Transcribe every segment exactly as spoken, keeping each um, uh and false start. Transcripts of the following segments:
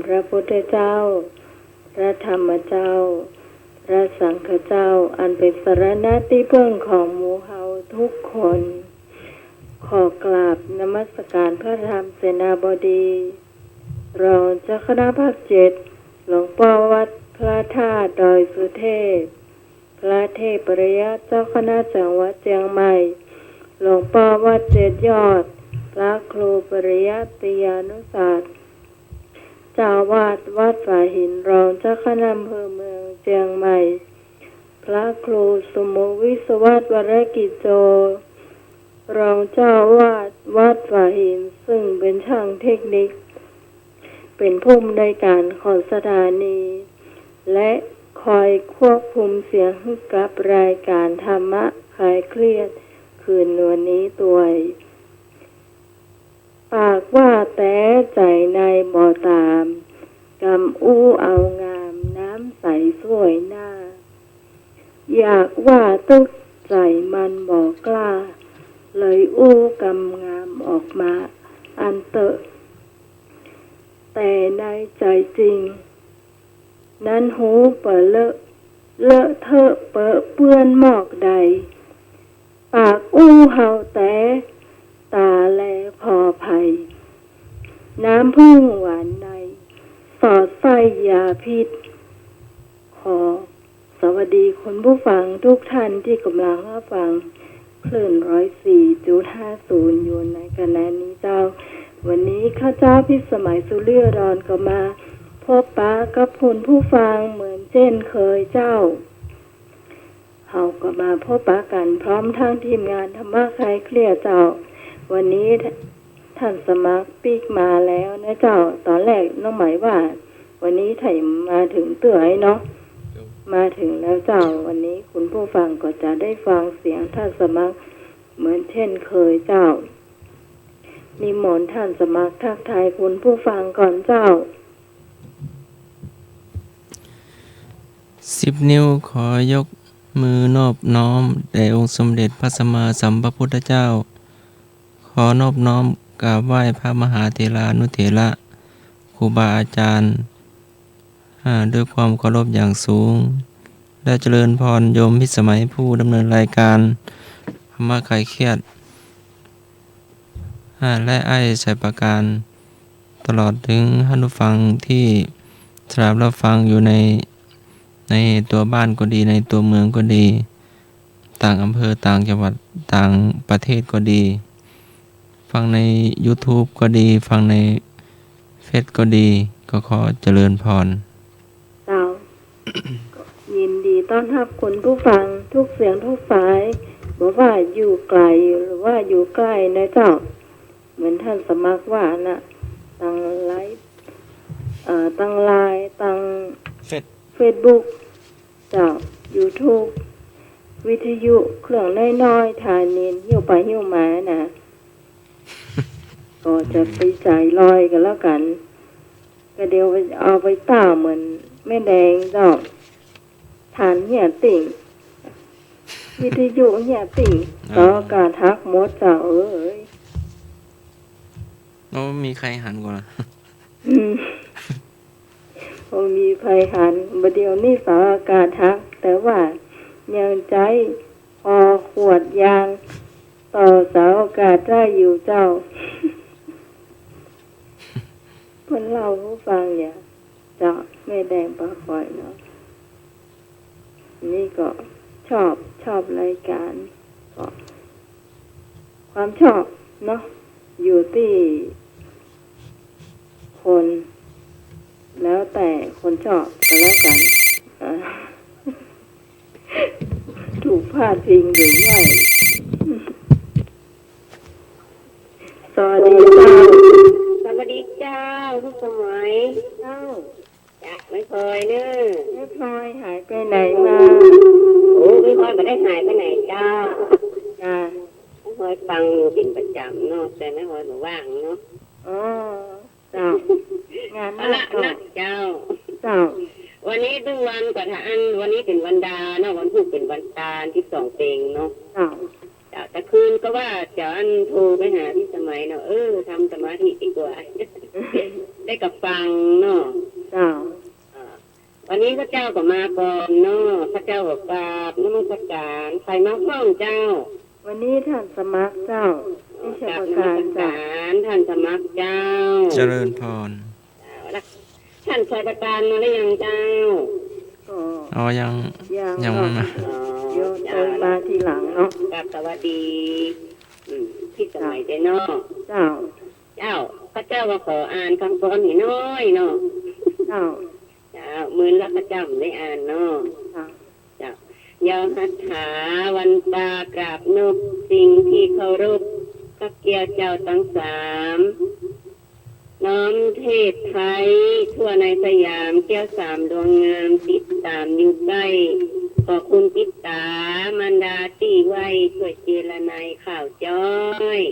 พระพุทธเจ้า พระธรรมเจ้า พระสังฆเจ้า อันเป๋นสรณะตี้เปิ้งของหมู่เฮากู้คน ขอกราบนมัสก๋านพระธรรมเสนาบดี รองเจ้าคณะภาคเจ็ด หลวงป้อวัดพระธาตุดอยสุเทพ พระเทพปริยัติเจ้าคณะจังหวัดเจียงใหม่ หลวงป้อวัดเจ็ดยอด พระครูปริยัติยานุศาสตร์ เจ้าอาวาสวัดฝายหิน รองเจ้าคณะอำเภอเมืองเจียงใหม่ พระครูสุโมวิศวัตร วรกิจโจ รองเจ้าอาวาสวัดฝายหิน ซึ่งเป๋นจ้างเทคนิค เป๋นผู้อำนวยก๋านของสถานี และคอยควบคุมเสียงหื้อกับรายก๋านธรรมะคลายเครียดคืนวันนี้ตวย ปากว่าแต๊ ใจ๋ในบ่ต๋าม กำอู้เอางาม น้ำใสสวยหน้า อยากว่าตึกใจ๋มันบ่กล้า เลยอู้กำงามออกมาอันเต๊อะ แต่ในใจ๋จริง นั้นฮูเป๋อเลอะ เลอะเทอะเปอะเปื้อนมอกใด ปากอู้เฮาแต๊ ต๋าแลผ่อใผ น้ำผึ้งหวานใน สอดไส้ยาพิษ ขอสวัสดีคุณผู้ฟังทุกท่านตี้ก่ำลังฮับฟังคลื่น ร้อยสี่จุดห้าศูนย์ อยู่ในขณะนี้เจ้า วันนี้ข้าเจ้าพิสมัย สุริยดอน ก็มาพบปะกับคุณผู้ฟังเหมือนเจ้นเคยเจ้า เฮาก็มาพบปะกั๋นพร้อมทั้งทีมงานธรรมะคลายเครียดเจ้า วันนี้ท่านสมัครปิ๊กมาแล้วนะเจ้า ต๋อนแรกน้องไหมว่า วันนี้ไถ่มาเถิงเตื้อไอ้เนาะ เจ้า มาเถิงแล้วเจ้า วันนี้คุณผู้ฟังก็จะได้ฟังเสียงท่านสมัครเหมือนเจ้นเคยเจ้า นิมนต์ท่านสมัครทักทายคุณผู้ฟังก่อนเจ้า สิบนิ้วขอยกมือนอบน้อมแด่องค์สมเด็จพระสัมมาสัมพุทธเจ้า ขอนอบน้อมกราบไหว้พระมหาเถรานุเถระ ครูบาอาจารย์ อ่า ด้วยความเคารพอย่างสูง และเจริญพรโยมพิสมัยผู้ดำเนินรายการธรรมะคลายเครียด อ่า และอ้ายสายประการ ตลอดถึงท่านผู้ฟังที่สดับรับฟังอยู่ใน ในตั๋วบ้านก็ดี ในตั๋วเมืองก็ดี ต่างอำเภอ ต่างจังหวัด ต่างประเทศก็ดี ฟังในยูทูบก็ดี ฟังในเฟซก็ดี ก็ขอเจริญพร เจ้า ยินดีต้อนฮับคุณผู้ฟังทุกเสียงทุกสาย บ่ว่าอยู่ไก๋หรือว่าอยู่ใก้นะเจ้า เหมือนท่านสมัครว่านะ ตังไลฟ์ เอ่อ ตังไลน์ ตัง เฟซ เฟซบุ๊ก เจ้า ยูทูบ วิทยุ เครื่องน้อยๆ ถ่านเน้นหิ้วไปหิ้วมานะ ก็จะไปใจ๋ลอยกั๋นแล้วกั๋น ก็เดี๋ยวเอาไปต้าเหมือนแม่แดงเจ้า ถ่านเหียติ่ง วิทยุเหียติ่ง อ่า เสาอากาศหักหมดเจ้าเอ๋ย โอ้ มีใผหันก่อ อืม บ่มีใผหัน บ่าเดี่ยวนี้เสาอากาศหัก แต่ว่ายังใจ๊ฮอขวดยางต่อเสาอากาศได้อยู่เจ้า เปิ้นเล่าหื้อฟังอย่าง เจ้า แม่แดงปาคอยเนาะ นี่ก็ชอบ ชอบรายการ ก็ความชอบเนาะ อยู่ตี้คน แล้วแต่คนชอบก็แล้วกั๋น อ่า ถูกพาดพิงหรือไม่ สวัสดีเจ้า สวัสดีเจ้า พิสมัย เจ้า จ้ะ แม่พลอยเน่อ แม่พลอยหายไปไหนมา โอ้ แม่พลอยบ่ได้หายไปไหนเจ้า จ้ะ แม่พลอยฟังอยู่เป๋นประจ๋ำเนาะ แต่แม่พลอยบ่ว่างเนาะ อ๋อ เจ้า งานนัก เอาละ เจ้า นักเจ้า เจ้า วันนี้ตึงวันก็ถ้าอั้น วันนี้เป๋นวันดาเนาะ วันพูดเป๋นวันตา ตี้สองเป๋งเนาะ เจ้า เจ้า ตะคืนก็ว่าจะอั้นโทรไปหาพิสมัยเนาะ เออ ทำสมาธิดีกว่า ได้กระฟังเนาะ เจ้า อ่า วันนี้ข้าเจ้าก็มาก่อนเนาะ ข้าเจ้าก็กราบนมัสการ ใผมาพ่องเจ้า วันนี้ท่านสมัครเจ้า อ๋อ ไม่ใช่ประการเจ้า กราบนมัสการท่านสมัครเจ้า เจริญพร ท่านชัยประการมาหรือยังเจ้า ก็ อ๋อ ยัง ยัง ยังไม่มา อ๋อ เดี๋ยว เจ้า เดินมาทีหลังเนาะ กราบสวัสดี อืม พี่สมัยเจ้าเนาะ เจ้า เจ้า ข้าเจ้าก็ขออ่านกำกรอนน้อยๆเนาะ เจ้า เจ้า มื้อละข้าเจ้าบ่ได้อ่านเนาะ เจ้า เจ้า ยอหัตถา วันตากราบนบสิ่งที่เคารพ พระเกี้ยวเจ้าตังสาม น้อมเทศไทยทั่วในสยาม เกี้ยวสามดวงงาม ติดตามอยู่ใกล้ ขอคุณติดตามมารดาตี้ไว้ ช่วยเจรไนข่าวจ้อย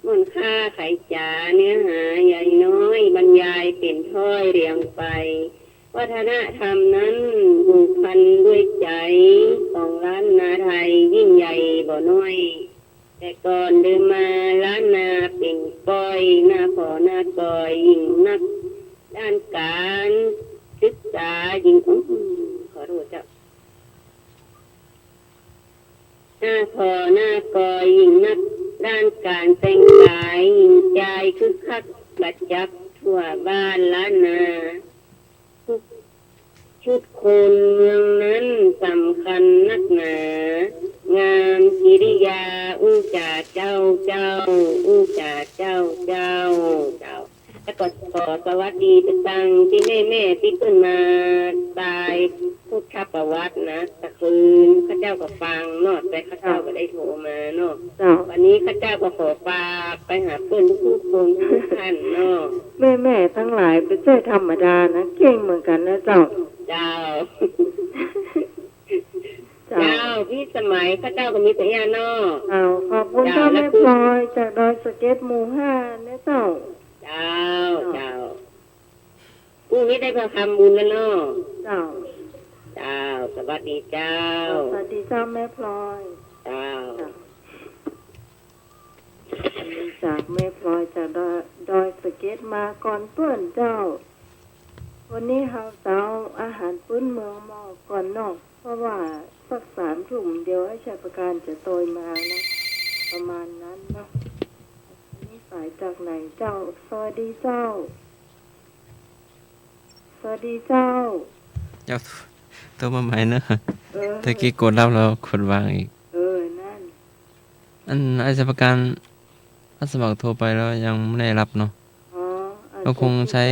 ม่วนค่าไขจ๋าเนื้อหาใหญ่น้อย บรรยายเป๋นถ้อยเรียงไป วัฒนธรรมนั้นผูกพันด้วยใจ ของล้านนาไทยยิ่งใหญ่บ่น้อย แต่ก่อนเดิมมาล้านนาเป๋นก้อย หน้าขอหน้ากอยยิ่งนัก ด้านการศึกษายิ่ง อื้อหือ ขอโทษเจ้า หน้าขอหน้ากอยยิ่งนัก ด้านการแต่งกายยิ่งจายคึกคัก ประจักษ์ทั่วบ้านล้านนา ชุดคนเมืองนั้นสำคัญนักหนา งามกิริยาอู้จ๋าเจ้า เจ้า อู้จ๋าเจ้า เจ้า เจ้า แล้วก็ขอสวัสดีไปตังตี้แม่ๆ ตี้เปิ้นมาตายพุทธประวัตินะ ตะคืนข้าเจ้าก็ฟังเนาะ แต่ข้าเจ้าบ่ได้โทรมาเนาะ เจ้า วันนี้ข้าเจ้าก็ขอฝากไปหาเปิ้นทุกๆคนทุกท่านเนาะ แม่ๆ ตังหลายบ่ใจ้ธรรมดานะ เก่งเหมือนกั๋นนะเจ้า เจ้า เจ้า เจ้า พี่สมัย ข้าเจ้าก็มีเต้าอี้เนาะ เจ้า ขอบคุณเจ้า เจ้า แม่พลอย จากดอยสะเก็ดหมู่ห้านะเจ้า เจ้า เจ้า เจ้า พรุ่งนี้ได้ไปทำบุญแล้วเนาะ เจ้า เจ้า สวัสดีเจ้า สวัสดีเจ้าแม่พลอย เจ้า เจ้า จากแม่พลอยจากดอย ดอยสะเก็ดมาก่อนเปิ้นเจ้า วันนี้เฮาเตรียมอาหารพื้นเมืองมาก่อนเนาะ เพราะว่าสักสามทุ่มเดี๋ยวไอ้ชัยประการจะโตยมาเนาะ ประมาณนั้นเนาะ อันนี้สายจากไหนเจ้า สวัสดีเจ้า สวัสดีเจ้า เจ้า โทรมาใหม่เนอะ เออ ตะกี้กดรับแล้วกดวางอีก เออ นั่น อัน ไอ้ชัยประการ อาสาสมัครโทรไปแล้วยังไม่ได้รับเนาะ อ๋อ อาจจะ ก็คงใช้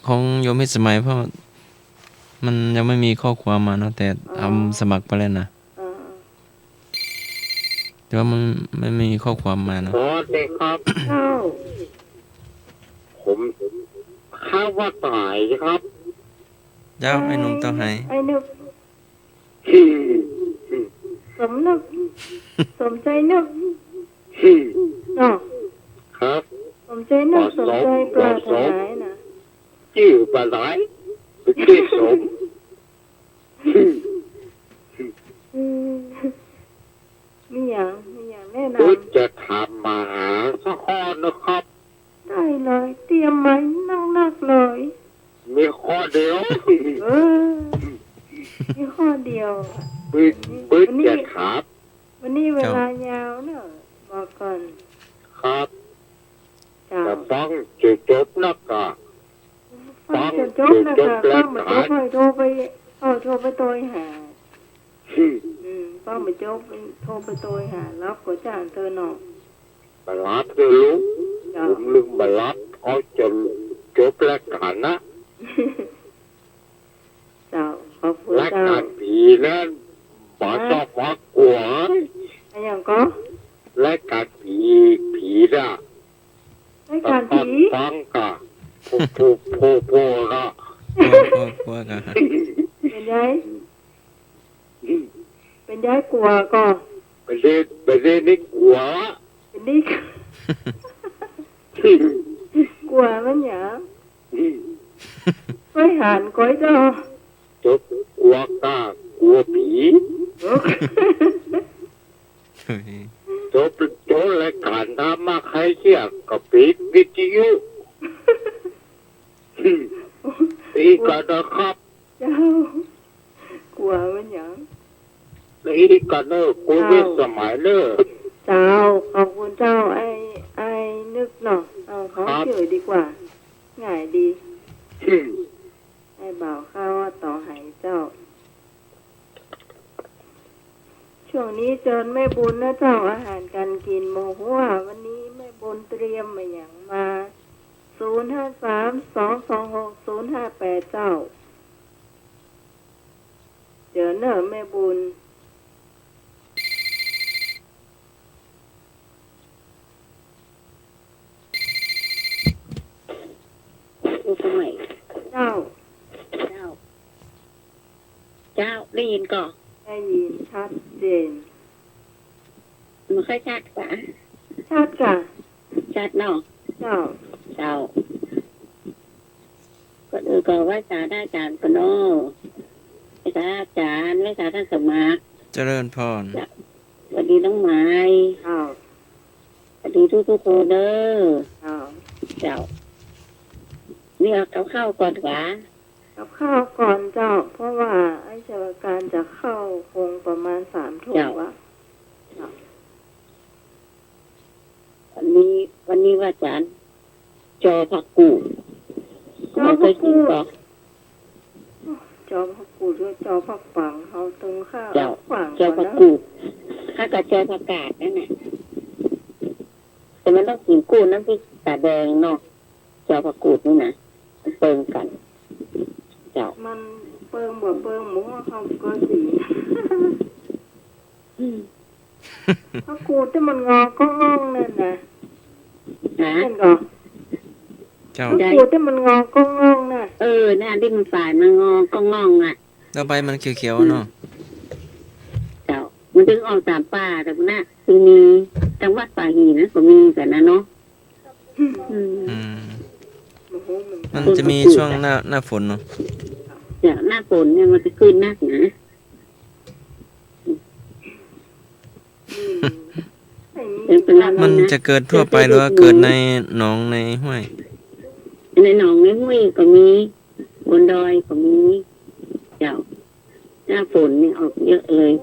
ของโยมพิสมัย เพราะมันยังไม่มีข้อความมาเนาะ แต่ อ๋อ ทำสมัครไปแล้วนะ อ่า แต่ว่ามันไม่มีข้อความมาเนาะ สวัสดีครับ เจ้า ผมข้าว่าต๋ายครับ เจ้า ไอ้หนุ่มเต้าไห ไอ้หนุ่ม สมนึก สมใจ๋นึก เนาะ ครับ สมใจ๋นึก สมใจ๋ปรารถนานะ จื้อบ่าดาย จื้อสม อืม มีหยัง มีหยังแนะนำ ผมจะถามปัญหาสักข้อนะครับ ได้เลย เตรียมมานักๆ เลย มีข้อเดียว เออ มีข้อเดียว ผม ผมจะถาม วันนี้เวลายาวเนอะ บอกก่อน ครับ เจ้า แต่ฟังจนจบนะกะ ฟังจนจบนะกะ ฟังบ่จบ ฟังบ่จบ ค่อยโทรไป ค่อยโทรไปโตยหา อืม ฟังบ่จบ โทรไปโตยหา แล้วก็จ้างเธอเนาะ บ่หลับเด้อลุง เจ้า ผมลืมบ่หลับ เอาจนจบรายก๋านนะ เจ้า ขอบคุณเจ้า รายก๋านผีนั้น บ่ต้องมากลัว อะหยังก็ รายก๋านผี ผีน่ะ รายก๋านผี ฟังกะ โผล่ๆๆๆ นะ กลัวๆๆ กะ เป๋นไง เป๋นไง กลัวก่อ เป๋นไง เป๋นไง นี่กลัว เป๋นไง กลัวมันหยัง เป๋นไง ก๋อยเจ้า จบกลัวกล้า กลัวผี เออ เฮ้ย จบ จบรายก๋านธรรมะใครเชื่อก็ปิดวิทยุ เ ดีกั๋นนะครับ เจ้า กั๋วมันหยัง ดีกั๋นเน่อ กั๋วเวทสมัยเน่อ เจ้า ขอบคุณเจ้า ไอ้ ไอ้นึกเนาะ เอาของ ครับ เจ๋ยดีกว่า ง่ายดี อืม ไอ้บ่าวข้าว่าต่อไหเจ้า ช่วงนี้เจิญแม่บุญนะเจ้า อาหารก๋านกิ๋นหมู่ฮั้ว วันนี้แม่บุญเตรียมอะหยังมา ศูนย์ห้าสาม สองสองหก ศูนย์ห้าแปด เจ้า เจิญเน่อแม่บุญ ดูสมัย เจ้า เจ้า เจ้า ได้ยินก่อ ได้ยินชัดเจน มันค่อยชัดกว่า ชัดก่ะ ชัดเนาะ เจ้า เจ้า ก่อนอื่นก็ไหว้สาอาจ๋ารย์ก่อนเนาะ ไหว้สาอาจ๋ารย์ ไหว้สาต้านสมัคร เจริญพร เจ้า สวัสดีน้องไหม เจ้า สวัสดีทุกๆ คนเน่อ เจ้า เจ้า นี่เอากับข้าวก่อนกว่า กับข้าวก่อนเจ้า เพราะว่าไอ้ชาวการจะเข้าคงประมาณสามทุ่ม เจ้า วะ เจ้า วันนี้ วันนี้ไหว้อาจ๋ารย์ จอผักกูด จอผักกูด เคยกิ๋นก่อ จอผักกูดหรือจอผักปัง เฮาตึงข้าว เจ้า ขวาง จอผักกูด ก่อนเน่อ ข้าก็จอผักกาดนั่นแหละ แต่มันต้องกิ๋นกู้น้ำพริกต๋าแดงเนาะ จอผักกูดนี่นะ มันเปิงกั๋น เจ้า มันเปิงบ่เปิง หมู่เฮาก็กิ๋น อืม ผักกูดตี้มันงอก้องๆ นั่นนะ ฮะ เห็นก่อ เจ้า ผักกูดตี้มันงอก้องๆ น่ะ เออ น่ะ ตี้มันฝ่ายมันงอก้องๆ อ่ะ แล้วใบมันเขียวๆ เนาะ เจ้า มันตึงออกต๋ามป่า แต่นะ ตึงมี ตังวัดป่าหี่นะ ก็มีกั๋นนะเนาะ อืม อืม มันจะมีช่วงหน้า หน้าฝนเนาะ เจ้า หน้าฝนเนี่ยมันจะขึ้นนักนะ มันจะเกิดทั่วไปหรือว่าเกิดในหนองในห้วย ในหนองในห้วยก็มี บนดอยก็มี เจ้า หน้าฝนนี่ออกเยอะเลย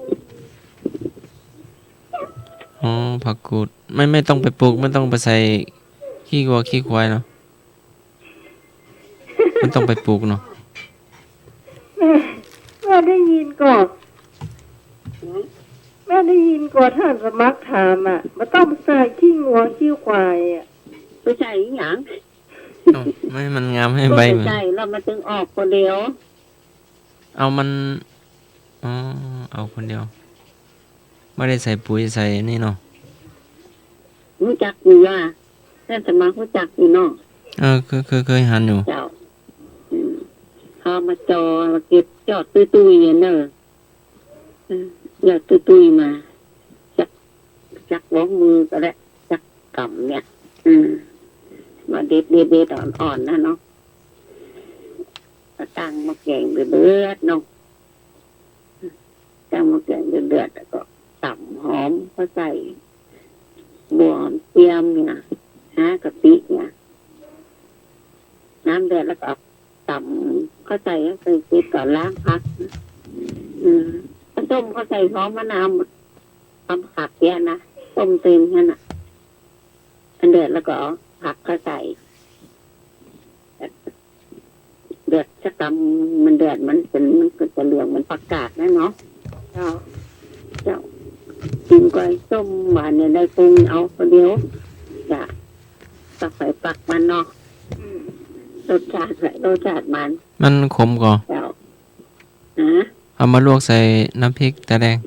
อ๋อ ผักกูด ไม่ ไม่ต้องไปปลูก ไม่ต้องไปใส่ขี้วัวขี้ควายเนาะ ไม่ต้องไปปลูกเนาะ แม่ แม่ได้ยินก่อ แม่ได้ยินก่อต้านสมัครถามอะ บ่ต้องไปใส่ขี้วัวขี้ควายอะ ไปใส่อีหยัง เอ้า ไม่ให้มันงามให้ใบมัน บ่ไปใส่ แล้วมันตึงออกคนเดียว เอามัน อ๋อ เอาคนเดียว ไม่ได้ใส่ปุ๋ยใส่นี่เนาะ ฮู้จักอยู่ว่า ต้านสมัครฮู้จักอยู่เนาะ เออ เคย เคย เคยหันอยู่ เจ้า อืม เขามาจอ มาเก็บจอดตุ้ยๆ อะเน่อ อืม ยอดตุ้ยๆ มา จัก จักหว่องมือก็ได้ จักกำเนี่ย อืม มาเด็ดๆ ๆ อ่อนๆ นะเนาะ ก็ตั้งหม้อแกงเดือดๆ เนาะ ตั้งหม้อแกงเดือดๆ แล้วก็ต๋ำหอม ก็ใส่บัวหอมเทียมเนี่ย ฮะ กะปิเนี่ย น้ำเดือดแล้วก็เอาต๋ำ ก็ใส่ ใส่เสร็จก็ล้างผัก อืม ต้มก็ใส่หอมมะนาว ต๋ำผักเนี่ยนะ ต้มเต็มนั่นน่ะ อันเดือดแล้วก็เอาผักก็ใส่ เดือดสักกำ มันเดือด มันเป็น มันก็จะเหลืองเหมือนผักกาดนะเนาะ เจ้า เจ้า กิ๋นก้อยส้มหวานเนี่ยได้ปรุงเอาคนเดียว จ้ะ ปักไผปักมันเนาะ อืม รสชาติไผรสชาติมัน มันขมก่อ เจ้า ฮะ เอามาลวกใส่น้ำพริกต๋าแดง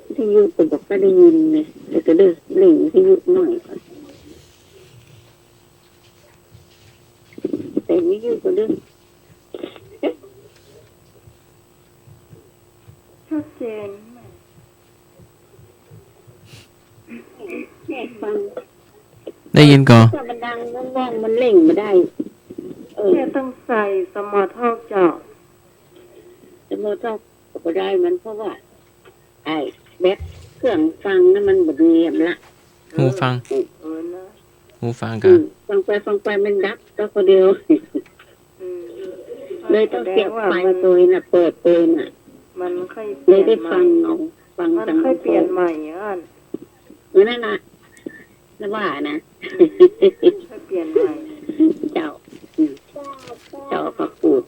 วิทยุก็บอกว่าได้ยินไง แต่ก็เด้อ เร่งวิทยุหน่อยก่อน แต่วิทยุก็เด้อ ชัดเจน แม่ฟัง ได้ยินก่อ ถ้ามันดังว่องๆ มันเร่งบ่ได้ เออ แม่ต้องใส่สมอทอกเจ้า สมอทอกก็บ่ได้มัน เพราะว่า ไอ้แบบเครื่องฟังนั้นมันบ่ดีอะละ หูฟัง เออ เออนะ หูฟัง อื กะ ม ฟังไปฟังไปมันดับก็คนเดียว อืม เลยต้องเสียบไฟ แสดงว่ามัน โตยน่ะ เปิดโตยน่ะ มันค่อยเปลี่ยนใหม่ เลยได้ฟังเอา ฟัง มัน ตาง ค่อยเปลี่ยนใหม่อ่ะ เออ นั่นน่ะ นะว่านะ ค่อยเปลี่ยนใหม่ เจ้า อืม เจ้าพระกูด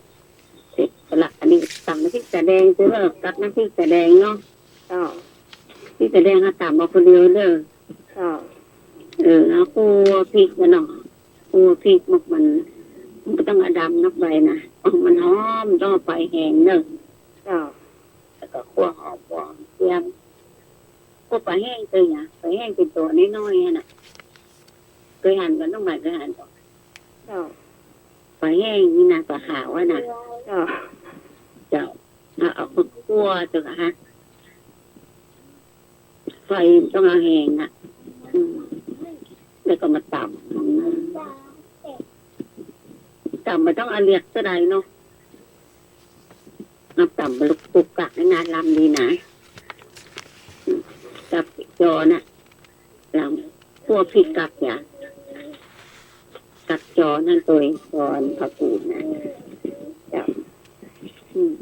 เสร็จละ อันนี้ตำน้ำพริกตาแดง คือว่ากับน้ำพริกตาแดงเนาะ เจ้า พริกตาแดงเอาตำเอาคนเดียวเด้อ เจ้า เออ เอาคั่วพริกนะเนาะ คั่วพริกมัน มันก็ต้องเอาดำนักใบนะ มันหอม ต้องเอาไปแห้งเด้อ เจ้า แล้วก็คั่วหอม หัวหอมเจียม พวกปลาแห้งเกยนะ ปลาแห้งเป๋นตั๋วน้อยๆ หั้นน่ะ เกยหันก่อ น้องใหม่เกยหันก่อ เจ้า ปลาแห้งนี่นะ ปลาขาวอะนะ เจ้า เจ้า เอา เอาคั่วๆ เจ้าค่ะ ไฟต้องเอาแห้งน่ะ อืม แล้วก็มาตำ ตำบ่ต้องเอาเหล็กก็ได้เนาะ เอาตำลูกปุกกักให้หน้าลำดีนะ กับจอน่ะ ลำ คั่วพริกกับอย่าง กับจอนั่นโตย จอพระกูดนะ เจ้า อืม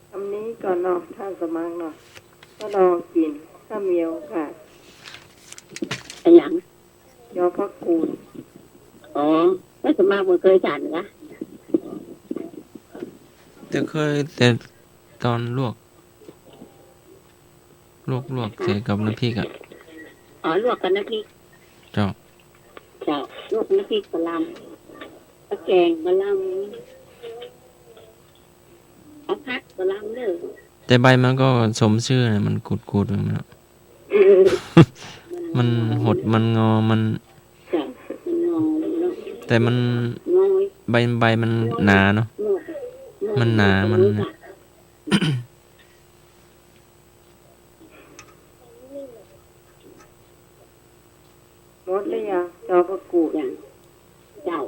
กำนี้ก่อเนาะ ท่านสมัครเนาะ ก็ลองกิ๋น ถ้ามีโอกาส อะหยัง จอพระกูด อ๋อ ท่านสมัครบ่เกยฉันกะ แต่เกย แต่ต๋อนลวก ลวกๆ ใส่กับน้ำพริกอะ อ๋อ ลวกกับน้ำพริก เจ้า เจ้า ลวกน้ำพริกกะหล่ำ กับแกงกะหล่ำ เอาผักกะหล่ำเด้อ แต่ใบมันก็สมชื่อนะ มันกูดๆ มันอะ เออ มันหด มันงอ มัน จ้ะ มันงอเนาะ แต่มัน งอ ใบ ใบมันหนาเนาะ งอ มันหนา มันเนี่ย หมดหรือยัง จอพระกูด ยัง เจ้า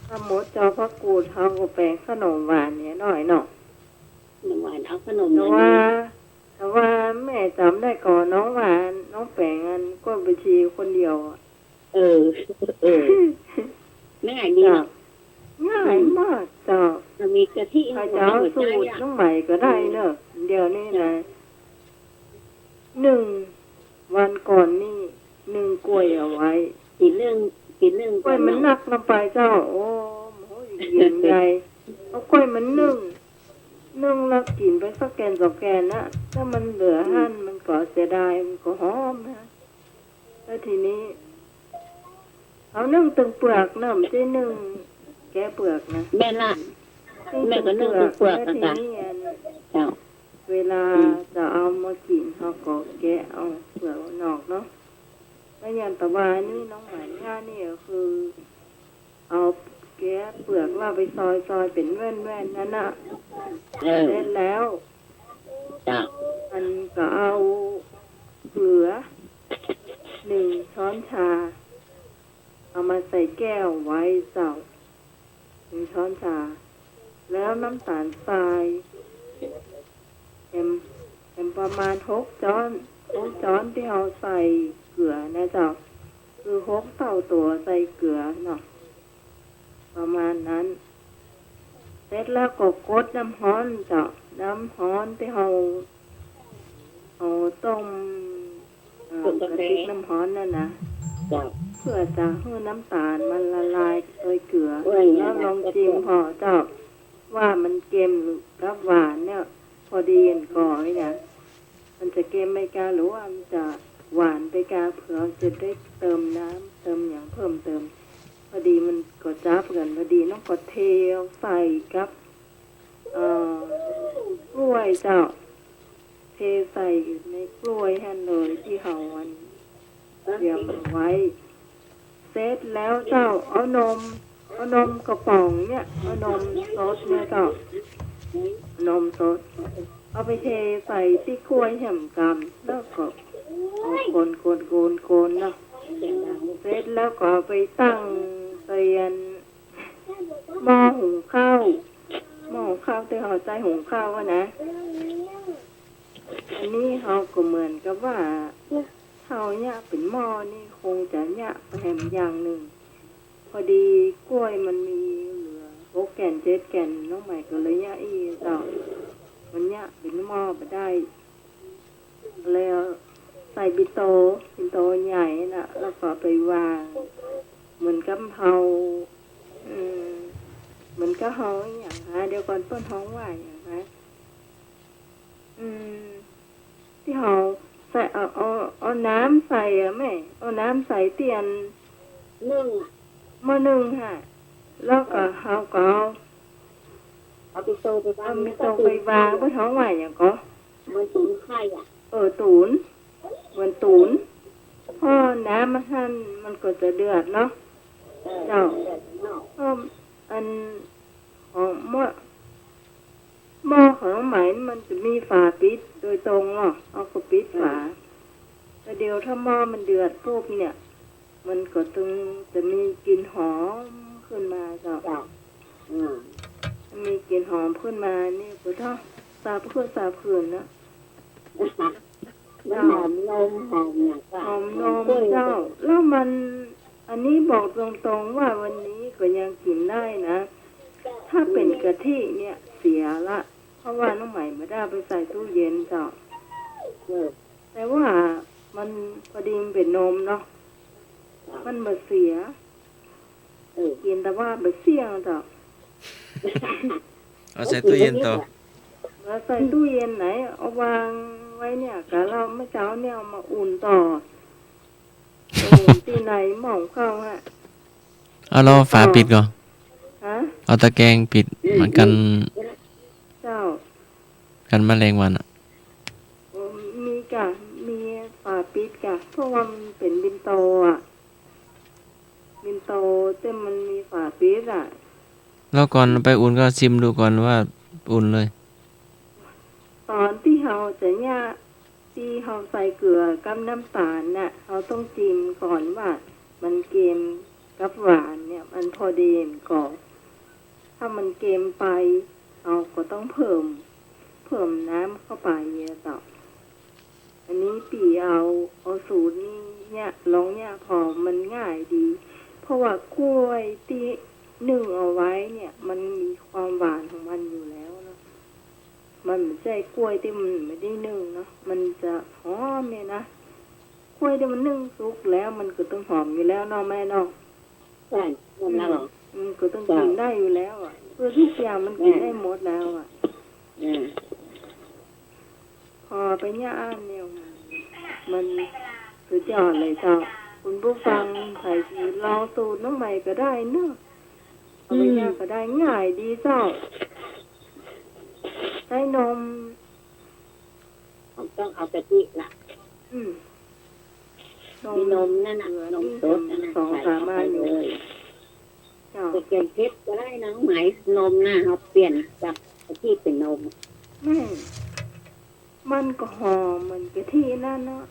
ถ้าหมดจอพระกูด เฮาก็แป๋งขนมหวานเนี่ยหน้อยเนาะ ขนมหวาน เอาขนม แต่ว่า แต่ว่าแม่จ๋ำได้ก่อ น้องหวาน น้องแป๋งอันก้นบัญชีคนเดียวอะ เออ เออ ง่ายดีเนาะ เจ้า ง่ายมากเจ้า ถ้ามีกะทิ ใครจะเอาสูตรน้องใหม่ก็ได้เนาะ เดี๋ยวนี้นะ นึ่งวันก่อนนี่ นึ่งกล้วยเอาไว้ กิ๋นนึ่ง กิ๋นนึ่ง กล้วยมันหนักลงไปเจ้า โอ้โห เย็นใหญ่ เอากล้วยมันนึ่ง นึ่งแล้วกิ๋นไปสักแก่นสองแก่นนะ ถ้ามันเหลือหั้น มันก็เสียดาย มันก็หอมนะ แล้วทีนี้ เอานึ่งตึงเปลือกเนาะ บ่ใจ้นึ่งแกะเปลือกนะ แม่นละ นึ่งตึงเปลือก แม่ก็นึ่งตึงเปลือก แล้วทีนี้อัน เจ้า เวลา อืม จะเอามากิ๋น เฮาก็แกะเอาเปลือกมันออกเนาะ แล้วอย่างตะวานี่น้องหมายย่านี่ก็คือ เอาแกะเปลือกแล้วไปซอยๆ เป๋นแว่นๆ นั่นน่ะ เออ เสร็จแล้ว เจ้า อันก็เอาเกลือหนึ่งช้อนชา เอามาใส่แก้วไว้เจ้า หนึ่งช้อนชา แล้วน้ำต๋าลทราย แหม แหมประมาณหกจ๊อน หกจ๊อนตี้เฮาใส่เกลือนะเจ้า คือหกเต้าตั๋วใส่เกลือเนาะ ประมาณนั้น เสร็จแล้วก็กดน้ำฮ้อนเจ้า น้ำฮ้อนตี้เฮา เอาต้ม เอ่อ ต้มกะทิ กะทิน้ำฮ้อนนั่นนะ เจ้า เพื่อจะหื้อน้ำต๋าลมันละลายโตยเกลือ แล้วลองจิมผ่อเจ้า ว่ามันเค็มกับหวานเนี่ย พอดีกั๋นก่อนี่นะ มันจะเค็มไปกา หรือว่ามันจะหวานไปกา เผื่อจะได้เติมน้ำเติมหยังเพิ่มเติม พอดีมันก็จับกั๋นพอดี น้องก็เทใส่กับ เอ่อ กล้วยเจ้า เทใส่ในกล้วยหั้นเลยตี้เฮาอันเตรียมไว้ เสร็จแล้วเจ้า เอานม เอานมกระป๋องเนี่ย เอานมสดเนี่ยเจ้า นมสด เอาไปเทใส่ตี้กล้วยแหมกำ แล้วก็เอาคนคนคนคนเนาะ เสร็จแล้วก็เอาไปตั้งใส่อัน หม้อหุงข้าว หม้อหุงข้าวตี้เฮาใจ๊หุงข้าวอะนะ อันนี้เฮาก็เหมือนกับว่า เฮาเยียะเป๋นหม้อนี่คงจะเยียะแหมอย่างนึ่ง พอดีก้วยมันมีเหลือหกแก่นเจ็ดแก่น น้องใหม่ก็เลยเยียะอี้เจ้า มันเยียะเป๋นหม้อบ่ได้ แล้วใส่ปิ่นโต ปิ่นโตใหญ่น่ะ แล้วก็ไปวาง เหมือนกับเฮา อืม เหมือนกับเฮาอะหยังฮะ เดี๋ยวก่อน เปิ้นฮ้องว่าอะหยังฮะ อืม ตี้เฮาใส่ เอา เอา เอาน้ำใส่อะแม่ เอาน้ำใส่ตี้อันนึ่งอะ หม้อนึ่งฮะ แล้วก็เฮาก็เอา เอาปิ่นโตไปวาง เอาปิ่นโตไปวาง เปิ้นฮ้องว่าอะหยังก่อ เหมือนตุ๋นไข่อะ เออ ตุ๋น เหมือนตุ๋น พอน้ำมันหั้นมันก็จะเดือดเนาะ เออ เจ้า เดือดเนาะ ก็อันของหม้อ หม้อของน้องไหมมันจะมีฝาปิดโดยตรงเนาะ เฮาก็ปิดฝา เออ แต่เดี๋ยวถ้าหม้อมันเดือดปุ๊บเนี่ย มันก็ตึงจะมีกลิ่นหอมขึ้นมาเจ้า เจ้า อืม มีกลิ่นหอมขึ้นมานี่ก็ต้องสาบหืนสาบหืนนะ มันหอมนม หอมหยังก็ หอมนม หอมกล้วย เจ้า แล้วมัน อันนี้บอกตรงๆว่าวันนี้ก็ยังกิ๋นได้นะ ถ้าเป๋นกะทิเนี่ยเสียละ เพราะว่าน้องใหม่บ่ได้ไปใส่ตู้เย็นเจ้า เออ แต่ว่ามันพอดีมันเป๋นนมเนาะ มันบ่เสีย เออ กิ๋นแต่ว่าบ่เสี้ยงเจ้า เอาใส่ตู้เย็นต่อ เอาใส่ตู้เย็นไหน เอาวางไว้เนี่ย กะเล่าเมื่อเจ๊าเนี่ยเอามาอุ่นต่อ เออ ตี้ในหม้อข้าวฮะ เอา แล้วฝาปิดก่อ ฮะ เอาตะแกรงปิด อืม มันกั๋น เจ้า กั๋นแมลงวันอะ เออ มีก่ะ มีฝาปิดก่ะ เพราะว่ามันเป๋นปิ่นโตอะ ปิ่นโตตี้มันมีฝาปิดอะ แล้วก่อนไปอุ่นก็ซิมดูก่อนว่าอุ่นเลย ต๋อนตี้เฮาจะเยียะ ตี้เฮาใส่เกลือกับน้ำต๋าลน่ะ เฮาต้องจิมก่อนว่ามันเกมกับหวานเนี่ยมันพอดีก่อ ถ้ามันเกมไป เฮาก็ต้องเพิ่ม เพิ่มน้ำเข้าไปเนี่ยเจ้า อันนี้ปี้เอา เอาสูตรนี้เนี่ย ลองเยียะผ่อ มันง่ายดี เพราะว่ากล้วยตี้นึ่งเอาไว้เนี่ย มันมีความหวานของมันอยู่แล้วเนาะ มันบ่ใจ้กล้วยตี้มันบ่ได้นึ่งเนาะ มันจะหอมเนี่ยนะ กล้วยตี้มันนึ่งสุกแล้วมันก็ตึงหอมอยู่แล้วเนาะแม่เนาะ ใช่ หอมแล้วเหรอ อืม ก็ตึงกิ๋นได้อยู่แล้วอะ คือทุกอย่างมันกิ๋นได้หมดแล้วอะ อืม ผ่อไปเยียะอั้นเนี่ย มันสุดยอดเลยเจ้า คุณผู้ฟังใผสิลองสูตรน้องใหม่ก็ได้เนาะ เอาไปเยียะก็ได้ ง่ายดีเจ้า ใช้นม ต้องเอากะทิละ อืม มีนมนั่นน่ะ นมสดนั่นน่ะ สองสามอันอยู่ ใส่เข้าไปเลย เจ้า แต่แกงเผ็ดก็ได้นะ ไหม นมน่ะ เฮาเปลี่ยนจากกะทิเป๋นนม แม่น มันก็หอมเหมือนกะทินั่นเนาะ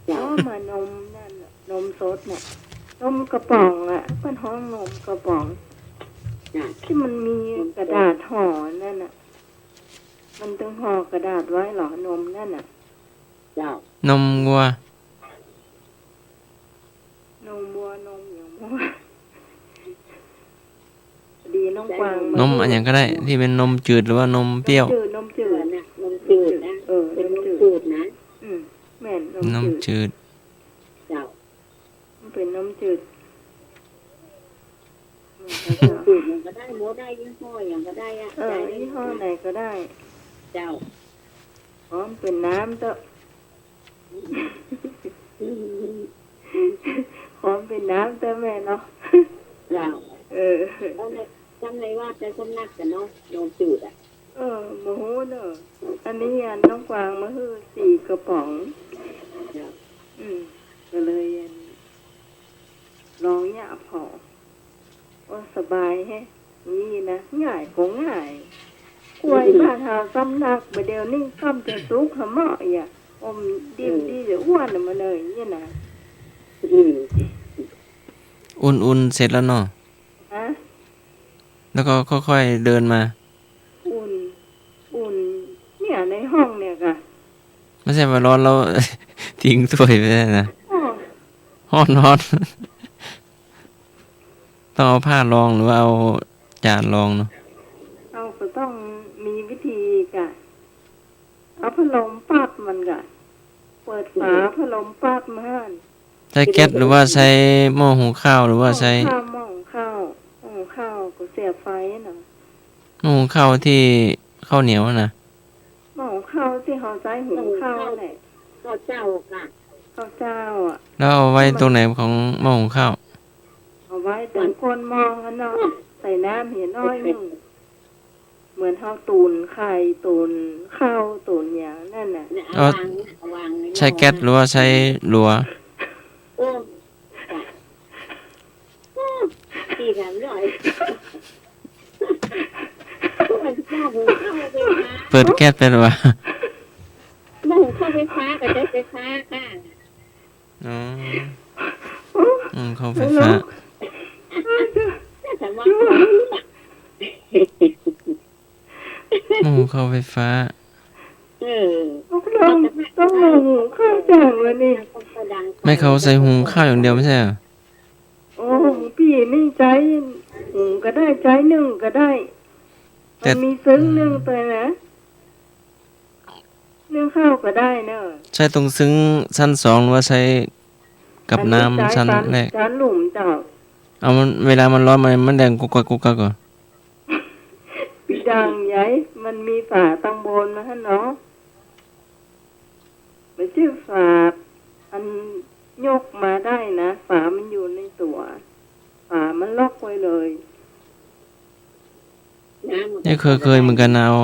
เจ้า หอมเหมือนนมนั่นน่ะ นมสดน่ะ นมกระป๋องอะ เปิ้นฮ้องนมกระป๋อง จ้ะ ตี้มันมีกระดาษห่อนั่นน่ะ มันตึงห่อกระดาษไว้เหรอ นมนั่นน่ะ เจ้า นมวัว นมวัว นมหยังวัว ดีน้องกวาง นมอะหยังก็ได้ ตี้เป๋นนมจืดหรือว่านมเปรี้ยว นมจืด นมจืด เออ น่ะ นมจืด เออ เป๋นนมจืด นมจืดนะ อืม แม่น นมจืด นมจืด เจ้า มันเป๋นนมจืด นมจืดหยังก็ได้ บ่ได้ยี่ห้อหยังก็ได้อะ เออ ได้ ยี่ห้อไหนก็ได้ เจ้า ขอมันเป๋นน้ำเต๊อะ อืม ขอมันเป๋นน้ำเต๊อะแม่เนาะ เจ้า เออ แล้วใน จำได้ว่าแต่สำนักกันเนาะ นมจืดอะ เออ บ่ฮู้เนาะ อันนี้อันน้องกวางมาหื้อสี่กระป๋อง เจ้า อืม ก็เลยอัน ลองเยียะผ่อ โอ้ สบายแฮะ นี่นะ ง่ายก็ง่าย กล้วยบ้านเฮาซ้ำนัก บ่าเดี่ยวนี้ซ้ำจะสุกหะเหมาะอะ อมดิบดีจะอ้วนมาเลยเนี่ยนะ อืม อุ่นๆ เสร็จแล้วเนาะ ฮะ แล้วก็ค่อยๆ เดินมา อุ่น อุ่น เนี่ยในห้องเนี่ยก่ะ ไม่ใช่ว่าร้อนแล้ว เถี อิงถ้วยไปได้นะ อ้อ ฮ้อนๆ ต้องเอาผ้ารองหรือว่าเอาจานรองเนาะ เอา ก็ต้องมีวิธีกะ เอาพัดลมปั๊บมันกะ เปิดฝาพัดลมปั๊บมัน ใช้แก๊สหรือว่าใช้หม้อหุงข้าวหรือว่าใช้ หม้อข้าว หม้อหุงข้าว หม้อหุงข้าวก็เสียบไฟน่ะ หม้อหุงข้าวที่ข้าวเหนียวน่ะ หม้อหุงข้าวที่เฮาใจ๊หุงข้าวแหละ ข้าวเจ้าค่ะ ข้าวเจ้าอะ แล้วเอาไว้ตรงไหนของหม้อหุงข้าว เอาไว้ตรงก้นหม้อหั้นเนาะ ใส่น้ำเหียน้อยนึ่ง เหมือนเฮาตุ๋นไข่ ตุ๋นข้าว ตุ๋นหยังนั่นน่ะ เอา เอาวาง เอาวางในหม้อ ใช้แก๊สหรือว่าใช้หลัว โอ้ โอ้ พี่ถามหน่อย หม้อหุงข้าวไฟฟ้า เปิดแก๊สไปหรือวะ หม้อหุงข้าวไฟฟ้ากับใช้ไฟฟ้าค่ะ อ๋อ อืม ข้าวไฟฟ้า แต่ว่า หม้อหุงข้าวไฟฟ้า เออ ต้องลอง ต้องลองหุงข้าวจังวะนี่ แม่เขาใส่หุงข้าวอย่างเดียวไม่ใช่เหรอ โอ้ ปี้นี่ใจ๊หุงก็ได้ ใจ๊นึ่งก็ได้ แต่ มันมีซึ่งนึ่ง อืม ตัวนะ นึ่งข้าวก็ได้เนอะ ใช้ตรงซึ่งชั้นสองหรือว่าใช้กับน้ำชั้นแรก อันนี้ใจ๊จาน จานหลุมเจ้า เอามัน เวลามันร้อนมัน มันดังกุกกักกุกกักเหรอ ปี้ดังใหญ่ มันมีฝาตังบนมาหั้นเนาะ บ่ใจ้ฝาอันยกมาได้นะ ฝามันอยู่ในตั๋ว ฝามันล็อกไว้เลย นี่เคย เคยเหมือนกั๋นนะ เอา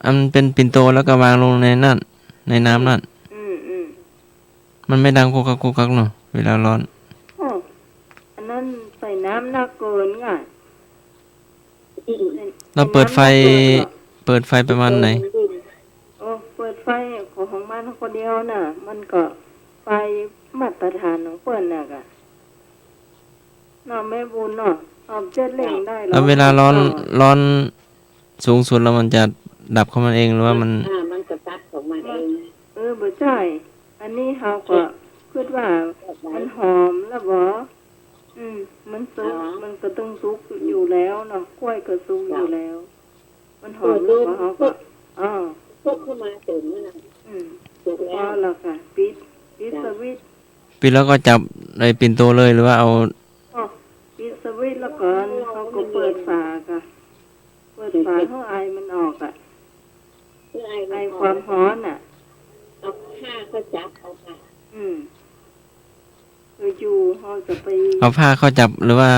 อันเป๋นปิ่นโตแล้วก็วางลงในนั้น ในน้ำนั้น อืม อืม มันไม่ดังกุกกักกุกกักเนาะ เวลาร้อน โอ้ อันนั้นใส่น้ำหนักเกิ๋นไง อืม แล้วเปิดไฟ เปิดไฟประมาณไหน โอ้ เปิดไฟของ ของมันคนเดียวน่ะ มันก็ไฟมาตรฐานของเปิ้นน่ะกะ เนาะแม่บุญเนาะ เอาเจ็ดเร่งได้ แล้วเวลาร้อน ร้อนสูงสุดแล้วมันจะดับของมันเองหรือว่ามัน อ่า มันก็ดับของมันเอง เออ บ่ใจ้ อันนี้เฮาก็กึ๊ดว่ามันหอมแล้วบ่ อืม มันสุก อ๋อ มันก็ต้องสุกอยู่แล้วเนาะ กล้วยก็สุกอยู่แล้ว มันหอมแล้วก็เฮาก็ อ๋อ สุกขึ้นมาเติมนั่นน่ะ อืม สุกแล้ว พอแล้วค่ะ ปิด ปิดสวิตช์ ปิดแล้วก็จับไอ้ปิ่นโตเลยหรือว่าเอา อ๋อ ปิดสวิตช์แล้วก่อน เฮาก็เปิดฝาค่ะ เปิดฝาหื้อไอมันออกอะ หื้อไอมันออก ไอความฮ้อนอะ เอาผ้าก็จับเอาค่ะ อืม เออ อยู่ เฮาจะไป เอาผ้าเข้าจับหรือว่า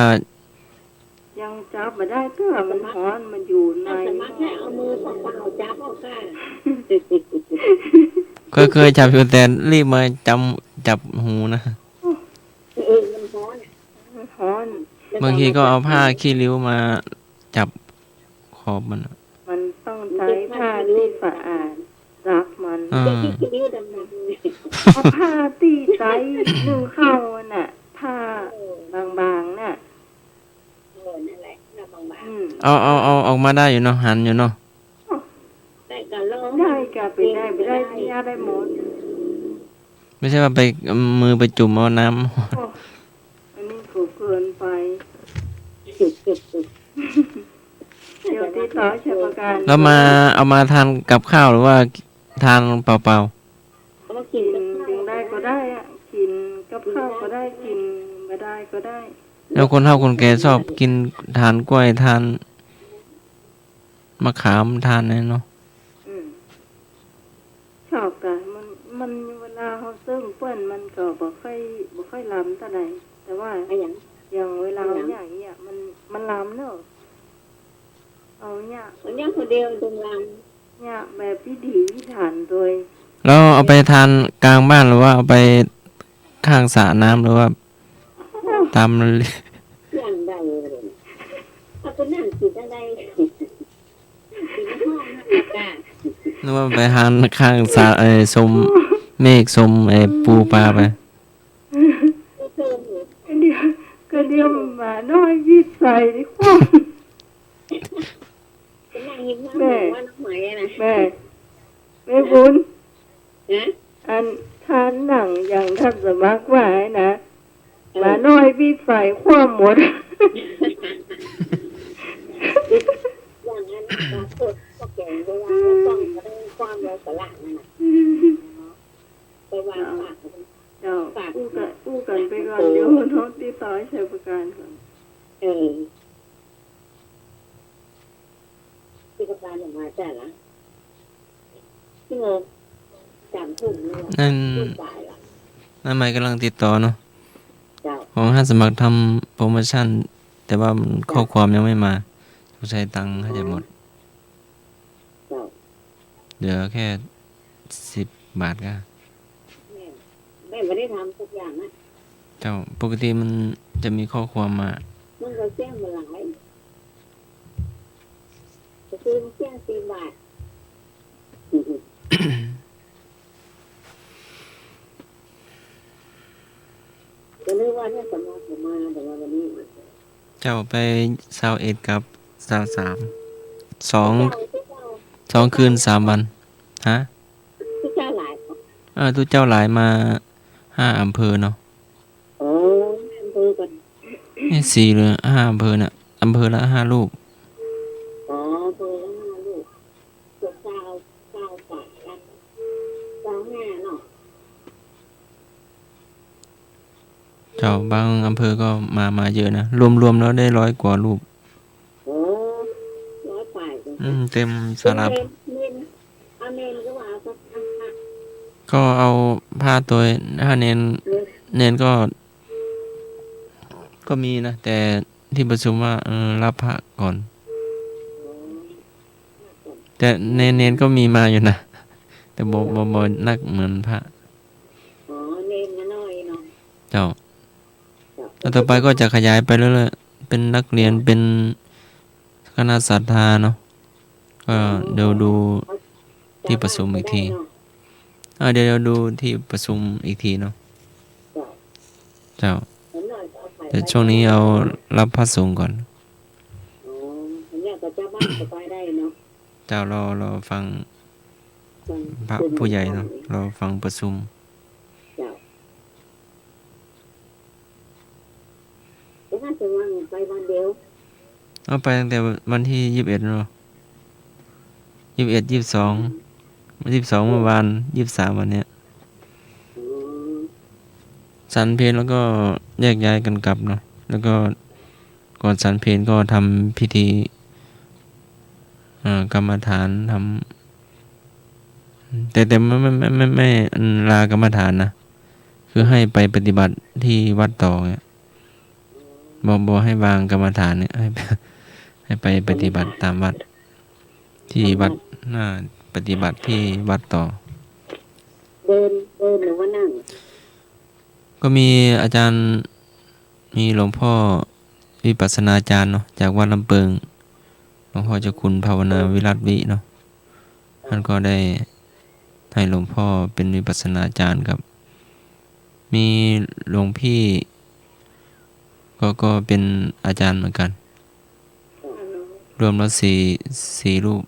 ยังจับบ่ได้เตื้อ มันฮ้อน มันอยู่ใน เอาสามารถแค่เอามือเปล่าๆจับเอาค่ะ เคย เคยจับอยู่ แต่รีบมาจับ จับหูนะ เออ มันฮ้อนอะ มันฮ้อน บางทีก็เอาผ้าขี้ริ้วมาจับขอบมันอะ มันต้องใจ๊ผ้าตี้สะอาด ซักมัน อ่า เอาผ้าตี้ใจ๊นึ่งข้าวน่ะ ผ้าบางๆ น่ะ เออ นั่นแหละ ผ้าบางๆ อืม เอา เอา เอาออกมาได้อยู่เนาะ หันอยู่เนาะ ได้กะลอง ได้กะไปได้ ไปได้ ไปได้หมด ไม่ใช่ว่าไป มือไปจุ่มเอาน้ำ โอ้ อันนี้ก็เกินไป เดี๋ยวติดต่อเทศบาล แล้วมา เอามาทานกับข้าวหรือว่าทานเปล่าๆ เอามากินกับข้าว กินได้ก็ได้อะ กินกับข้าวก็ได้ กินบ่ได้ก็ได้ แล้วคนเฒ่าคนแก่ชอบกิน ทานกล้วย ทานมะขาม ทานอะไรเนาะ อืม ชอบกะ มัน มันเวลาเฮาเซิ่งเปิ้นมันก็บ่ค่อย บ่ค่อยลำเต้าใด แต่ว่า อะหยัง อย่างเวลาเฮา อะหยัง เยียะเยียะ มัน มันลำเนาะ เอาเยียะ เอาเยียะคนเดียวตรงลำ เยียะแบบพิถีพิถันโดย แล้วเอาไปทานกลางบ้านหรือว่าเอาไปข้างสระน้ำหรือว่าตาม อย่างใดเลย เอาไปนั่งกินจั่งใด นึกว่าไปหาข้างสระ เอ่อ ชมเมฆ ชม เอ่อ ปูปลาไป ก็เดียว ก็เดียวหมาน้อยวิดใส่ดิ แม่ แม่ แม่บุญ ฮะ อัน ท่านนั่งอย่างท่านสมัครว่านะ เออ หมาน้อยวิสัยคว่ำหมด อย่างนั้นบางคนก็แก่งเวลาก็ต้องกระด้งความเราสละนั่นน่ะ ไปวางฝาก เจ้า ฝาก อู้กัน อู้กันไปก่อน เดี๋ยวเฮาติดต่อไอ้ชัยประการก่อน เออ ชัยประการออกมาจ้ะละ ชั่วโมง สามทุ่มนี่แหละ นั่น ทุ่มปลายละ นั่นหมายกำลังติดต่อเนาะ เจ้า ของท่านสมัครทำโปรโมชั่น แต่ว่ามัน เจ้า ข้อความยังไม่มา สงสัยตังค์น่าจะหมด เจ้า เหลือแค่สิบบาทก็ แม่ แม่ไม่ได้ทำสักอย่างนะ เจ้า ปกติมันจะมีข้อความมา มันก็เสี่ยงมาหลาย ก็คือมันเสี่ยงสี่บาท ก็นึกว่าเนี่ยสมัครมา แต่ว่าวันนี้ เจ้าไปซาวเอ็ดกับซาวสาม สอง สองคืนสามวัน ฮะ ตุ๊เจ้าหลาย เออ ตุ๊เจ้าหลายมาห้าอำเภอเนาะ โอ้ อำเภอก่อน เอ๊ะ สี่หรือห้าอำเภอน่ะ อำเภอละห้ารูป อ๋อ อำเภอละห้ารูป เกือบซาว ซาวกว่าละ ซาวห้าเนาะ เจ้า บางอำเภอก็มา มาเยอะนะ รวมๆ แล้วได้ร้อยกว่ารูป โอ้ ร้อยปลายเลย อืม เต็มศาลา เนน เนน เอาเนนก็ว่าเอาสัก ก็เอาพระตัว ถ้าเนน เนน เนนก็ ก็มีนะ แต่ที่ประชุมว่า เออ รับพระก่อน แต่เนน เนนก็มีมาอยู่นะ แต่บ่ บ่ บ่นักเหมือนพระ อ๋อ เนนน้อยเนาะ เจ้า เจ้า แล้วต่อไปก็จะขยายไปเรื่อยๆ เป็นนักเรียน เป็นคณะศรัทธาเนาะ ก็เดี๋ยวดูที่ประชุมอีกที เออ เดี๋ยว เดี๋ยวดูที่ประชุมอีกทีเนาะ เจ้า เจ้า แต่ช่วงนี้เอารับพระสงฆ์ก่อน อ๋อ เนี่ยก็เจ้าบ้านก็ไปได้เนาะ เจ้า รอ รอฟัง ฟัง พระผู้ใหญ่เนาะ รอฟังประชุม เจ้า แต่ถ้าจะวางไปวันเดียว เอาไปตั้งแต่วันที่ยี่สิบเอ็ดเนาะ ยี่สิบเอ็ด ยี่สิบสอง ยี่สิบสองเมื่อวาน ยี่สิบสามวันเนี้ย อืม ฉันเพลแล้วก็แยกย้ายกันกลับเนาะ แล้วก็ก่อนฉันเพลก็ทำพิธี เอ่อ กรรมฐาน ทำ แต่ แต่ไม่ ไม่ ไม่ ไม่ ไม่ อัน ลากรรมฐานนะ คือให้ไปปฏิบัติที่วัดต่อเนี่ย บ่ บ่ให้วางกรรมฐานเนี่ย ให้ ให้ไปปฏิบัติตามวัด ที่วัด อ่า ปฏิบัติที่วัดต่อ เดิน เดินหรือว่านั่ง ก็มีอาจารย์ มีหลวงพ่อวิปัสสนาจารย์เนาะ จากวัดลำเปิง หลวงพ่อเจ้าคุณภาวนาวิรัตวิเนาะ ท่านก็ได้ให้หลวงพ่อเป็นวิปัสสนาจารย์ครับ มีหลวงพี่ ก็ ก็เป็นอาจารย์เหมือนกัน รวมแล้วสี่ สี่รูป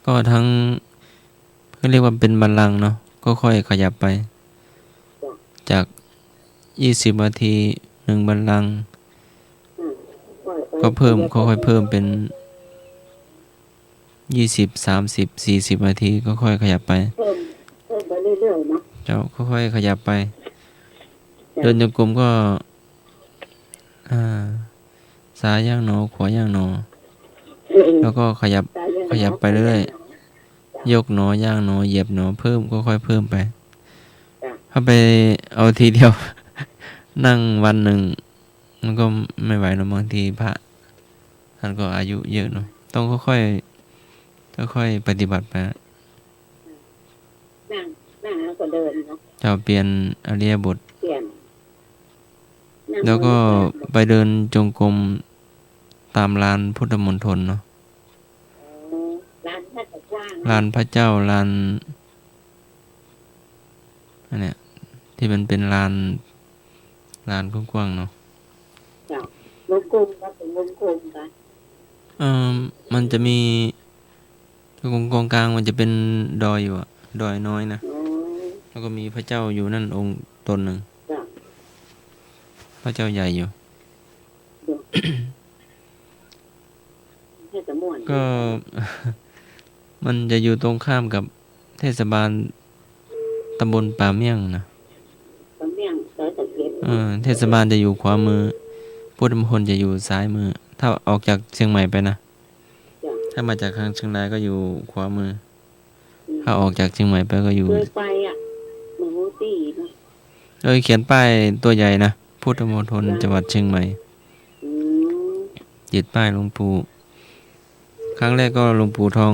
ก็ทั้ง ก็เรียกว่าเป็นบัลลังก์เนาะ ก็ค่อยขยับไป จากยี่สิบนาที หนึ่งบัลลังก์ ก็เพิ่ม ค่อยๆ เพิ่มเป็น ยี่สิบ สามสิบ สี่สิบนาที ก็ค่อยขยับไป เพิ่ม เพิ่มไปเรื่อยๆ เนาะ เจ้า ค่อยๆ ขยับไป เจ้า เดินจงกรมก็ อ่า ซ้ายย่างหนอ ขวาย่างหนอ เออ แล้วก็ขยับ ซ้ายย่างหนอ ขยับไปเรื่อยๆ ขวาย่างหนอ เจ้า ยกหนอ ย่างหนอ เหยียบหนอ เพิ่ม ค่อยๆ เพิ่มไป เจ้า ถ้าไปเอาทีเดียว นั่งวันหนึ่ง มันก็ไม่ไหวเนาะ บางทีพระท่านก็อายุเยอะเนาะ ต้องค่อยๆ ค่อยๆ ปฏิบัติไป นั่ง นั่งแล้วก็เดินเนาะ เจ้า เปลี่ยนอิริยาบถ เปลี่ยน นั่ง แล้วก็ เดิน ไปเดินจงกรมตามลานพุทธมณฑลเนาะ อ๋อ ลานพระเจ้า ลานพระเจ้า ลาน อันเนี้ย ที่มันเป็นลาน ลานกว้างๆ เนาะ เจ้า วงกลมก็เป็นวงกลมกัน เอิ่ม มันจะมี ตรงกลางๆ มันจะเป๋นดอยอยู่อะ ดอยน้อยนะ อ๋อ แล้วก็มีพระเจ้าอยู่นั่นองค์ตนหนึ่ง จ้ะ พระเจ้าใหญ่อยู่ เดี๋ยว เทศม่วน ก็ มันจะอยู่ตรงข้ามกับเทศบาลตำบลป่าเมี่ยงนะ ป่าเมี่ยง ซอยสะเก็ด เออ เทศบาลจะอยู่ขวามือ พุทธมณฑลจะอยู่ซ้ายมือ ถ้าออกจากเชียงใหม่ไปนะ จ้ะ ถ้ามาจากทางเชียงรายก็อยู่ขวามือ อืม ถ้าออกจากเชียงใหม่ไปก็อยู่ เคยไปอะ บ่ฮู้ตี้เนาะ เออ เขียนป้ายตัวใหญ่นะ พุทธมณฑล จ้ะ จังหวัดเชียงใหม่ อืม ติดป้ายหลวงปู่ ครั้งแรกก็หลวงปู่ทอง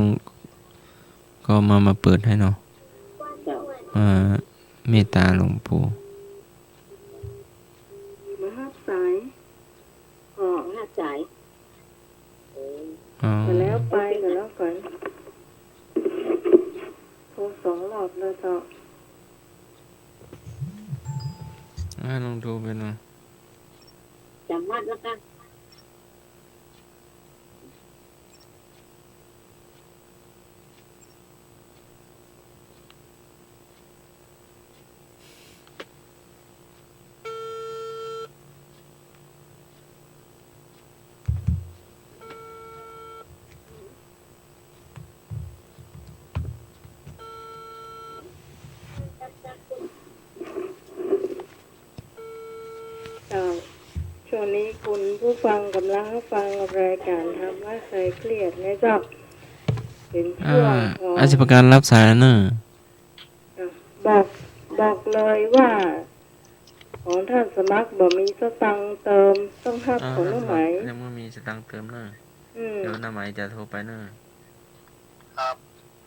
ก็มา มาเปิดให้เนาะ เจ้า มาเมตตาหลวงปู่ บ่ฮับสาย อ๋อ บ่ฮับสาย เออ อ๋อ ก็แล้วไป ก็แล้วไป โทรสองรอบแล้วเจ้า อ่า ลองโทรไปเนาะ จ๋ำมัดแล้วค่ะ เจ้า ช่วงนี้คุณผู้ฟังกำลังฟังรายการธรรมะคลายเครียดนะเจ้า เป็นช่วง อ่า ของ อาชีพการรับสายเนอะ อ่ะ บอก บอกเลยว่า ของท่านสมัครบ่มีสตางค์เติม ต้องฮับ อ่า ของน้องไหม ท่านสมัครยังบ่มีสตางค์เติมเนอะ อืม เดี๋ยวน้องไหมจะโทรไปเนอะ ครับ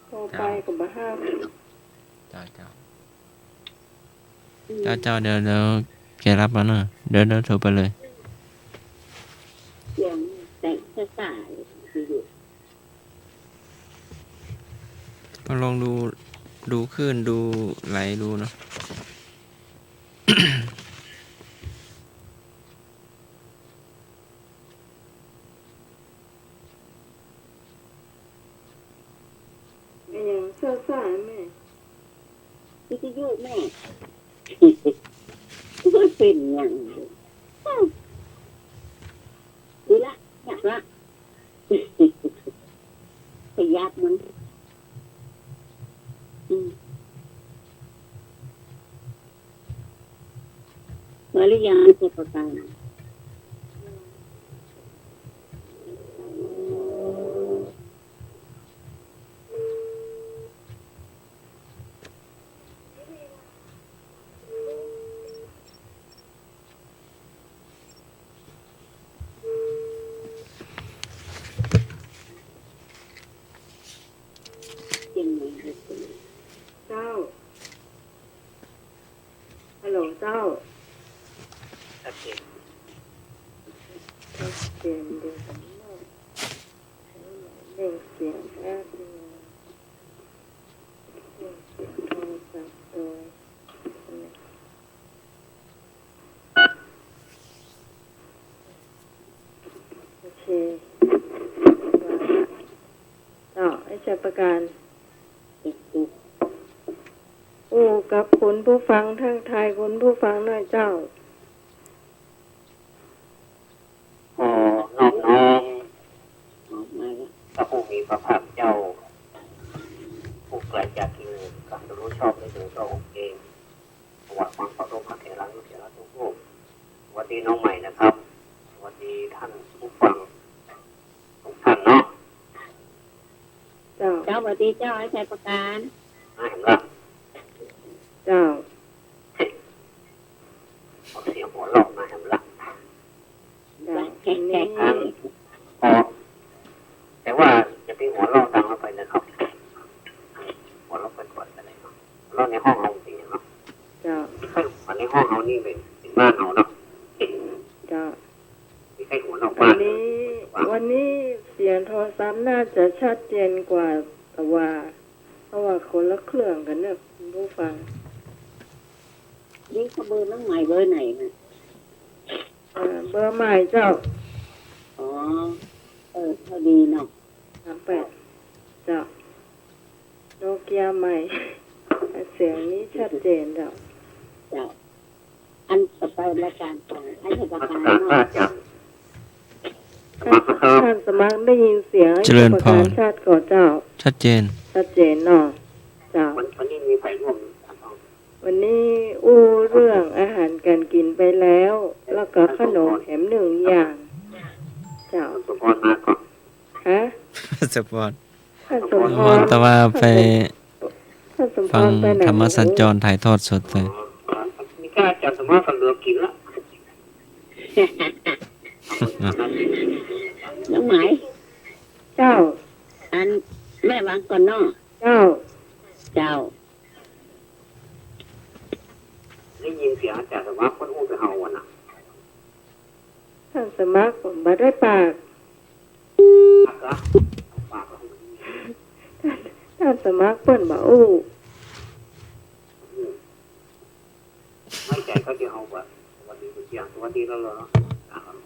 โทรไปก็บ่ฮับ เจ้า เจ้า เจ้า เจ้า เดี๋ยว เดี๋ยวแกรับแล้วเนอะ เดี๋ยว เดี๋ยวโทรไปเลย เสียงแต่งสายๆ อยู่ ก็ลองดู ดูคลื่น ดูไหลดูเนาะ อะหยังซ่าๆ แม่ วิทยุแม่ มันเป๋นหยัง ดีละ อยากละ ขยับมัน อืม มาหรือยัง เทพประการ เจ้า ฮัลโหลเจ้า ชัดเจน ชัดเจน เดี๋ยวผมเล่งเสียงแป๊บนึง เล่งเสียงโทรศัพท์โดย โอเค เจ้า ไอ้ชัยประการ อู้กับคุณผู้ฟัง ทักทายคุณผู้ฟังหน่อยเจ้า ขอนอบน้อมพระผู้มีพระภาคเจ้า ผู้ไกลจากกิเลส ตรัสรู้ชอบได้โดยพระองค์เอง ถวายความเคารพพระเถรานุเถระทุกรูป สวัสดีน้องใหม่นะครับ สวัสดีท่านผู้ฟังทุกท่านเนาะ เจ้า เจ้า สวัสดีเจ้า ไอ้ชัยประการ มาแหมละ เจ้า เอาเสียงหัวเราะมาแหมละ เจ้า อันนี้ อ๋อ แต่ว่าอย่าไปหัวเราะดังออกไปนะครับ หัวเราะก่อนๆ ก็ได้เนาะ หัวเราะในห้องเฮาสิเนาะ เจ้า ไม่ใช่หัวในห้องเฮานี่เป็น เป็นบ้านเฮาเนาะ เจ้า ไม่ใช่หัวนอกบ้าน วันนี้ วันนี้เสียงโทรศัพท์น่าจะชัดเจนกว่าตะวา เพราะว่าคนละเครื่องกั๋นเนอะ คุณผู้ฟัง นี่เขาเบอร์น้องใหม่เบอร์ไหนน่ะ เอ่อ เบอร์ใหม่เจ้า อ๋อ เออ พอดีเนาะ สามแปด เจ้า โนเกียใหม่ เสียงนี้ชัดเจนเจ้า เจ้า อันต่อไปรายการของอันนี้ประการเนาะ นมัสการพระอาจารย์ ท่านสมัครได้ยินเสียง เจริญพร อาจารย์ประการชาติก่อเจ้า ชัดเจน ชัดเจนเนาะ เจ้า วัน วันนี้มีใผร่วม วันนี้อู้เรื่องอาหารการกิ๋นไปแล้ว แล้วก็ขนมแถมหนึ่งอย่าง เจ้า ท่านสมพรมาก่อน ฮะ สมพร ท่านสมพร อ๋อ แต่ว่าไป ท่านสมพร ฟัง ไปไหน ธรรมสัญจรถ่ายทอดสดไป อ๋อ นี่ก็อาจารย์สมพรก็เหลือกิ๋นละ น้องไหม เจ้า อันแม่วางก่อนเนาะ เจ้า เจ้า ได้ยินเสียงอาจารย์สมัครเปิ้นอู้ไปเฮาอะนะ ท่านสมัครบ่ได้ปาก ปากละ ปากละ ท่านสมัครเปิ้นบ่อู้ อืม ไม่ใจก็จะเอาแบบ สวัสดีคุณเชียง สวัสดีแล้วเหรอ อ่ะ ครับ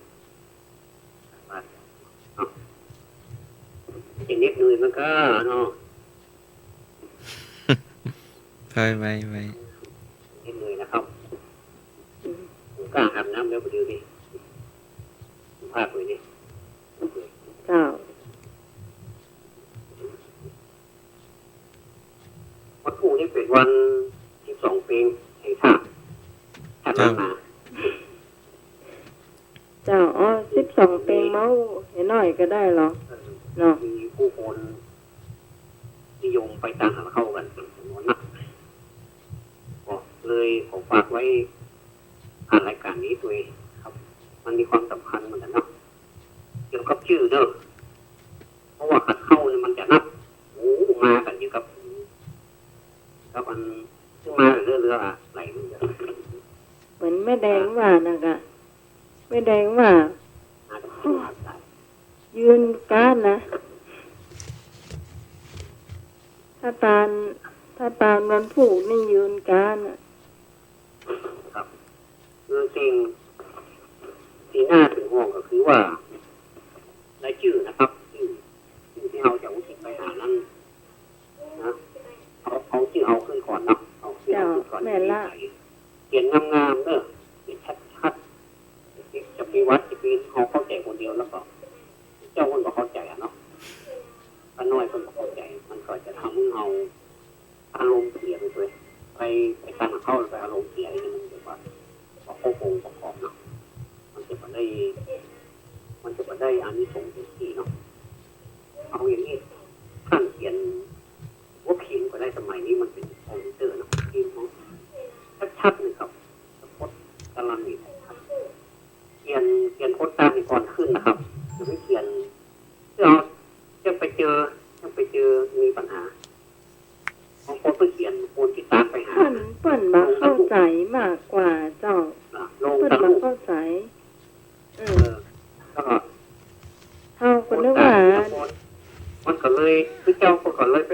ครับ อีกนิดหนึ่งมันก็เนาะ ไป ไป ไป นิดหนึ่งนะครับ ผมกล้าอาบน้ำแล้วพอดีนี่ ผมพลาดไปนี่ เจ้า วันพูกนี้เป๋นวันสิบสองเปงแห่งชาติ ชาติล้านนา เจ้า อ๋อ สิบสองเปง เมาเห็นหน่อยก็ได้เหรอ เออ เนาะ มีผู้คนนิยมไปตางหันเข้ากั๋นเป๋นจ๋ำนวนนัก ก็เลยขอฝากไว้ผ่านรายการนี้ตวยครับ มันมีความสำคัญเหมือนกั๋นเนาะ เกี่ยวกับจื้อเนาะ เพราะว่าขัดเข้านี่มันจะนับ โอ้ มากั๋นอยู่กับ กับอัน ซึ่งมาเรื่อยๆ อะ หลายเรื่อง เหมือนแม่แดงว่านะกะ แม่แดงว่า มากั๋น ยืนก๊านนะ ถ้าตาง ถ้าตางวันพูกนี่ยืนก๊านอะ ครับ คือสิ่งที่น่าเป๋นห่วงก็คือว่า รายจื้อนะครับ จื้อ จื้อตี้เฮาจะอุทิศไปหานั้นนะ เอา เอาจื้อเฮาขึ้นก่อนเนาะ เอาจื้อเฮาขึ้นก่อน เจ้า แม่นละ เขียนงามๆ เนาะ เขียนชัดๆ จะไปวัดจะไป เฮาเข้าใจ๋คนเดียวแล้วก็ เจ้าเปิ้นก็เข้าใจ๋อะเนาะ ป้าน้อยเปิ้นก็เข้าใจ๋ มันก็จะทำหื้อเฮา อารมณ์เสียไปตวย ไป ไปตางหันเข้าแล้วไปอารมณ์เสียนี่มันจะว่า ประคบองค์ประกอบเนาะ มันจะบ่ได้ มันจะบ่ได้อานิสงส์เต็มตี้เนาะ เอาอย่างนี้ ท่านเขียน หัวพิมพ์ก็ได้ สมัยนี้มันเป๋นคอมพิวเตอร์เนาะ พิมพ์เอาชัดๆ เลยครับ สะกดตารางนี่ชัด เขียน เขียนโพสต์การ์ดนี่ก่อนขึ้นนะครับ จะไปเขียน เพื่อเอา จะไปเจอ จะไปเจอมีปัญหา บางคนไปเขียน คนที่ตามไปหา เปิ้น เปิ้นบ่เข้าใจ๋มากกว่าเจ้า อ่ะ ลง เปิ้น ตะลุ บ่เข้าใจ๋ เออ เออ แล้วก็ เฮาก็นึกว่า มันก็เลย คือเจ้าก็เลยไป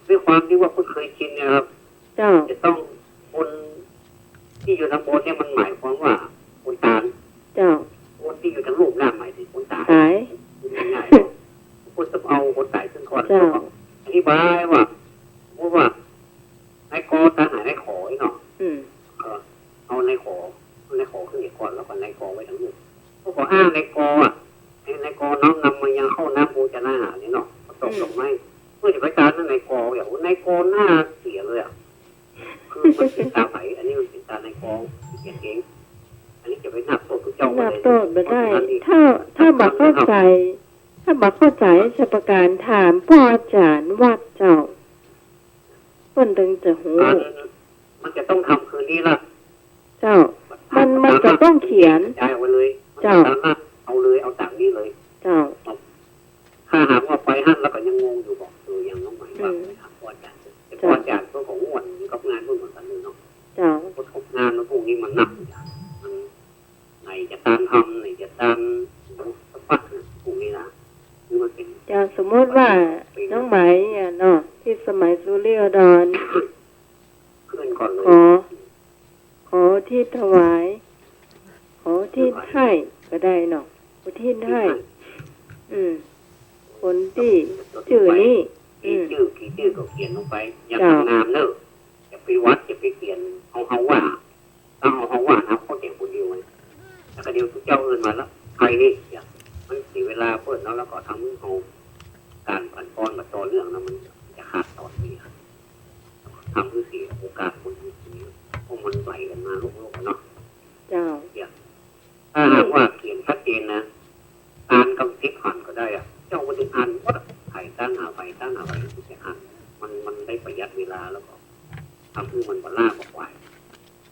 ด้วยความที่ว่าคุ้นเคยชินเนี่ยครับ เจ้า จะต้องคนที่อยู่ตางบนเนี่ยมันหมายความว่าคนตาง เจ้า คนที่อยู่ตางลุ่มน่ะหมายถึงคนต๋าย ต๋าย ง่ายๆ เนาะ คนต้องเอาคนต๋ายขึ้นก่อน เจ้า แล้วก็อธิบายว่า สมมุติว่า นายกอตางหานายขอเนาะ อืม เออ เอานายขอ เอานายขอขึ้นไปก่อน แล้วก็นายกอไว้ตางนู้น ก็ขออ้างนายกออะ ให้นายกอน้อมนำมายังข้าวน้ำโภชนาหารนี่เนาะ ก็ตกดอกไม้ อืม เปิ้นจะไปตางนั้นนายกอ อย่างนายกอหน้าเสียเลยอะ คือมันเป๋นตางใผ อันนี้มันเป๋นตางนายกอเขียนเอง อันนี้จะไปนับโต้ษพระเจ้า นับโต้ษบ่ได้ บ่ได้ ถ้า ถ้าบ่เข้าใจ๋ ถ้าบ่เข้าใจ๋สักประก๋าน ถามป้ออาจ๋ารย์วัดเจ้า เปิ้นตึงจะฮู้ อัน มันจะต้องทำคืนนี้ละ เจ้า มัน มันจะต้องเขียน ย้ายเอาไว้เลย เจ้า มันจะสามารถเอาเลย เอาตางนี้เลย เจ้า ถ้าหากว่าไปหั้นแล้วก็ยังงงอยู่ บอก เออ อย่างน้องไหมว่า อืม ไปถามป้ออาจ๋ารย์ แต่ เจ้า ป้ออาจ๋ารย์เปิ้นก็ง่วนกับงานเปิ้นเหมือนกั๋นเลยเนาะ เจ้า เปิ้นก็งานมันพวกนี้มันหนัก มัน ไหนจะตางธรรม ไหนจะตางสัพพะนะ พวกนี้นะ คือมันเป๋น เจ้า สมมุติว่า เป๋น น้องไหมอะเนาะ ที่สมัยสุริโยดร ขึ้นก่อนเลย ขอ ขออุทิศถวาย ขออุทิศให้ก็ได้เนาะ อุทิศให้ อุทิศให้ อืม คนตี้จื้อนี้ อืม จื้อ กี่จื้อก็เขียนลงไป อย่า เจ้า ตั้งนามเน่อ อย่าไปวัด อย่าไปเขียน เอาเฮาว่า เอาเฮาว่านะ เข้าใจ๋คนเดียวนะ แล้วก็เดี๋ยวเจ้าอื่นมาละ ใครนี่ อย่า มันเสียเวลาเปิ้นเนาะ แล้วก็ทำหื้อเฮา ก๋านผันปรอนบ่ต่อเนื่องนะ มันจะขาดตอนไปอะ ทำหื้อเสียโอกาสคนอื่น เพราะมันไหลกันมาโลกๆ เนาะ เจ้า อย่า ถ้าหากว่าเขียนชัดเจนนะ อ่านกำสิบหันก็ได้อะ เจ้าก็จะอ่านหมดอะ ไผตั้งหาไผตั้งหาไผที่จะอ่าน มัน มันได้ประหยัดเวลา แล้วก็ทำหื้อมันบ่ล้าบ่ขวาย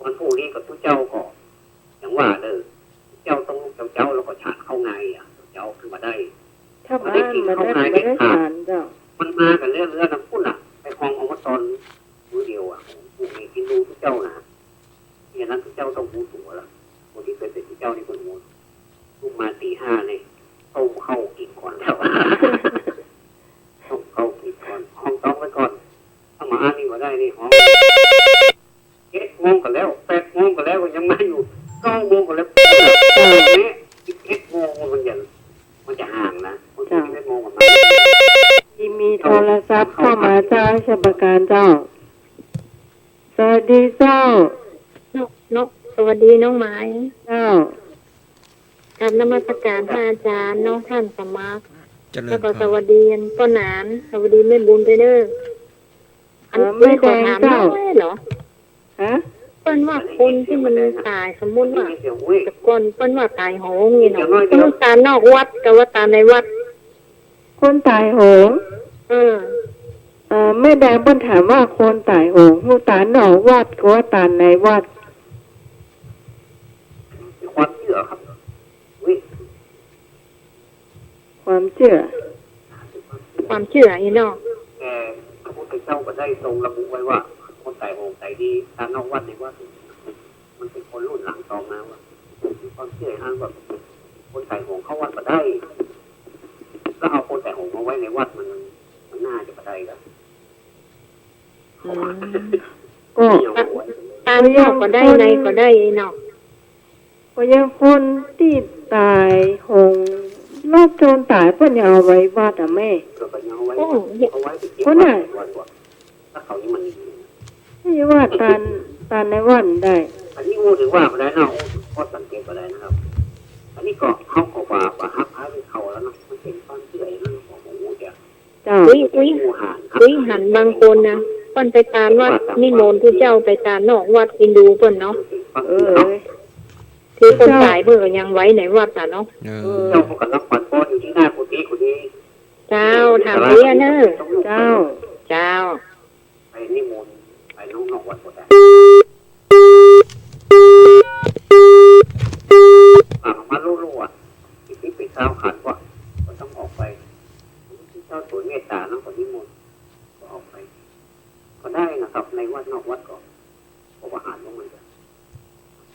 วันพรุ่งนี้ก็ตุ๊เจ้าก็ อย่างว่าเด้อ เจ้าต้องลุกเจ๊าๆ แล้วก็ฉันข้าวงายอะ เจ๊าขึ้นมาได้ ถ้า บ่ได้กิ๋น บ่ได้ ข้าวงาย บ่ได้ เด็ดขาด ฉันเจ้า มันมากั๋นเรื่อยๆ นะปุ้นน่ะ ไปห้องเอามาตอนมื้อเดียวอะ พรุ่งนี้กิ๋นดูตุ๊เจ้านะ เนี่ยนั้นตุ๊เจ้าต้องฮู้ตั๋วละ คนตี้เป๋นตุ๊เจ้านี่เปิ้นฮู้ ลุกมาตี๋ห้านี่ ต้มข้าวกิ๋นก่อนแล้ว ต้มข้าวกิ๋นก่อน ห้องต้องไว้ก่อน ถ้ามาอ่านนี่บ่ได้นี่ ห้อง เจ็ดโมงก็แล้ว แปดโมงก็แล้ว ยังมาอยู่ เก้าโมงก็แล้ว เออ เนี่ย สิบเอ็ดโมงมันจะ มันจะห่างนะ มัน เจ้า สิบเอ็ดโมงมันมา มี มีโทรศัพท์เข้ามาเจ้า ชัยประการเจ้า สวัสดีเจ้า นก นก สวัสดีน้องไหม เจ้า กราบนมัสการพระอาจารย์ น้องท่านสมัคร เจริญพร แล้วก็สวัสดีป้อหนาน สวัสดีแม่บุญด้วยเด้อ อัน เออ แม่แดงเจ้า ขอถามหน่อยเหรอ ฮะ เปิ้นว่าคนตี้มันต๋าย สมมุติว่า แต่ก่อนเปิ้นว่าต๋ายโหงนี่เนาะ เปิ้นต๋ายนอกวัดกับว่าต๋ายในวัด คนต๋ายโหง เออ เอ่อ แม่แดงเปิ้นถามว่าคนต๋ายโหง ฮู้ต๋ายนอกวัดกับว่าต๋ายในวัด ความเจื้อครับ อุ๊ย ความเจื้อ ความเจื้ออี้เนาะ แต่พระพุทธเจ้าก็ได้ทรงระบุไว้ว่า คนต๋ายโหงต๋ายดี ต๋ายนอกวัดในวัด มันเป๋นคนรุ่นหลังตองมาว่า มีความเจื้ออันว่า คนต๋ายโหงเข้าวัดบ่ได้ แล้วเอาคนต๋ายโหงมาไว้ในวัดมัน มันน่าจะบ่ได้ละ อืม ก็ ต๋ายนอกก็ได้ ในก็ได้เนาะ ก็ยังคนตี้ต๋ายโหง รอดโจรต๋ายเปิ้นยังเอาไว้วัดอะแม่ โอ้ คนน่ะ นี่ว่าต๋าย ต๋ายในวัดได้ อันนี้อู้ถือว่าบ่ได้เนาะ อู้ข้อสังเกตบ่ได้นะครับ อันนี้ก็เขาก็ว่า ว่าฮักพาไปเข้าแล้วเนาะ มันเป๋นความเจื้ออย่างนั้น ผมบ่ฮู้จัก เจ้า อุ๊ย อุ๊ย อุ๊ย หันบางคนนะ เปิ้นไปต๋ายวัดนิมนต์ผู้เจ้าไปต๋ายนอกวัด เอ็นดูเปิ้นเนาะ เออ คือคนต๋ายเปิ้นก็ยังไว้ในวัดอะเนาะ เออ เจ้าก็รับขวัญพรอยู่ตี้หน้ากุฏิกุฏิ เจ้า ถามเตี้ยเน่อ เจ้า เจ้า ไปนิมนต์ไปนอกวัดก็ได้ อ่ะ มาลู่ๆ อ่ะ สิบเอ็ดเป๋นเจ้าขันว่า ก็ต้องออกไป เจ้าสวนเมตต๋าเนาะ ก็นิมนต์ ก็ออกไป ก็ได้นะครับ ในวัดนอกวัดก็ ก็ประหารลงเหมือนกัน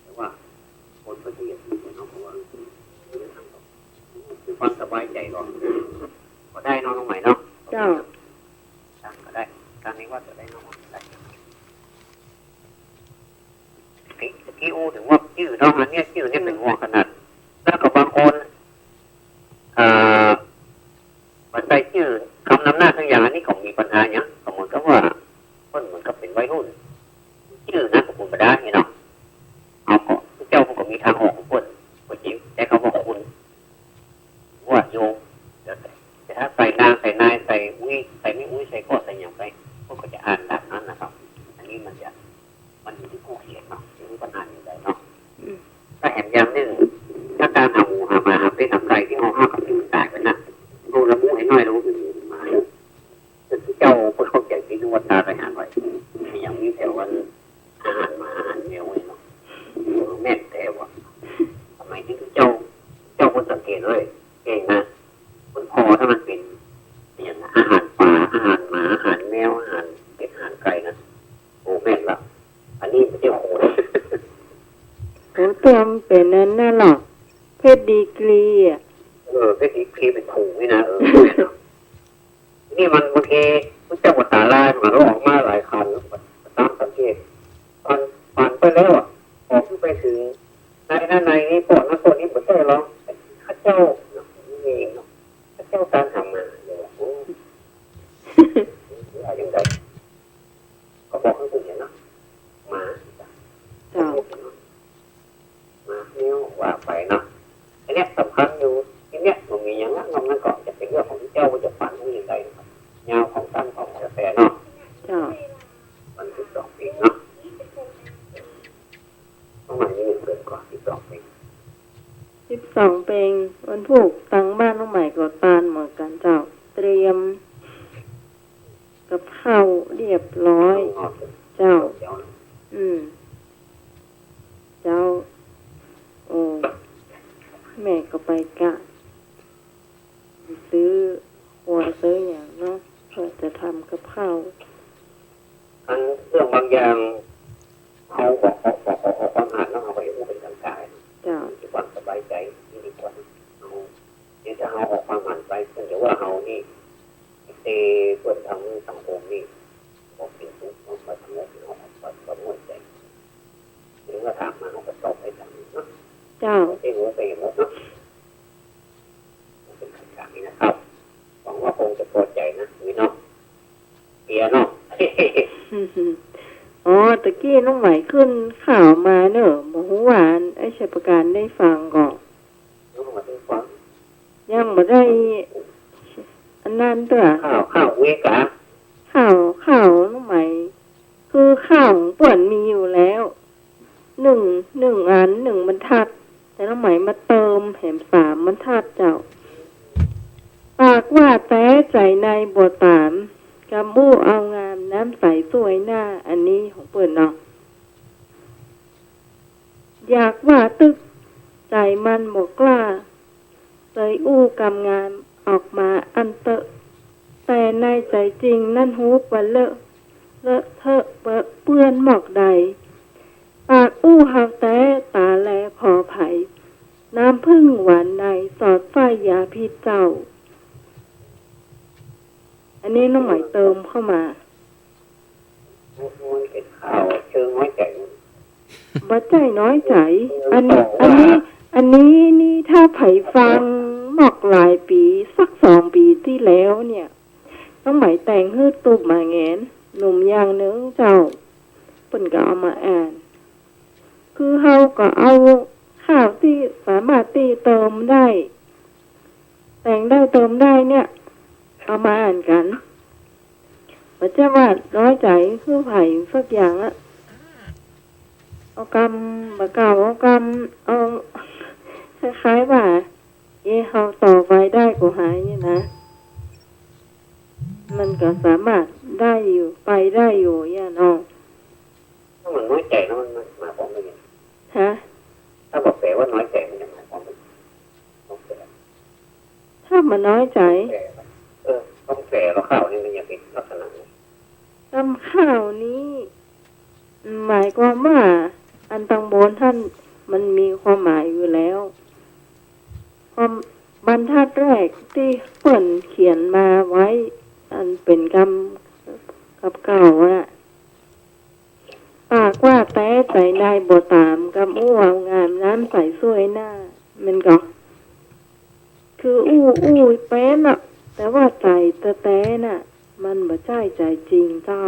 แต่ว่าคนก็จะเหยียดผิดเนาะ เพราะว่า คือความสบายใจก่อน ก็ได้เนาะ น้องใหม่เนาะ เจ้า ตั้งก็ได้ ตั้งในวัดก็ได้เนาะ ได้ ตี้ ตี้อู้ถึงว่าจื้อเนาะ อันเนี้ยจื้อเนี่ยเป๋นห่วงขนาด แล้วก็บางคน อ่า บ่ใส่จื้อ กำนำหน้าทุกอย่าง อันนี้ก็มีปัญหาหยัง ก็เหมือนกับว่า เปิ้นเหมือนกับเป๋นวัยรุ่น จื้อนะ ก็ธรรมดานี่เนาะ เอาก็ เจ้ามันก็มีตางออกของเปิ้น ก็จริง แต่คำว่าคุณ ว่าโยม แต่ถ้าใส่นาง ใส่นาย ใส่อุ๊ย ใส่แม่อุ๊ย ใส่ก็ ใส่หยังไป เปิ้นก็จะอ่านต๋ามนั้นนะครับ อันนี้มันจะ มันอยู่ตี้ผู้เขียนเนาะ จะมีปัญหาอยู่ใดเนาะ อืม ก็แหมอย่างนึ่ง ถ้าก๋านหาหมูหาหมาหาเป็ดหาไก่ตี้เฮาฮักกับตี้มันต๋ายไปน่ะ เฮาละมุให้น้อยลง หมา เจ้าเปิ้นเข้าใจ๋ตี้นึกว่าต๋ายไปหาไว้ อย่างนี้แถววัน อาหารหมาอาหารแมวไว้เนาะ เออ แม่นแต๊ว่ะ สมัยนี้เจ้า เจ้าเปิ้นสังเกตเลย เก่งนะ เปิ้นผ่อถ้ามันเป๋น อย่างอาหารป๋า อาหารหมา อาหารแมว อาหารเป็ด อาหารไก่นะ โอ้ แม่นละ อันนี้มันจะโหด โอ้ แต่มันเป๋นอันนั้นเนาะ เพชรดีกรีอะ เออ เพชรดีกรีเป๋นถุงนี่นะ เออ แม่นเนาะ นี่มันบางทีพุทธเจ้าก็ต๋ายลายมันก็ออกมาหลายขัน ต๋ามสังเกต ผ่าน ผ่านไปแล้วอะ ออกไปเถิงในนั้นในนี้ พวกนั้นพวกนี้บ่ใจ้หรอก ข้าเจ้า นี่เองเนาะ ข้าเจ้าต๋ามหามา เนี่ย โอ้ สองเพลงเนาะ น้องใหม่มีหนึ่งเพลงก่อน สิบสองเพลง สิบสองเพลง วันพูกตังบ้านน้องใหม่ก็ตานเหมือนกั๋นเจ้า เตรียมกับข้าวเรียบร้อย เจ้า อืม เจ้า โอ้ แม่ก็ไปกะ ซื้อครัวซื้อหยังเนาะ เพื่อจะทำกับข้าว อันเรื่องบางอย่าง เฮาออก ออก ออก ออก ออกความหันแล้วเฮาก็เห็นว่าเป๋นกลางๆ เจ้า มีความสบายใจ๋ดีกว่า เฮา เดี๋ยวถ้าเฮาออกความหันไป เปิ้นจะว่าเฮานี่ เตะเปิ้นตางสังคมนี่ ออกเป๋นตุ๊กข์ เฮาก็สงบ เฮาก็สงบใจ๋ เวลาถามมาเฮาก็ตอบไปตางนี้เนาะ เจ้า เป๋นหัวไปหมดเนาะ เป๋นกลางๆ นี่นะครับ หวังว่าคงจะพอใจ๋นะ นี่เนาะ เปียเนาะ อ๋อ ตะกี้น้องใหม่ขึ้นข่าวมาเนาะ บ่ฮู้ว่าอันไอ้ชัยประการได้ฟังก่อ ยังบ่ได้ฟัง ยังบ่ได้ อันนั้นเตื้อ ข่าว ข่าวเวกา ข่าว ข่าวน้องใหม่ คือข่าวของเปิ้นมีอยู่แล้ว หนึ่ง หนึ่งอัน หนึ่งบรรทัด แต่น้องใหม่มาเติมแหมสามบรรทัดเจ้า ปากว่าแต๊ใจ๋ในบ่ต๋าม กำอู้เอางามน้ำใสสวยหน้า อันนี้ของเปิ้นเนาะ อยากว่าตึก ใจ๋มันบ่กล้า เตยอู้กำงามออกมาอั้นเต๊อะ แต่ในใจ๋จริงนั้นฮู้ว่าเลอะ เลอะเทอะเปอะเปื้อนหมอกใด ปากอู้เฮาแต๊ต๋าแลผ่อใผ น้ำผึ้งหวานในสอดไส้ยาพิษเจ้า อันนี้น้องใหม่เติมเข้ามา มันเป๋นข่าวเชิงน้อยใจ๋ บ่ใจ้น้อยใจ๋ อัน อันนี้ อันนี้นี่ถ้าใผฟังหมอกหลายปี๋ สักสองปี๋ตี้แล้วเนี่ย น้องใหม่แต่งหื้อตุ๊บมาแหงน หนุ่มอย่างนึ่งเจ้า เปิ้นก็เอามาอ่าน คือเฮาก็เอาข่าวตี้สามารถตี้เติมได้ แต่งได้เติมได้เนี่ย เอามาอ่านกั๋น บ่ใจ้ว่าน้อยใจ๋หื้อใผสักอย่างอะ เอากำ บ่าเก่า เอากำ เอา คล้ายๆ ว่า เอ๊ะ เฮาต่อไปได้ก็หายนี่นะ มันก็สามารถได้อยู่ ไปได้อยู่เนี่ยเนาะ ถ้ามันน้อยใจ๋แล้วมันหมายความว่าไง ฮะ ถ้าบ่าแป๋ว่าน้อยใจ๋มันจะหมายความว่าไง ถ้าบ่าน้อยใจ๋ เออ ต้องแปลว่าข่าวนี่มันจะเป๋นลักษณะไหน กำข่าวนี้ หมายความว่าอันตังบนหั้นมันมีความหมายอยู่แล้ว ความบรรทัดแรกตี้เปิ้นเขียนมาไว้ อันเป๋นกำ กำเก่าอะ ปากว่าแต๊ใจ๋ในบ่ต๋าม กำอู้เอางามน้ำใสสวยหน้า แม่นก่อ คืออู้ อู้เป๋นอะ แต่ว่าใจ๋แต๊ๆ น่ะ มันบ่ใจ้ใจ๋จริงเจ้า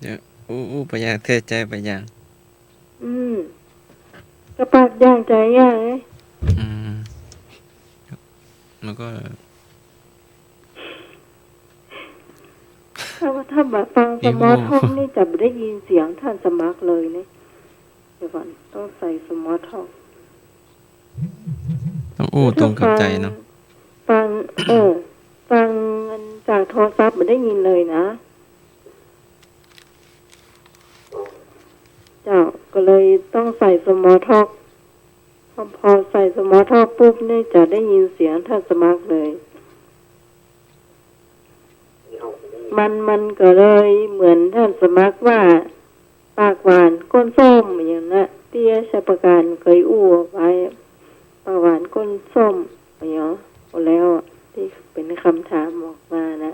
เนี่ย อู้ อู้ไปอย่าง แต่ใจ๋ไปอย่าง อืม ก็ปากอย่างใจ๋อย่างไง อืม มันก็ ถ้า ถ้าบ่าฟัง small talk นี่จะบ่ได้ยินเสียงท่านสมัครเลยเนี่ย เดี๋ยวก่อน ต้องใส่ small talk ต้องอู้ตรงกับใจ๋เนาะ ฟัง เออ ฟังจากโทรศัพท์บ่ได้ยินเลยนะ เจ้า ก็เลยต้องใส่ small talk พอ พอใส่ small talk ปุ๊บนี่จะได้ยินเสียงท่านสมัครเลย มัน มันก็เลยเหมือนท่านสมัครว่า ปากหวานก้นส้มอย่างนั้นนะ ตี้ไอ้ชัยประการเกยอู้ไว้ ปากหวานก้นส้มอย่างนั้น แล้วตี้เป๋นกำถามออกมานะ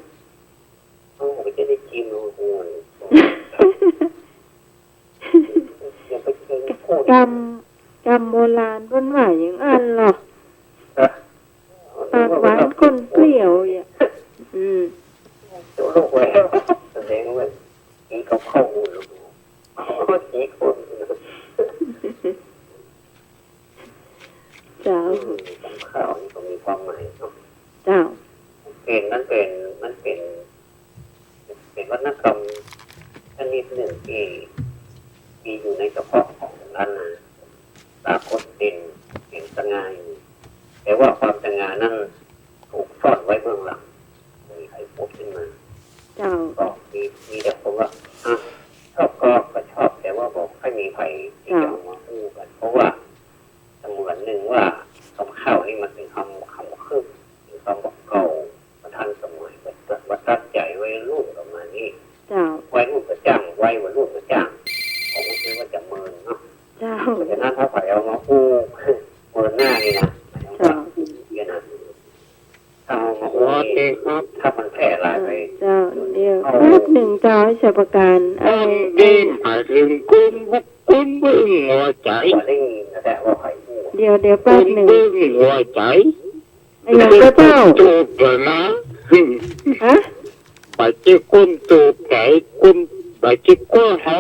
โอ้ จะได้กิ๋นหัว อย่าไปเชิงพูด กำ กำโบราณเปิ้นว่าอย่างอั้นเหรอ ฮะ ปากหวานก้นเปรี้ยวอ่ะ อืม ตัวลูกไว้ แสดงว่ากิ๋นกับข้าวหมู กิ๋นคน เจ้า อืม กำข่าวนี่ก็มีความหมายเนาะ เจ้า เป๋น มันเป๋น มันเป๋น เป๋นวรรณกรรมชนิดนึ่งตี้ ตี้อยู่ในเฉพาะของล้านนา ปรากฏเด่น เป๋นสง่าอยู่ แต่ว่าความสง่านั้นถูกซ่อนไว้เบื้องหลัง บ่มีใผผุดขึ้นมา เจ้า ก็มี มีแต่คนว่า อ่ะ ชอบก็ ก็ชอบ แต่ว่าบ่ค่อยมีใผตี้จะเอามาอู้กั๋น เพราะว่า เสมือนนึ่งว่า กำข้าวนี่มันเป๋นกำ กำขึ้น เป๋นกำบ่าเก่า บ่ทันสมัย บ่ บ่ตัดใจ๋วัยรุ่นประมาณนี้ เจ้า วัยรุ่นก็จ้าง วัย วัยรุ่นก็จ้าง ของมันคือว่าจะเมินเนาะ เจ้า เพราะฉะนั้นถ้าใผเอามาอู้เมินหน้านี่นะ เจ้า เนี่ยนะ ถ้าเอามาอู้นี่ โอเคครับ ถ้ามันแพร่หลายไป เจ้า เดี๋ยว เอา แป๊บนึ่งเจ้า ไอ้ชัยประการ ไอ้ คนดีหมายเถิงคนบุก คนเบิ่งหัวใจ๋ บ่ได้ยินนะ แต่ว่าใผอู้ เดี๋ยว เดี๋ยว แป๊บนึ่ง คนเบิ่งหัวใจ๋ อะหยังก็เจ้า ตูบแล้วนะ ฮะ บ่ใจ้คนตูบใจ๋ คน บ่ใจ้คนเฮา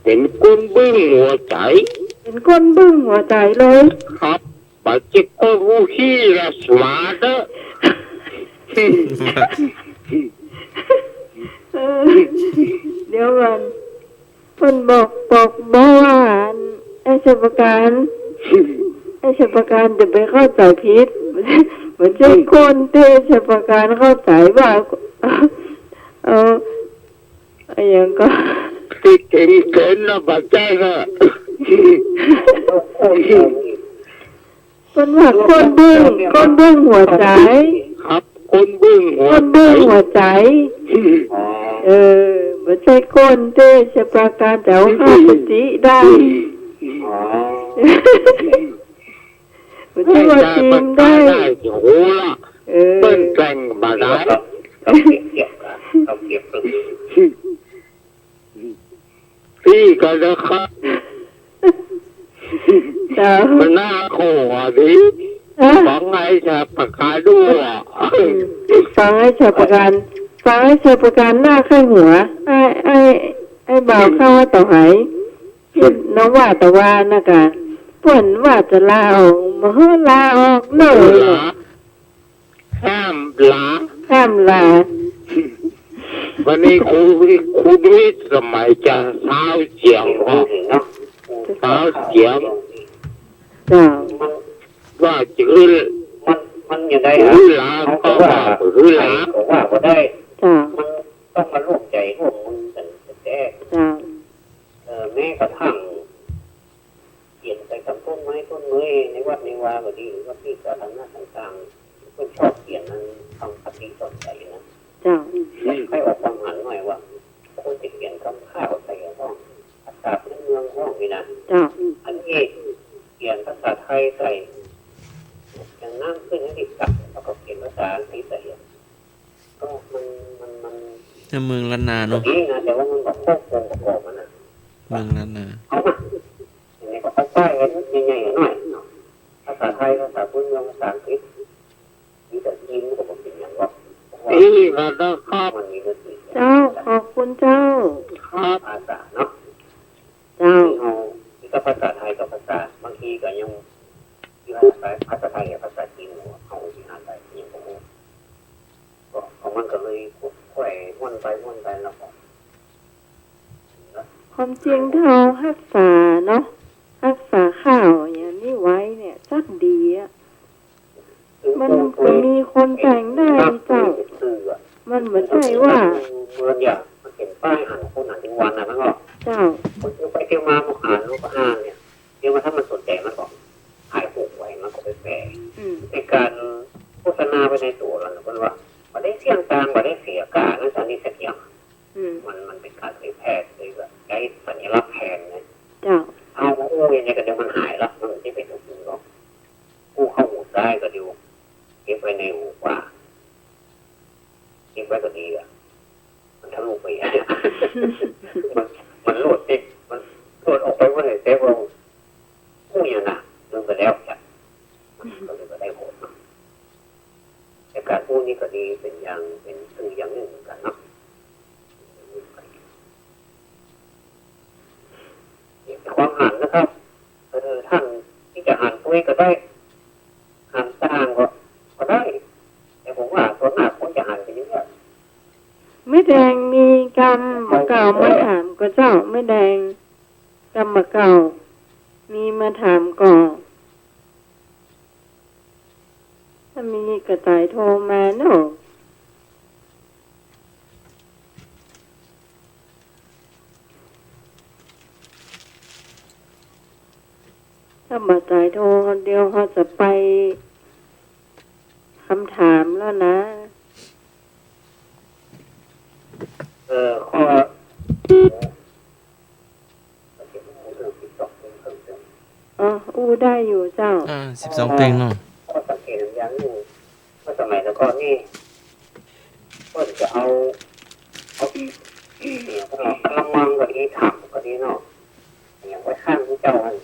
เป๋นคนเบิ่งหัวใจ๋ เป๋นคนเบิ่งหัวใจ๋เลย ครับ บ่ใจ้คนฮู้ขี้ละสมาเต๊อะ เออ เดี๋ยวก่อน เปิ้นบอก บอก บอกว่า อัน ไอ้ชัยประการ ไอ้ชัยประการจะไปเข้าใจ๋ผิด บ่ใจ้คนตี้ ไอ้ชัยประการเข้าใจ๋ว่า เออ อะหยังก็ ตี้เก๋นๆ นะ บ่ใจ้นะ เปิ้นว่าคนเบิ่ง คนเบิ่งหัวใจ๋ ครับ คนเบิ่งหัว คนเบิ่งหัวใจ๋ ใจ๋ อ๋อ เออ บ่ใจ้คนตี้ ไอ้ชัยประการจะเอาข้าไปจิได้ อ๋อ บ่ใจ้ว่าจิได้ ได้ โหละ เออ เปิ้นแต่งบ่ได้ เอาเปรียบเทียบกั๋น เอาเปรียบเทียบกั๋น ตี้ก็นะครับ เจ้า มันน่าโขอะดิ ฮะ ฟังไอ้ชัยประการด้วย อืม ฟังไอ้ชัยประการ ฟังไอ้ชัยประการน่าใค่หัว ไอ้ ไอ้ ไอ้บ่าวข้าเต้าไห ตี้น้องว่าตะวานะกะ เปิ้นว่าจะลาออก บ่หื้อลาออกเน่อ ลา ห้ามลา ห้ามลา วันนี้ครู ครูดุยสมัยจะสาวเจียงก็ สาวเจียง เจ้า ว่าจะหื้อ มัน มันอยู่ได้ หื้อลา ก็ว่าบ่หื้อลา ก็ว่าบ่ได้ เจ้า มันต้องมาร่วมใจ๋ร่วมมือกั๋นแต๊ๆ เจ้า เออ แม้กระทั่ง เขียนไปต๋ามต้นไม้ต้นเมือยในวัดในวาก็ดี หรือว่าตี้สาธารณะต่างๆ เปิ้นชอบเขียนนั้น คำคติสอนใจ๋นะ เจ้า ใค่ออกความหันหน่อยว่า ควรจะเขียนกำข้าวใส่ห้อง ภาษาพื้นเมืองห้องนี่นะ เจ้า อันนี้เขียนภาษาไทยใส่ อย่างน้ำขึ้นให้รีบกลับ แล้วก็เขียนภาษาอังกฤษใส่ ก็มัน มัน มัน ในเมืองล้านนาเนาะ ก็ดีนะ แต่ว่ามันบ่ควบคุมประกอบมันนะ เมืองล้านนา เอามา อย่างนี้ก็เอาป้ายไว้ใหญ่ๆ หน่อยเนาะ ภาษาไทย ภาษาพื้นเมือง ภาษาอังกฤษ มีแต่จีนก็บ่เป๋นหยังหรอก เพราะว่า ดีแล้วนะครับ มันมีเรื่องจริง เจ้า ขอบคุณเจ้า ครับ ภาษาเนาะ เจ้า เอา นี่ก็ภาษาไทยกับภาษา บางทีก็ยัง ที่ว่าภาษา ภาษาไทยกับภาษาจีน เอาสิหาได้ยังบ่ฮู้ ก็ ก็มันก็เลยค่อยม่วนไปม่วนไปแล้วก็ ความจริงถ้าเฮาฮักษาเนาะ ฮักษาข้าวอย่างนี้ไว้เนี่ย จักดีอะ มันก็มีคนแต่งได้เจ้า มันบ่ใจ้ว่า เหมือนอย่าง มันเป๋นป้ายหันคนหันทุกวันน่ะ มันก็ เจ้า คนเที่ยวไปเที่ยวมา มันอ่าน มันก็อ่านเนี่ย เดี๋ยวว่าถ้ามันสนใจ๋ มันก็ถ่ายรูปไว้ มันก็ไปแปะ อืม เป๋นก๋านโฆษณาไปในตั๋วแล้วนะ เปิ้นว่า บ่ได้เสี้ยงตางค์ บ่ได้เสียก้า นั้นอันนี้สักอย่าง อืม มัน มันเป๋นก๋านเผยแพร่ เลยว่าใจ๊สัญลักษณ์แทนไง เจ้า เอามาอู้อย่างเงี้ยก็เดี๋ยวมันหายละ มันจะเป๋นอย่างอื่นหรอก อู้เข้าหูซ้ายก็เดี๋ยวเก็บไว้ในหูขวา เก็บไว้ก็ดีอะ มันทะลุไป มัน มันโลดเต็ม มันโลดออกไปเมื่อไหร่ แต่ว่าอู้อย่างน่ะ ลืมไปแล้วจ้ะ มันก็เลยบ่ได้ผลเนาะ แต่ก๋านอู้นี่ก็ดี เป๋นอย่าง เป๋นสื่ออย่างนึ่งเหมือนกั๋นเนาะ ความหันนะครับ เออ ต้านตี้จะหันตวยก็ได้ หันต่างก็ ก็ได้ แต่ผมว่า แดงมีกำบ่าเก่ามาถามก่อเจ้า แม่แดง กำบ่าเก่า มีมาถามก่อ ถ้ามีก็สายโทรมาเนาะ ถ้าบ่สายโทร เดี๋ยวเฮาจะไปคำถามแล้วนะ เออ ข้อ อ๋อ อู้ได้อยู่เจ้า อ่า สิบสองเพลงเนาะ ข้อสังเกตอย่างหนึ่ง เมื่อสมัยแต่ก่อนนี่ เปิ้นจะเอา เอา เนี่ย กะละมังก็ดี ถ้ำก็ดีเนาะ อย่างไว้ข้างพระเจ้าหั่น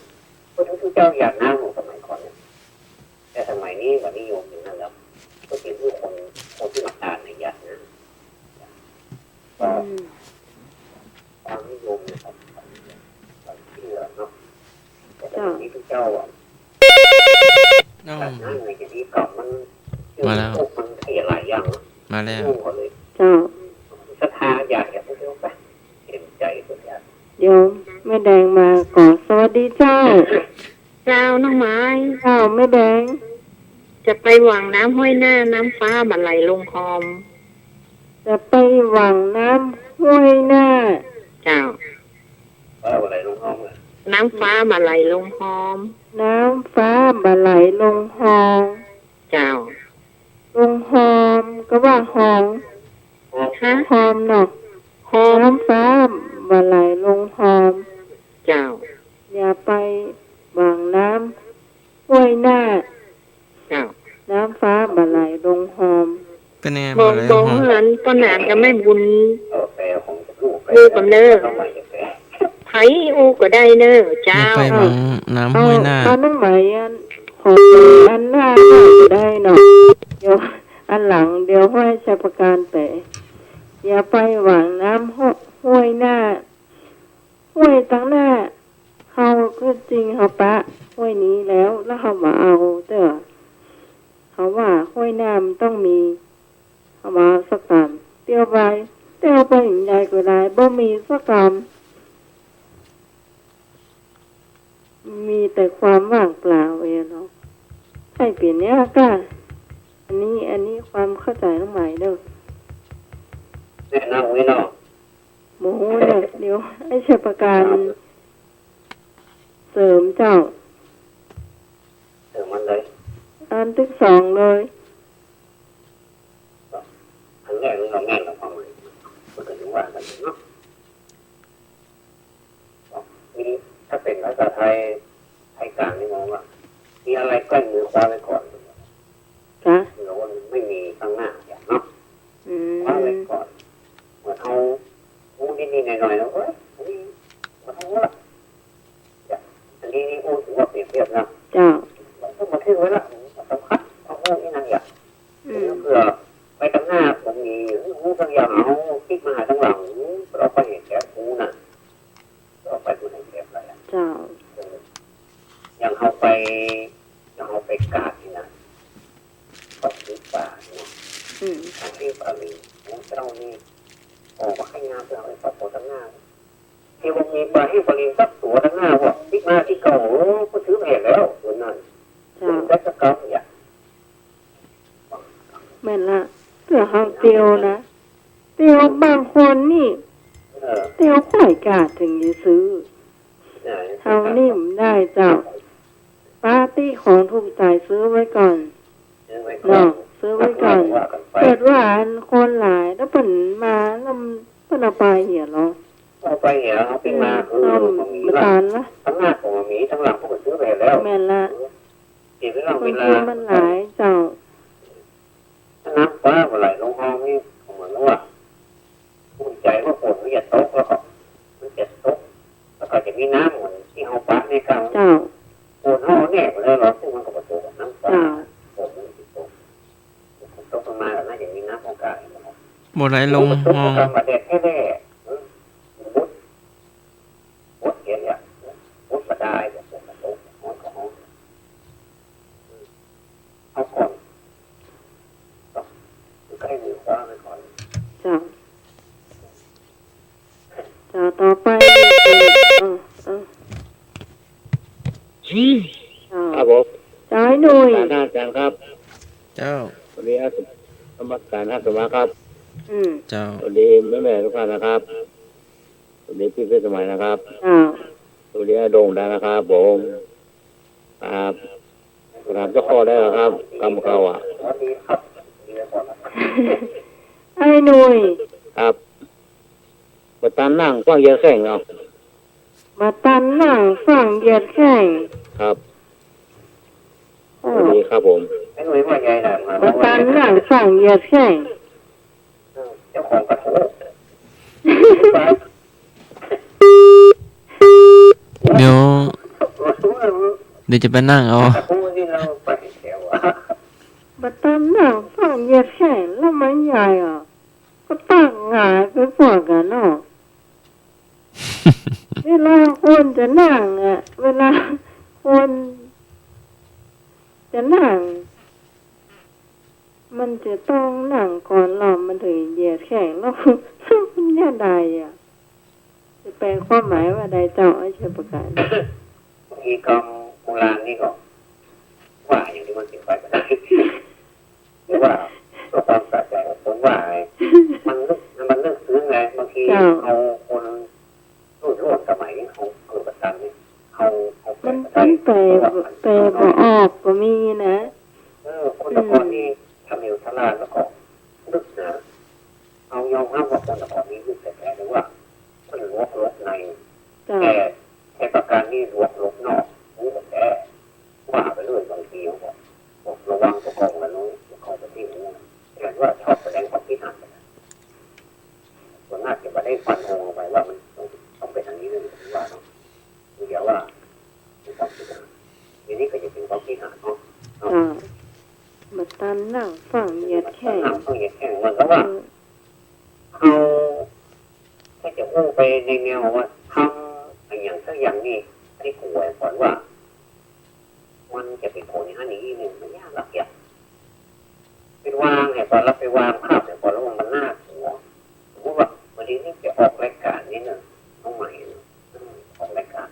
พระพุทธเจ้าหยาดน้ำของสมัยก่อนเนี่ย แต่สมัยนี้ก็นิยมอย่างนั้นแล้ว ก็เห็นว่าคน คนที่มาทานเนี่ยหยาดน้ำ ก็ อืม ความนิยมนะครับ ความเชื่อเนาะ แต่สมัยนี้พระเจ้าอ่ะ อ้าว หยาดน้ำในจะดีกว่ามัน มาแล้ว พวกมันขยายหลายอย่างเนาะ มาแล้ว ยุ่งกว่าเลย เจ้า ศรัทธาอยากจะไปเที่ยวไป เห็นใจสุดยอด เดี๋ยวแม่แดงมาก่อน สวัสดีเจ้า เจ้าน้องไหม เจ้าแม่แดง จะไปหว่างน้ำห้วยหน้า น้ำฟ้าบ่ไหลลงฮอม จะไปหว่างน้ำห้วยหน้า เจ้า ฟ้าบ่ไหลลงฮอมอะ น้ำฟ้าบ่ไหลลงฮอม น้ำฟ้าบ่ไหลลงฮอม เจ้า ลงฮอม ก็ว่าฮอง ฮอม ฮะ ฮอมเนาะ ฮอม น้ำฟ้าบ่ไหลลงฮอม เจ้า อย่าไปหว่างน้ำห้วยหน้า เจ้า น้ำฟ้าบ่ไหลลงฮอม เป็นยังไง บ่ บ่ไหลลงฮอม บ่ อันป้อหนานกับแม่บุญ เออ แปลของลูก อู้กันเด้อ ใผอู้ก็ได้เน้อ เจ้า อย่าไปหว่างน้ำห้วยหน้า เอา เอาน้องไหมอัน ขออันหน้าก็ได้เนาะ เดี๋ยวอันหลัง เดี๋ยวห้วยชัยประการแปล อย่าไปหว่างน้ำห้วย ห้วยหน้า ห้วยตังหน้า เฮาคือจริงเฮาปะห้วยนี้แล้ว แล้วเฮาบ่เอาเตื้อ เฮาว่าห้วยหน้ามันต้องมี เฮาบ่เอาสักกำ เตียวไป เตียวไปอย่างใดก็ได้ บ่มีสักกำ มีแต่ความว่างเปล่าเองเนาะ ใช่เป๋นเนี้ยก้า อันนี้ อันนี้ความเข้าใจ๋น้องไหมเด้อ แนะนำไว้เนาะ โอ้โห เนี่ย เดี๋ยวไอ้ชัยประการ ครับ เสริมเจ้า เสริมมันเลย อันตี้สองเลย อันแรกนี่เราแม่นเราความหมาย มันก็ถึงว่ากันเนาะ มี ถ้าเป๋นภาษาไทย ไทยกลางนี่มองว่า มีอะไรใกล้มือคว้าไว้ก่อน คะ เราว่ามันไม่มีข้างหน้าเนี่ยเนาะ อืม คว้าไว้ก่อน เหมือนเอาอู้นิดๆหน่อยๆนะ เอ้ย อันนี้มันอู้ละ อันนี้นี่อู้ถือว่าเปรียบเทียบนะ เจ้า มันก็มาถือไว้ละ มันสำคัญ เอาอู้นี่นั่นอย่าง อืม เผื่อไปตังหน้าผมมีอู้สักอย่าง เอาติ๊กมาหาตังหลัง เราไปเห็นแก่อู้น่ะ เราไปดูในเว็บอะไรอะ เจ้า เออ อย่างเฮาไป อย่างเฮาไปกราบนี่นะ ก็ถือปานี่นะ อืม ทางที่ปาลี โอ้ เจ้านี่ ออกมาให้งาม เจ้าไอ้พระโพธิ์ตังหน้า ที่ว่ามีปาให้ปาลีสักตั๋วตังหน้า ว่าติ๊กมาตี้เก่า โอ้ ก็ถือแผ่นแล้ว เหมือนนั้น เจ้า เป็นรัชกาลเนี่ย แม่นละ เตื้อเฮาเตียวนะ เตียวบางคนนี่ เออ เตียวค่อยกาดถึงจะซื้อ เออ เฮานี่บ่ได้เจ้า ปาตี้ของถูกใจ๋ซื้อไว้ก่อน ซื้อไว้ก่อน เนาะ ซื้อไว้ก่อน ว่ากันไป เกิดว่าอันคนหลาย แล้วเปิ้นมา แล้วเปิ้นเอาไปเหียเหรอ เอาไปเหีย เอาไปมา อืม เออ เอา บ่มี บ่ ละ ตานละ ตังหน้าก็บ่มี ตังหลังก็ซื้อไปแล้ว แม่นละ เออ เสียเวลา บางทีมันหลายเจ้า น้ำฟ้าบ่ไหลลงฮอมนี่ ก็เหมือนว่า อุ่นใจ๋ว่าฝนมันจะตก แล้วก็มันจะตก แล้วก็จะมีน้ำเหมือนตี้เฮาปะนี่ครับ เจ้า ฝนเฮาแน่ไปแล้ว เราซึ่งมันก็บ่ตก น้ำฟ้า เจ้า ฝนมันจะตก ตกลงมาแล้วน่าจะมีน้ำโอกาสนะครับ บ่ไหลลงฮอม ตกลงมาแดดแท้ๆ เออ มุด มุดเห็นเนี่ย มุดมาได้เนี่ย ฝนมันตก ฮอมก็ฮอม เอาก่อน ก็ให้มือคว้าไว้ก่อน เจ้า ต่อไป เออ เออ เจ้า ครับผม เจ้าไอ้หนุ่ย อาจารย์ครับ เจ้า วันนี้นมัสการอาตมาครับ อืม เจ้า สวัสดีแม่ๆ ทุกท่านนะครับ สวัสดีพี่เพชรสมัยนะครับ เจ้า สวัสดีอาโด่งดังนะครับผม ครับ ถามเจ้าข้อได้เหรอครับ กำเขาอะ ไอ้หนุ่ย ครับ บ่ตันนั่งฟังเหยียดแข้งเนาะ บ่ตันนั่งฟังเหยียดแข้ง ครับ โอ้ สวัสดีครับผม บ่ตันนั่งฟังเหยียดแข้ง เดี๋ยว เดี๋ยวจะไปนั่งเอา บ่ตันนั่งฟังเหยียดแข้งแล้วมันใหญ่อะ ก็ตั้งหงายไปพร้อมกั๋นเนาะ เวลาคนจะนั่งอะ เวลาคนจะนั่ง มันจะต้องนั่งก่อนแล้วมันถึงเหยียดแข้ง แล้ว แล้วมันจะได้อะ จะแปลความหมายว่าใดเจ้า ไอ้ชัยประการ บางทีกำโบราณนี่ก็ว่าอย่างนี้มันเป็นไปบ่ได้ หรือว่าเพื่อความสะใจของคนว่าไง มันนึก มันนึกถึงไง บางที เจ้า เอาคนรุ่นร่วมสมัยนี้ เอา เอาประจำนี่ เอา เอาแปล มัน ได้ มันแปล เพราะว่ามัน แปลบ่ออกก็มีนะ เออ คนแต่ก่อนนี่ อืม เฉลียวฉลาดแล้วก็นึกนะ เอายอมรับว่าคนแต่ก่อนนี่นึกแท้ๆ หรือว่ามันหลวกหลบใน เจ้า แต่ แต่ประการนี้หลวกหลบนอก รู้แท้ ว่าไปเรื่อย บางทีเขาก็บอกระวังตัวกองละนู้นเข้าไปที่หู แต่ว่าชอบแสดงความคิดเห็น ส่วนมากจะบ่ได้ฟันธงออกไปว่ามันต้อง ต้องเป็นอย่างนี้เลย ผมว่าเนาะ เดี๋ยวว่าเป็นความคิดเห็น ทีนี้ก็จะเป็นความคิดเห็นเนาะ เนาะ อ่า บ่ตันนั่งฟังเหยียดแข้ง บ่ตันนั่งฟังเหยียดแข้ง เหมือนกับว่า เออ เขา ถ้าจะอู้ไปในแนวว่าทำอะไรอย่างสักอย่างนี่ ให้กูไว้ก่อนว่า มันจะเป็นผลอย่างนั้นอย่างนี้เนี่ย มันยากหลักอย่าง ไปวางให้ก่อน แล้วไปวางภาพให้ก่อน แล้วมันน่ากลัว สมมุติว่าวันนี้นี่จะออกรายการนี่นะ น้องใหม่นะ ออกรายการ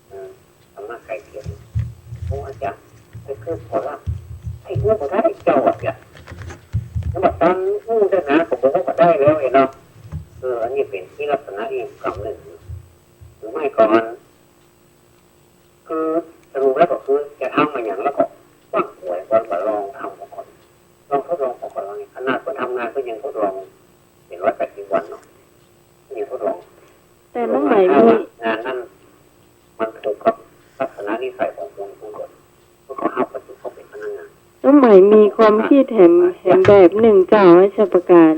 เออ ธรรมะไกลเกลี่ย โอ้ อาจารย์ ไอ้คือขอละ ไอ้อู้บ่ได้เจ้าอะเนี่ย แล้วมาตั้งอู้ได้นะ ผมบอกว่าบ่ได้แล้วไอ้เนาะ เออ อันนี้เป็นที่ลักษณะอีกกำหนึ่ง หรือไม่ก่อน คือสรุปแล้วก็คือจะทำมาอย่างแล้วก็วางไว้ก่อน ว่าลองทำมาก่อน ลองทดลองมาก่อน ขนาดคนทำงานก็ยังทดลอง เป็นร้อยแปดสิบวันเนาะ ยังทดลอง แต่น้องใหม่มี งานนั้นมันถูกกับลักษณะนิสัยของคน คนก่อน ก็เขาหับประจุเข้าเป็นพนักงาน น้องใหม่มีความคิดเห็น เห็นแบบหนึ่งเจ้า ไอ้ชัยประการ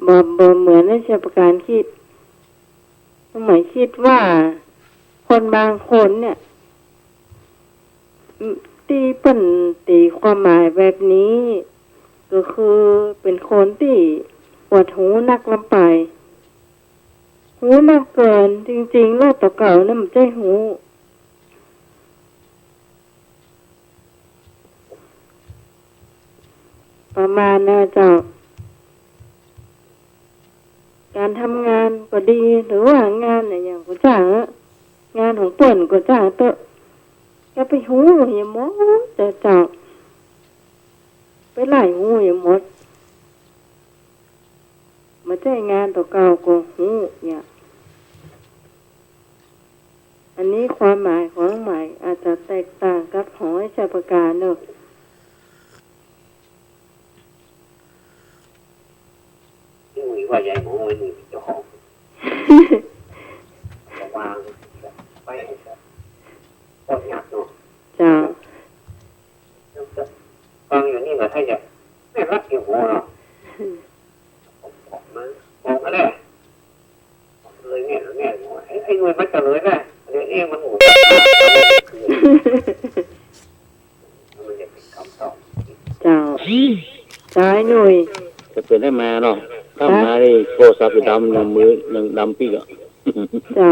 บ่ บ่เหมือนไอ้ชัยประการคิด น้องใหม่คิดว่าคนบางคนเนี่ย อืม ตี้เปิ้นตี๋ความหมายแบบนี้ ก็คือเป็นคนตี้อวดฮู้นักล้ำไป ฮู้นักเกิน จริงๆ แล้วตั๋วเก่านั้นบ่ใจ้ฮู้ ประมาณนั้นเจ้า ก๋านทำงานก็ดี หรือว่างานอะหยังก็จ้างเต๊อะ งานของเปิ้นก็จ้างเต๊อะ อย่าไปฮู้หยังหมดเต๊อะเจ้า ไปไล่ฮู้หยังหมด บ่ใจ้งานตั๋วเก่าก็ฮู้เนี่ย อันนี้ความหมายของน้องใหม่อาจจะแตกต่างกับของไอ้ชัยประการเนาะ นี่ว่าใหญ่หมูไอ้นี่เจ้าของ วางไป โคตรยากเนาะ เจ้า ฟังอยู่นี่ก็ถ้าจะแม่นรักอยู่หัวเนาะ ออกมา ออกมาแล้ว เลยเนี่ย เนี่ย ไอ้ ไอ้หน่วยมันเฉลยนะ เดี๋ยวเองมันหมุน มันจะเป็นคำตอบ เจ้า เจ้าไอ้หนุ่ย จะเปลี่ยนให้มาเนาะ ถ้ามานี่โทรศัพท์จะดำหนึ่งมือ หนึ่งดำปีกอะ เจ้า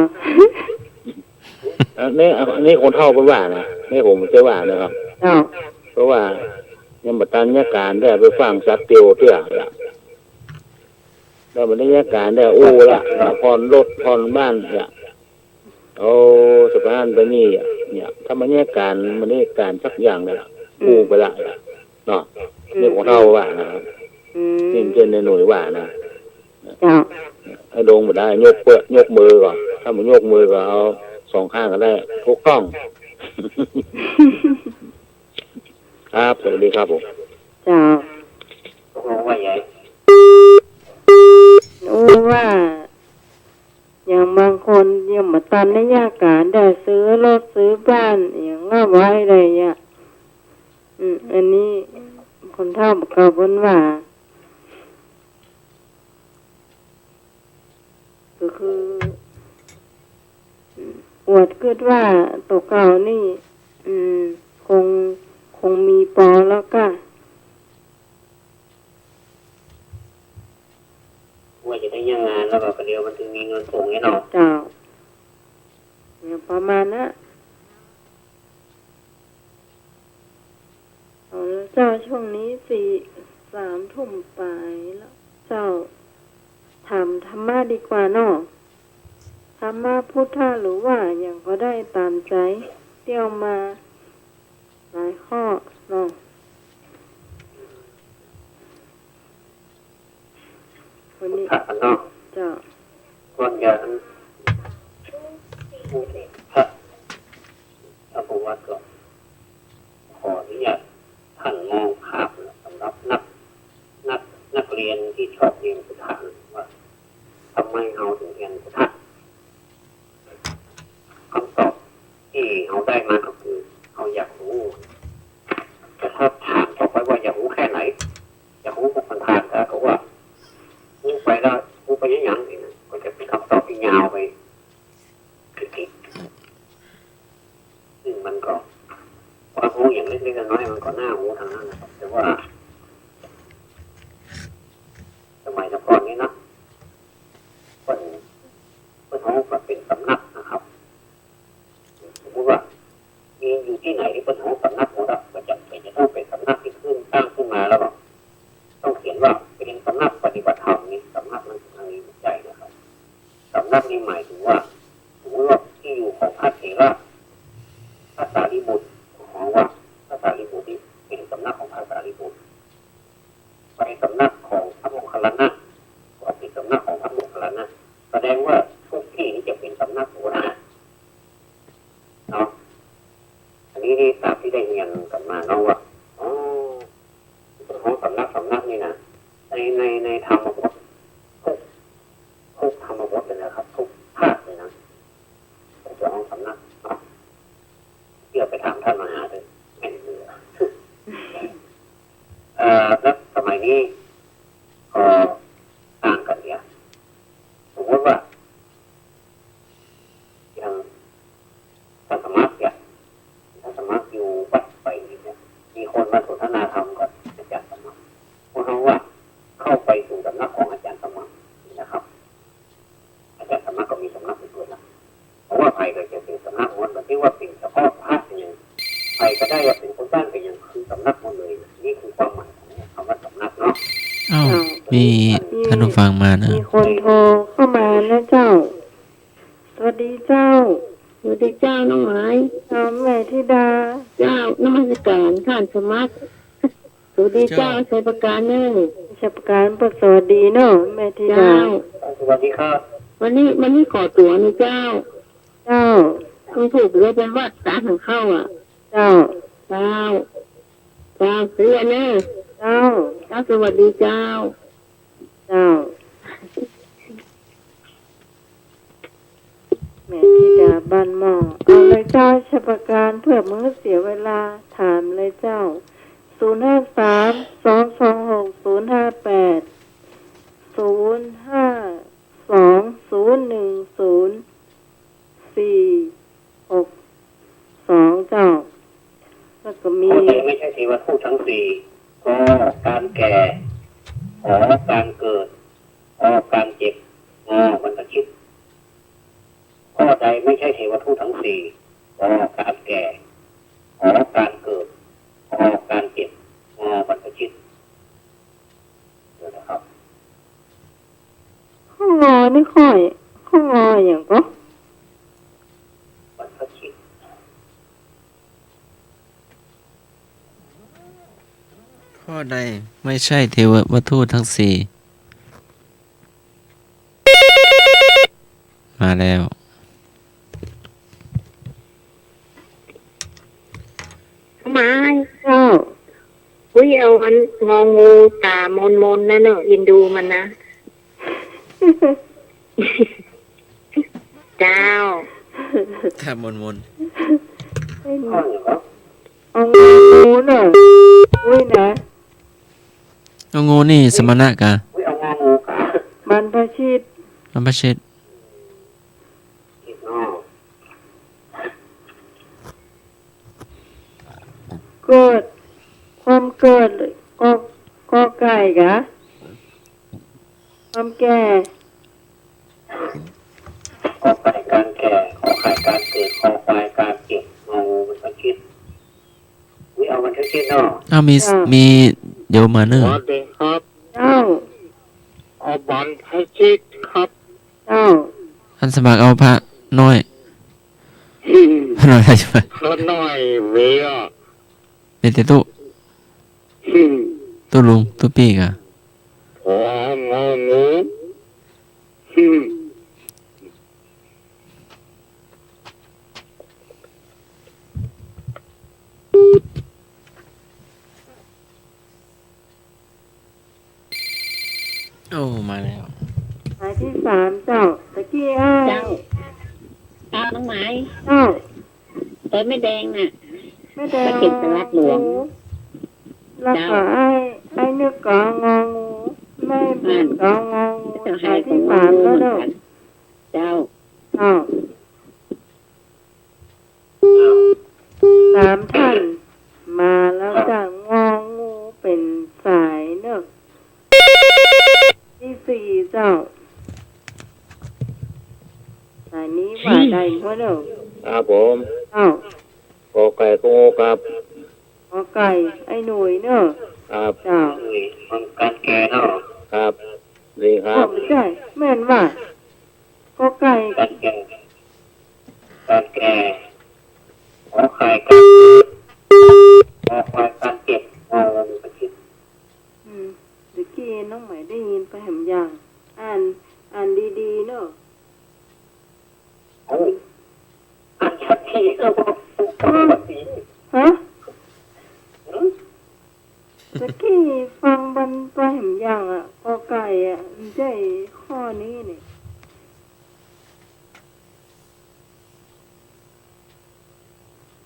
อันนี้ อันนี้คนเฒ่าเปิ้นว่านะ นี่ผมบ่ใจ้ว่านะครับ เจ้า เพราะว่ายังบ่ตันยาการได้ไปฟังสัตว์เตียวเตื้อละ แล้วบ่ได้เยียะก๋านได้อู้ละ ผ่อนรถผ่อนบ้านเนี่ย โอ้ สะพานไปนี่อะ เนี่ย ถ้าบ่ได้เยียะก๋าน บ่ได้เยียะก๋านสักอย่างเลยอะ อืม อู้ไปละเนี่ย เนาะ อืม นี่ของเฮาว่านะ อืม นี่เจ้าหน่วยว่านะ เจ้า ไอ้ดงบ่ได้ ยกเปื้อ ยกมือก่อน ถ้าบ่ยกมือก็เอาสองข้างก็ได้ ถูกต้อง ครับ สวัสดีครับผม เจ้า ตกลงว่าไง อู้ว่า อย่างบางคนยังบ่ตันในยะก๋านได้ซื้อรถซื้อบ้าน อย่างว่าไว้เลยอะ อืม อันนี้คนเฒ่าบ่าเก่าเปิ้นว่า ก็คือ อวดกึ๊ดว่าตั๋วเก่านี่ อืม คง คงมีปอแล้วก้า ว่าจะได้เยียะงานแล้วก็เดี๋ยวมันถึงมีเงินส่งให้เนาะ เจ้า อย่างประมาณนั้น เอาละเจ้า ช่วงนี้สี่ สามทุ่มปลายแล้วเจ้า ถามธรรมะดีกว่าเนาะ ธรรมะพุทธะหรือว่าอย่างก็ได้ต๋ามใจ๋ เตี้ยวมาหลายข้อเนาะ วันนี้ พุทธะเนาะ เจ้า ก่อนจะ พระ พระประวัติก็ขออนุญาตท่านมองภาพสำหรับนัก นัก นักเรียนที่ชอบเรียนพุทธะว่าทำไมเราถึงเรียนพุทธะ คำตอบที่เราได้มาก็คือเราอยากรู้ แต่ถ้าถามต่อไปว่าอยากรู้แค่ไหน อยากรู้ผ่านๆ ก็ว่ารู้ไปแล้ว รู้ไปยังๆ นี่นะ ก็จะเป็นคำตอบที่ยาวไป คือ ซึ่งมันก็ ความรู้อย่างเล็กๆ น้อยๆ มันก็น่ารู้ทั้งนั้นนะครับ แต่ว่า สมัยก่อนนี้นะ เปิ้น เปิ้นฮ้องว่าเป๋นสำนักนะครับ สมมุติว่า มีอยู่ตี้ไหนตี้เปิ้นฮ้องสำนักหมดอะ บ่จ๋ำเป๋นจะต้องเป๋นสำนักตี้ขึ้นตั้งขึ้นมาแล้วก็ต้องเขียนว่าเป๋นสำนักปฏิบัติธรรมนี่ สำนักมันถึงมีหัวใจ๋นะครับ สำนักนี่หมายถึงว่า สมมุติว่าตี้อยู่ของพระเถระ พระสารีบุตร ฮ้องว่าพระสารีบุตรนี่เป๋นสำนักของพระสารีบุตร ไปสำนักของพระโมคคัลลานะ ก็เป๋นสำนักของพระโมคคัลลานะ แสดงว่าทุกตี้นี่จะเป๋นสำนักหมดนะ เนาะ อันนี้นี่ต๋ามตี้ได้เฮียนกั๋นมาเนาะว่า อ๋อ เปิ้นฮ้องสำนัก สำนักนี่นะ ใน ใน ในธรรมบท ทุก ทุกธรรมบทเลยนะครับ ทุกภาคเลยนะ เปิ้นจะฮ้องสำนักเนาะ เดี๋ยวไปถามต้านมหาดู แม่นอยู่ เอ่อ แล้วสมัยนี้ก็ต่างกั๋นเนี่ย สมมุติว่า อย่างต้านสมัครเนี่ย ต้านสมัครอยู่วัดไปเนี่ย มีคนมาสนทนาธรรมกับอาจ๋ารย์สมัคร พวกเราว่าเข้าไปสู่สำนักของอาจ๋ารย์สมัครนี่นะครับ อาจ๋ารย์สมัครก็มีสำนักไปด้วยนะ เพราะว่าใผก็จะเป๋นสำนักหมด บ่ใจ้ว่าเป๋นเฉพาะพระอย่าง ใผก็ได้ว่าเป๋นคนบ้านก็อย่างคือสำนักหมดเลย นี่คือความหมายของคำว่าสำนักเนาะ อ้าว มี มี ท่านผู้ฟังมานะ มีคนโทรเข้ามานะเจ้า สวัสดีเจ้า สวัสดีเจ้าน้องหมาย เจ้าแม่ธิดา เจ้านมัสก๋านต้านสมัคร สวัสดีเจ้า เจ้า ชัยประการเน่อ ชัยประการ เปิ้นสวัสดีเนาะ แม่ธิดา เจ้า สวัสดีครับ วันนี้ วันนี้ขอตั๋วนะเจ้า เจ้า เพิ่งถูกเรือเป็นวัดสารของเข้าอ่ะ เจ้า เจ้า เจ้า เสียเน่อ เจ้า เจ้า สวัสดีเจ้า เจ้า แม่ธิดาบ้านหม้อ เอาเลยเจ้า ชัยประการ เปื้อบ่หื้อเสียเวลา ถามเลยเจ้า ศูนย์ห้าสาม สองสองหก ศูนย์ห้าแปด ศูนย์ห้าสอง ศูนย์หนึ่งศูนย์ สี่หกสอง เจ้า แล้วก็มี ข้อใดไม่ใช่เทวทูตทั้งสี่ ก การแก่ ข การเกิด ง การเจ็บ ง บรรพชิต ข้อใดไม่ใช่เทวทูตทั้งสี่ ก การแก่ ข การเกิด ง การเจ็บ ง บรรพชิต เดี๋ยวนะครับ อนี่ข้อ ข้องอหยังก็ ข้อใดไม่ใช่เทววัตถุทั้งสี่ มาแล้ว หมาย เจ้า อุ๊ย เอาอันงองูตามนๆ นั่นเนาะ เอ็นดูมันนะ เจ้า ตามนๆ เอางองูเนาะ อุ๊ยนะ งองูนี่สมณะกะ บรรพชิต บรรพชิต เกิด ความเกิด กอ กอไก่กะ ความแก่ กอไก่การแก่ ขอไข่การเกิด คอควายการเจ็บ งองูบรรพชิต อุ๊ย เอาบรรพชิตเนาะ อ้าว มี เจ้า มี โยมมาเนอะ สวัสดีครับ เจ้า เอาบรรพชิตครับ เจ้า อันสมัครเอาพระน้อย อืม พระน้อยใช่ไหม พระน้อยเวีย มีแต่ตุ๊ อืม ตุ๊ลุง ตุ๊ปี้กะ ผององู อืม โอ้ มาแล้ว หมายที่สามเจ้า ตะกี้อ้าย เจ้า เจ้า น้องไหม เจ้า แต่แม่แดงน่ะ แม่แดง พระเกศสลัดหลวง แล้วก็ เจ้า อ้าย อ้ายนึกก็งองู แม่บุญก็งองู อ่าน หมายที่สามแล้วเนาะ เจ้า เจ้า สามท่านมาแล้วจ้ะ งองูเป๋นสายเนาะ ที่สี่เจ้า สายนี้ว่าได้หัวเนาะ ครับผม เจ้า กอไก่กองูครับ กอไก่ ไอ้หนุ่ยเนาะ ครับ เจ้า หนุ่ย ของการแก่เนาะ ครับ ดีครับ โอ้ ใจ้ แม่นว่า กอไก่ การแก่ การแก่ ขอไข่การเกิด คอควายการเจ็บ งองูบรรพชิต อืม ตะกี้น้องไหมได้ยินไปแหมอย่าง อ่าน อ่านดีๆ เนาะ เอ้ย อ่านสักทีก็บอก ฮะ หืม ตะกี้ฟังมันไปแหมอย่างอะ กอไก่อะ มันใจ้ข้อนี้นี่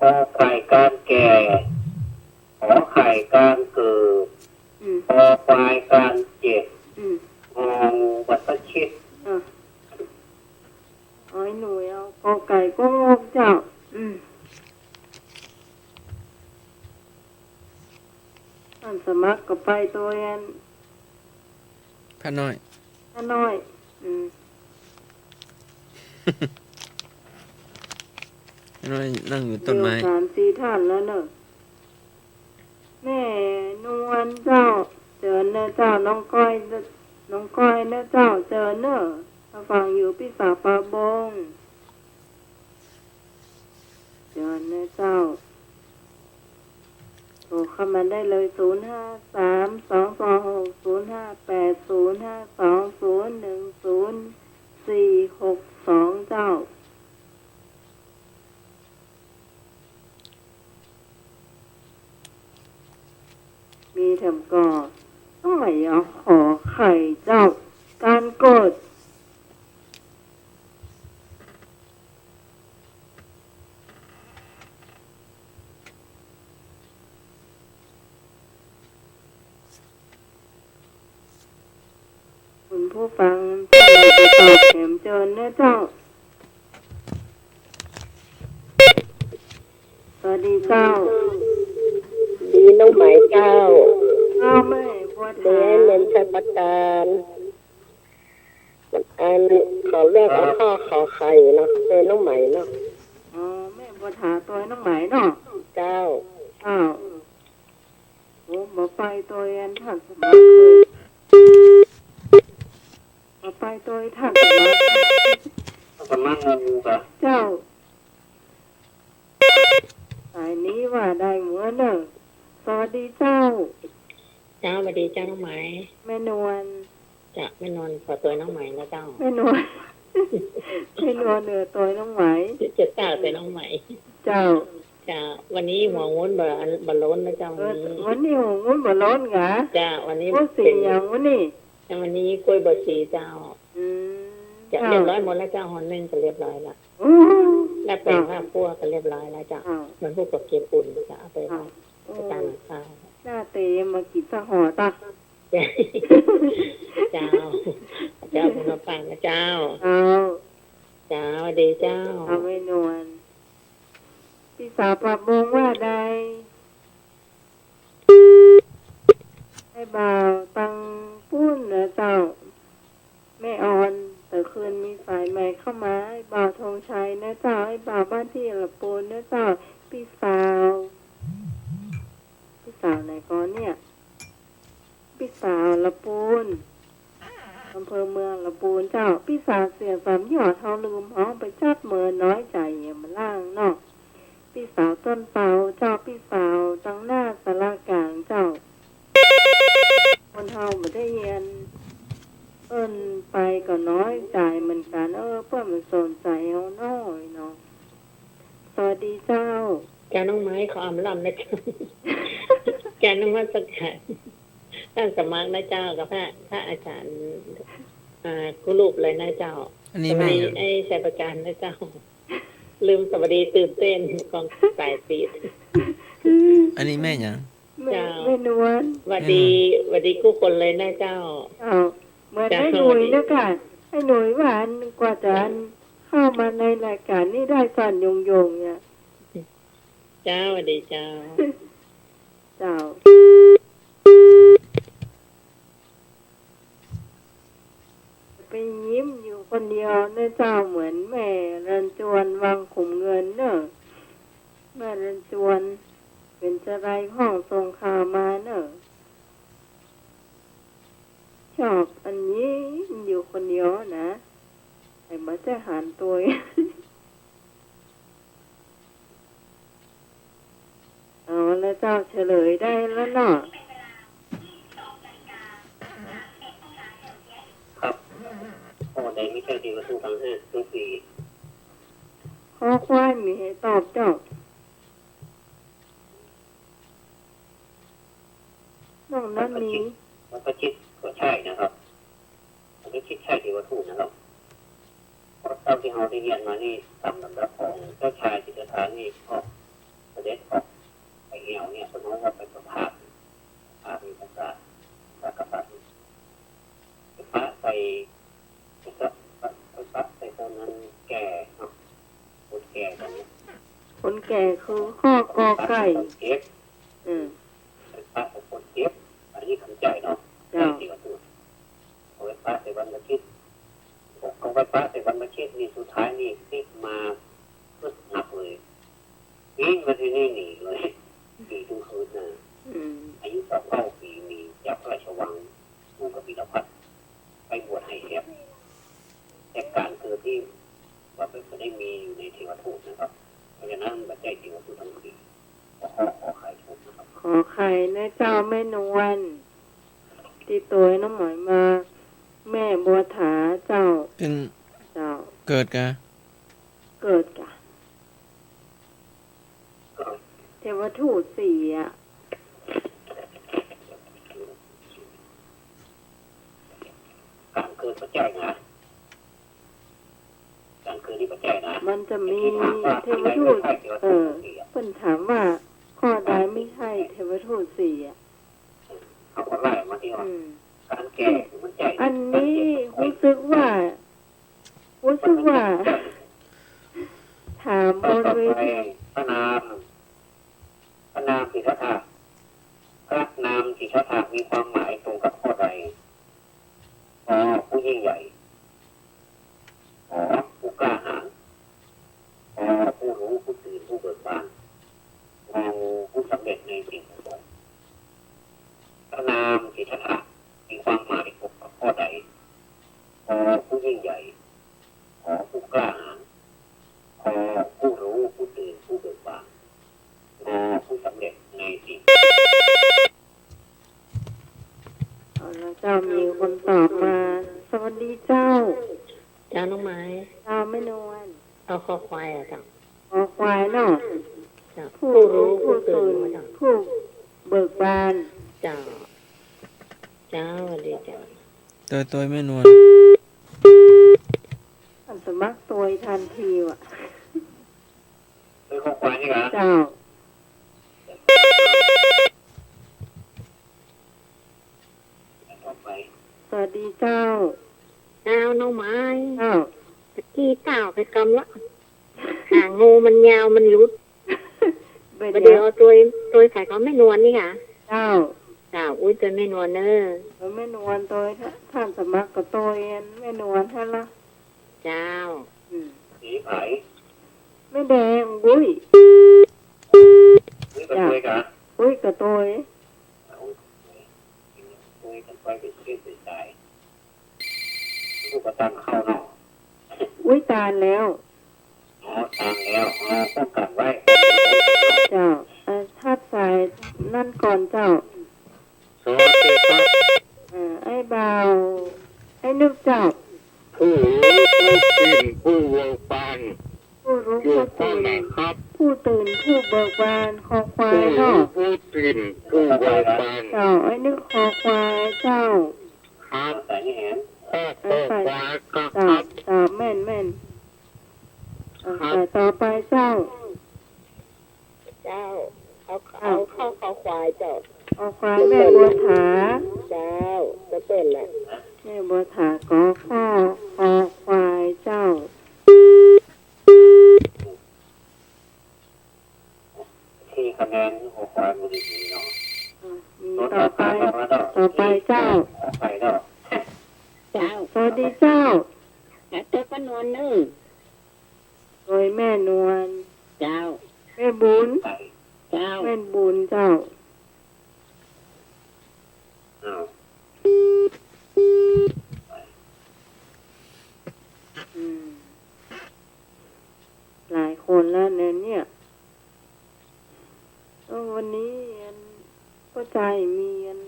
กอไก่การแก่ ขอไข่การเกิด อืม คอควายการเจ็บ อืม งองูบรรพชิต อ่ะ เอาไอ้หนุ่ยเอากอไก่กองูเจ้า อืม อันสมัครก็ไปโตอัน พระน้อย พระน้อย อืม พระน้อยนั่งอยู่ต้นไม้ เดี๋ยวสามสี่ท่านแล้วเนอะ แม่นวลเจ้า เจิญเนอะเจ้า น้องก้อย น้องก้อยเนอะเจ้า เจิญเนอะ มาฟังอยู่ปี้สาปาบง เจิญเนอะเจ้า โทรเข้ามาได้เลย ศูนย์ห้าสาม สองสองหก ศูนย์ห้าแปด ศูนย์ห้าสอง ศูนย์หนึ่งศูนย์สี่หกสอง เจ้า มีแถมก่อ ต้องไหนอ่ะ ขอไข่เจ้า การเกิด คุณผู้ฟัง ตอบแถมเจิญเนอะเจ้า สวัสดีเจ้า ดีน้องไหมเจ้า เจ้า แม่บัวถา เรียนเรียนชัยประการ อันขอเลือกเอาข้อขอไข่เนาะ เจอน้องไหมเนาะ อ๋อ แม่บัวถาตัวน้องไหมเนาะ เจ้า อ้าว โอ้ บ่ไปตัวอันท่านสมัครเลย บ่ไปตัวท่านส ดีเจ้าน้องไหม แม่นวล เจ้า แม่นวลขอตวยน้องไหมนะเจ้า แม่นวล แม่นวล เออ ตวยน้องไหม เจ้า ตวยน้องไหม เจ้า เจ้า วันนี้หัวงุ้นบ่ บ่ล้นนะเจ้า เออ วันนี้ วันนี้หัวงุ้นบ่ล้นกา เจ้า วันนี้ โอ้ สี เป๋น อย่างวันนี้ วันนี้กล้วยบวชชีเจ้า อืม เจ้า เรียบร้อยหมดแล้วเจ้า ห่อนึ่งก็เรียบร้อยละ โอ้ แล้วแป๋ง เจ้า ลาบคั่วก็เรียบร้อยแล้วเจ้า เจ้า มันพวกก็เก็บอุ่นเจ้า เอาไป เจ้า ไว้ โอ้ ไปตามข้าว หน้าเต๋มากิ๋นสักห่อตะ เจ้า เจ้า บุญมาฝากนะเจ้า เจ้า เจ้า ดีเจ้า เอาแม่นวล ปี้สาวปากบงว่าใด ไอ้บ่าวตังปุ้นนะเจ้า แม่ออน แต่คืนมีสายใหม่เข้ามา ไอ้บ่าวธงชัยนะเจ้า ไอ้บ่าวบ้านตี้ละปูนนะเจ้า ปี้สาว ปี้สาวไหนก่อนเนี่ย ปี้สาวละปูน อำเภอเมืองละปูนเจ้า ปี้สาวเสียงสามหยอดเฮาลืมฮ้องไปจักเมินน้อยใจ๋เหียมาล่างเนาะ ปี้สาวต้นเปาเจ้า ปี้สาวตังหน้าศาลากลางเจ้า คนเฮาบ่ได้เฮียน เอิ้นไปก็น้อยใจ๋เหมือนกั๋น เออ เปิ้นบ่สนใจ๋เฮาน้อยเนาะ สวัสดีเจ้า เจ้าน้องไหมขออำลำนะเจ้า เจ้านมัสการ ต้านสมัครนะเจ้า กับพระ พระอาจ๋ารย์ อ่า กู้รูปเลยนะเจ้า อันนี้แม่ สวัสดี ไอ้ชัยประการนะเจ้า ลืมสวัสดีตื่นเต้น กองสายติด อันนี้แม่หยัง แม่ เจ้า แม่นวล หวัดดี แม่นวล หวัดดีกู้คนเลยนะเจ้า เจ้า เหมือน เจ้า ไอ้หนุ่ยนะก่ะ ไอ้หนุ่ยว่าอันกว่าจะอันเข้ามาในรายการนี่ได้ส่อนโยงๆ เนี่ย เจ้า หวัดดีเจ้า เจ้า ไปยิ้มอยู่คนเดียวเน่อเจ้า เหมือนแม่เริญจวนวังขุมเงินเน่อ แม่เริญจวน เป๋นจาใดพ่องส่งข่าวมาเน่อ ชอบอันยิ้มอยู่คนเดียวนะ ไอ้บ่ใจ้หันตวย เอาละเจ้า เฉลยได้แล้วเนาะ ครับ ข้อใดไม่ใช่เทวทูตทั้งห้า ทั้งสี่ คอควายมีให้ตอบเจ้า นอกนั้นมี วัตรชิต วัตรชิตก็ใช่นะครับ วัตรชิตใช่เทวทูตนะครับ เพราะเท่าตี้เฮาได้เฮียนมานี่ ต๋ามลำดับของเจ้าชายสิทธัตถะนี่ก็เสด็จออกไปแอ่วเนี่ย เปิ้นฮ้องว่าไปประพาส ประพาสมีภาษา ภาษากษัตริย์ ไปปะใส่ ไปปะ ไปปะใส่คนนั้นแก่เนาะ คนแก่คนนี้ คนแก่คือข้อกอไก่ คนเจ็บ อืม ไปปะใส่คนเจ็บ อันนี้เข้าใจ๋เนาะ เจ้า ใจ๋เทวทูต เอาไปปะใส่บรรพชิต บอกเอาไปปะใส่บรรพชิตนี่ สุดท้ายนี่ติดมา กึ๊ดหนักเลย วิ่งมาตี้นี่หนีเลย หนีตึงคืนน่ะ อืม อายุสามเก้าปี๋ หนีจากพระราชวังกรุงกบิลพัสดุ์ ไปบวชให้แหม แต่ก๋านเกิดนี่ว่าเปิ้นบ่ได้มีอยู่ในเทวทูตนะครับ เพราะฉะนั้นบ่ใจ้เทวทูตทั้งสี่ ขอ ขอไข่ถูกนะครับ ขอไข่นะเจ้า แม่นวล ตี้ตวยน้องไหมมา แม่บัวถาเจ้า เปิ้น เจ้า เกิดกา เกิดกา เทวทูตสี่อะ ก๋านเกิดบ่ใจ้นะ ก๋านเกิดนี่บ่ใจ้นะ มันจะมีเทวทูต เออ เปิ้นถามว่าข้อใดไม่ใช่เทวทูตสี่อะ เขาก็ไล่มาตี้ว่า อืม ก๋านแก่มันใจ้ อันนี้ฮู้สึกว่า ฮู้สึกว่า ถามบนเวที พระนาม พระนามสิทธัตถะ พระนามสิทธัตถะมีความหมายตรงกับข้อใด ก ผู้ยิ่งใหญ่ ข ผู้กล้าหาญ ก ผู้รู้ ผู้ตื่น ผู้เบิกบาน ง ผู้สำเร็จในสิ่งประสงค์ พระนามสิทธัตถะมีความหมายตรงกับข้อใด ก ผู้ยิ่งใหญ่ ข ผู้กล้าหาญ ก ผู้รู้ ผู้ตื่น ผู้เบิกบาน ง ผู้สำเร็จในสิ่ง เ ต่อมา สวัสดีเจ้า เจ้าน้องไหม เจ้าแม่นวล เอาคอควายอะเจ้า คอควายเนาะ เจ้า ผู้รู้ผู้ตื่น ผู้เบิกบาน เจ้า เจ้า สวัสดีเจ้า ตวยตวยแม่นวล ท่านสมัครตวยทันทีว่ะ ตวยคอควายนี่หว่า เจ้า สวัสดีเจ้า เจ้าน้องไหม เจ้า ตะกี้เจ้าไปกำละ หางงูมันยาวมันหลุด บ่าเดี่ยวตวย ตวยใผก็แม่นวลนี่ค่ะ เจ้า เจ้า อุ๊ย ตวยแม่นวลเน่อ ตวยแม่นวล ตวยท่านสมัครก็ตวยแม่นวลหั้นละ เจ้า อืม สีใผ แม่แดง อุ๊ย อุ๊ยก็ตวยกะ เจ้า อุ๊ยก็ตวย อุ๊ยก็ตวย ตวยก็ตวยเป็นเส้นเป็นสาย ลูกก็ตานเข้าเนาะ อุ๊ย ตานแล้ว อ๋อ ตานแล้ว อ๋อ ป้องกันไว้ เจ้า อ่ะ ฮับสายนั่นก่อนเจ้า สวัสดีครับ อ่า ไอ้บ่าว ไอ้นึกเจ้า ผู้รู้ผู้ตื่นผู้เบิกบาน ผู้รู้ผู้ตื่น อยู่ข้อไหนครับ ผู้ตื่นผู้เบิกบาน คอควายเนาะ ผู้รู้ผู้ตื่นผู้เบิกบาน เจ้า ไอ้นึกคอควายเจ้า ครับ ข้อควายก็ครับ เจ้า เจ้า แม่น แม่น อ่ะ ครับ สายต่อไปเจ้า เจ้า เอา อ่ะ เอาเข้าคอควายเจ้า คอควาย แม่บัวถา เจ้า จะเปิ้นน่ะ แม่บัวถา กอข้อ คอควายเจ้า สี่คะแนน คอควายบุรีเนาะ อ่ะ มีต่อไป ต่อไปเจ้า ต่อไปเนาะ เจ้า สวัสดีเจ้า อ่ะ ตวยป้านวลนึ่ง ตวยแม่นวล เจ้า แม่บุญ เจ้า แม่บุญเจ้า อ้าว อืม หลายคนแล้วเนี่ย เออ วันนี้อัน ป้อใจ๋มีอัน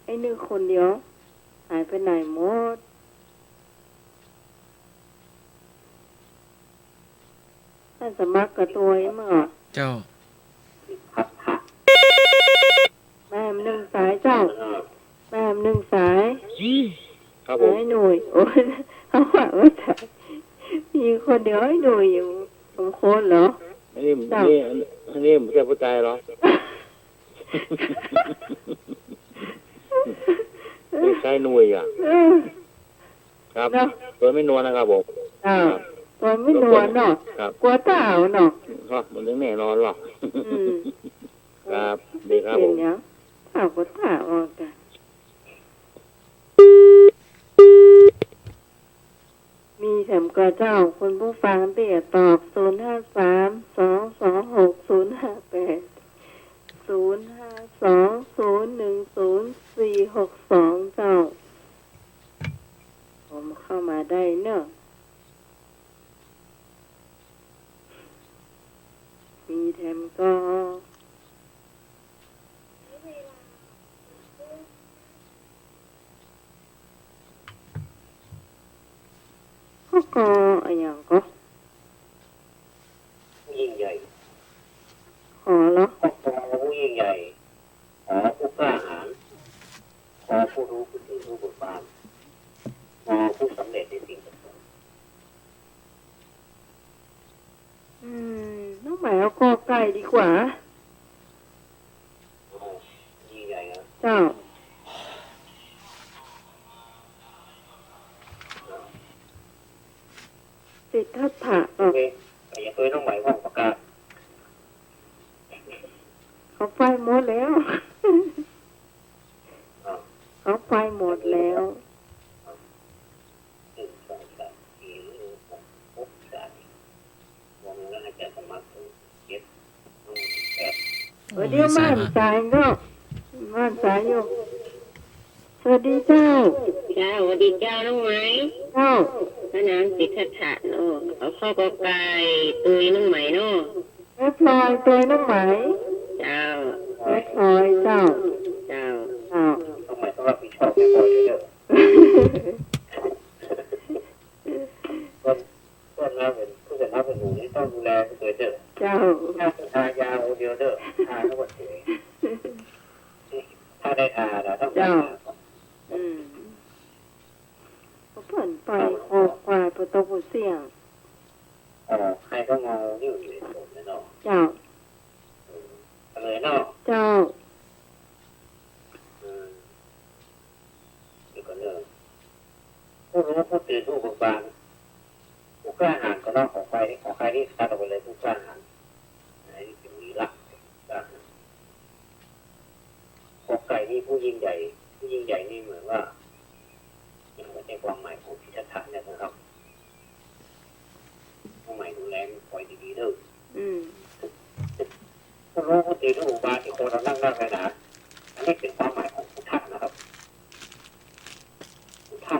ไอ้นึกคนเดียว หายไปไหนหมด ท่านสมัครก็ตวยเมื่อ เจ้า มาแหมนึ่งสายเจ้า มาแหมนึ่งสาย ครับผม ไอ้หนุ่ย โอ๊ย เอาว่า ว่าแต่ มีคนเดียวไอ้หนุ่ยอยู่สองคนเหรอ อันนี้ เจ้า นี่ อันนี้ไม่ใช่ป้อใจ๋เหรอ ไม่ใช่หนุ่ยอ่ะ เออ ครับ เนาะ ตวยแม่นวลนะครับผม อ่า ครับ ตวยแม่นวลเนาะ ครับ กั๋วต๋าเอาเนาะ ก็มันต้องแน่นอนหรอก อืม ครับ ดีครับผม เห็นยัง ต๋ากั๋วต๋าออกอ่ะ มีแถมก่อเจ้า คุณผู้ฟังตี้จะตอบ ศูนย์ห้าสาม สองสองหก ศูนย์ห้าแปด ศูนย์ห้าสอง ศูนย์หนึ่งศูนย์ สี่หกสอง เจ้า ผมเข้ามาได้เนอะ มีแถมก่อ ข้อก่ออะหยังก่อ ผู้ยิ่งใหญ่ ขอเหรอ ข้อคอผู้ยิ่งใหญ่ ขอผู้กล้าหาญ ขอผู้รู้ผู้ตื่นผู้เบิกบาน ขอผู้สำเร็จในสิ่งทั้งปวง อืม น้องไหมเอากอไก่ดีกว่า เจ้า สิทธัตถะ โอเค อย่าเคยน้องไหมว่างประกาศ เขาไปหมดแล้ว เขาไปหมดแล้ว หนึ่ง สอง สาม สี่ ห้า หก เจ็ด เออ เดี๋ยว โอ้ย มาสายเนาะ มาสายอยู่ สวัสดีเจ้า เจ้า สวัสดีเจ้า น้องไหม เจ้า พระนามสิทธัตถะเนาะ เอาข้อกอไก่ตวยน้องไหมเนาะ แม่พลอยตวยน้องไหม เจ้า แม่พลอยเจ้า เจ้า เจ้า น้องไหมต้องรับผิดชอบแม่พลอยด้วยเด้อ ต้น ต้นน้ำเป๋น ผู้จะนับเป๋นหมู่นี่ต้องดูแลเป๋นเตื้อ เจ้า ถ้าจะทายาโอเดียวเด้อ ทาทั้งหมดเลย ถ้าได้ทานะ ต้อง เจ้า ทา อืม เปิ้นไปคอควายเปิ้นต้องหูเสี้ยง เออ ใครก็งออยู่ในสวนนั่นเนาะ เจ้า เออ เอาเลยเนาะ เจ้า เออ เดี๋ยวก่อนเนอะ ผู้รู้ผู้ตื่นผู้เบิกบาน ผู้กล้าหาญก็เนาะ ขอใคร ขอใครนี่ตัดออกไปเลย ผู้กล้าหาญ อันนี้เป็นวีระ กล้าหาญ กอไก่นี่ผู้ยิ่งใหญ่ ผู้ยิ่งใหญ่นี่เหมือนว่า ยังไม่ใช่ความหมายของสิทธัตถะเนี่ยนะครับ ความหมายดูแลมันคอยดีๆเด้อ อืม ผู้รู้ผู้ตื่นผู้เบิกบานที่คนเรานั่งๆเลยนะ อันนี้เป็นความหมายของพุทธะนะครับ พุทธะ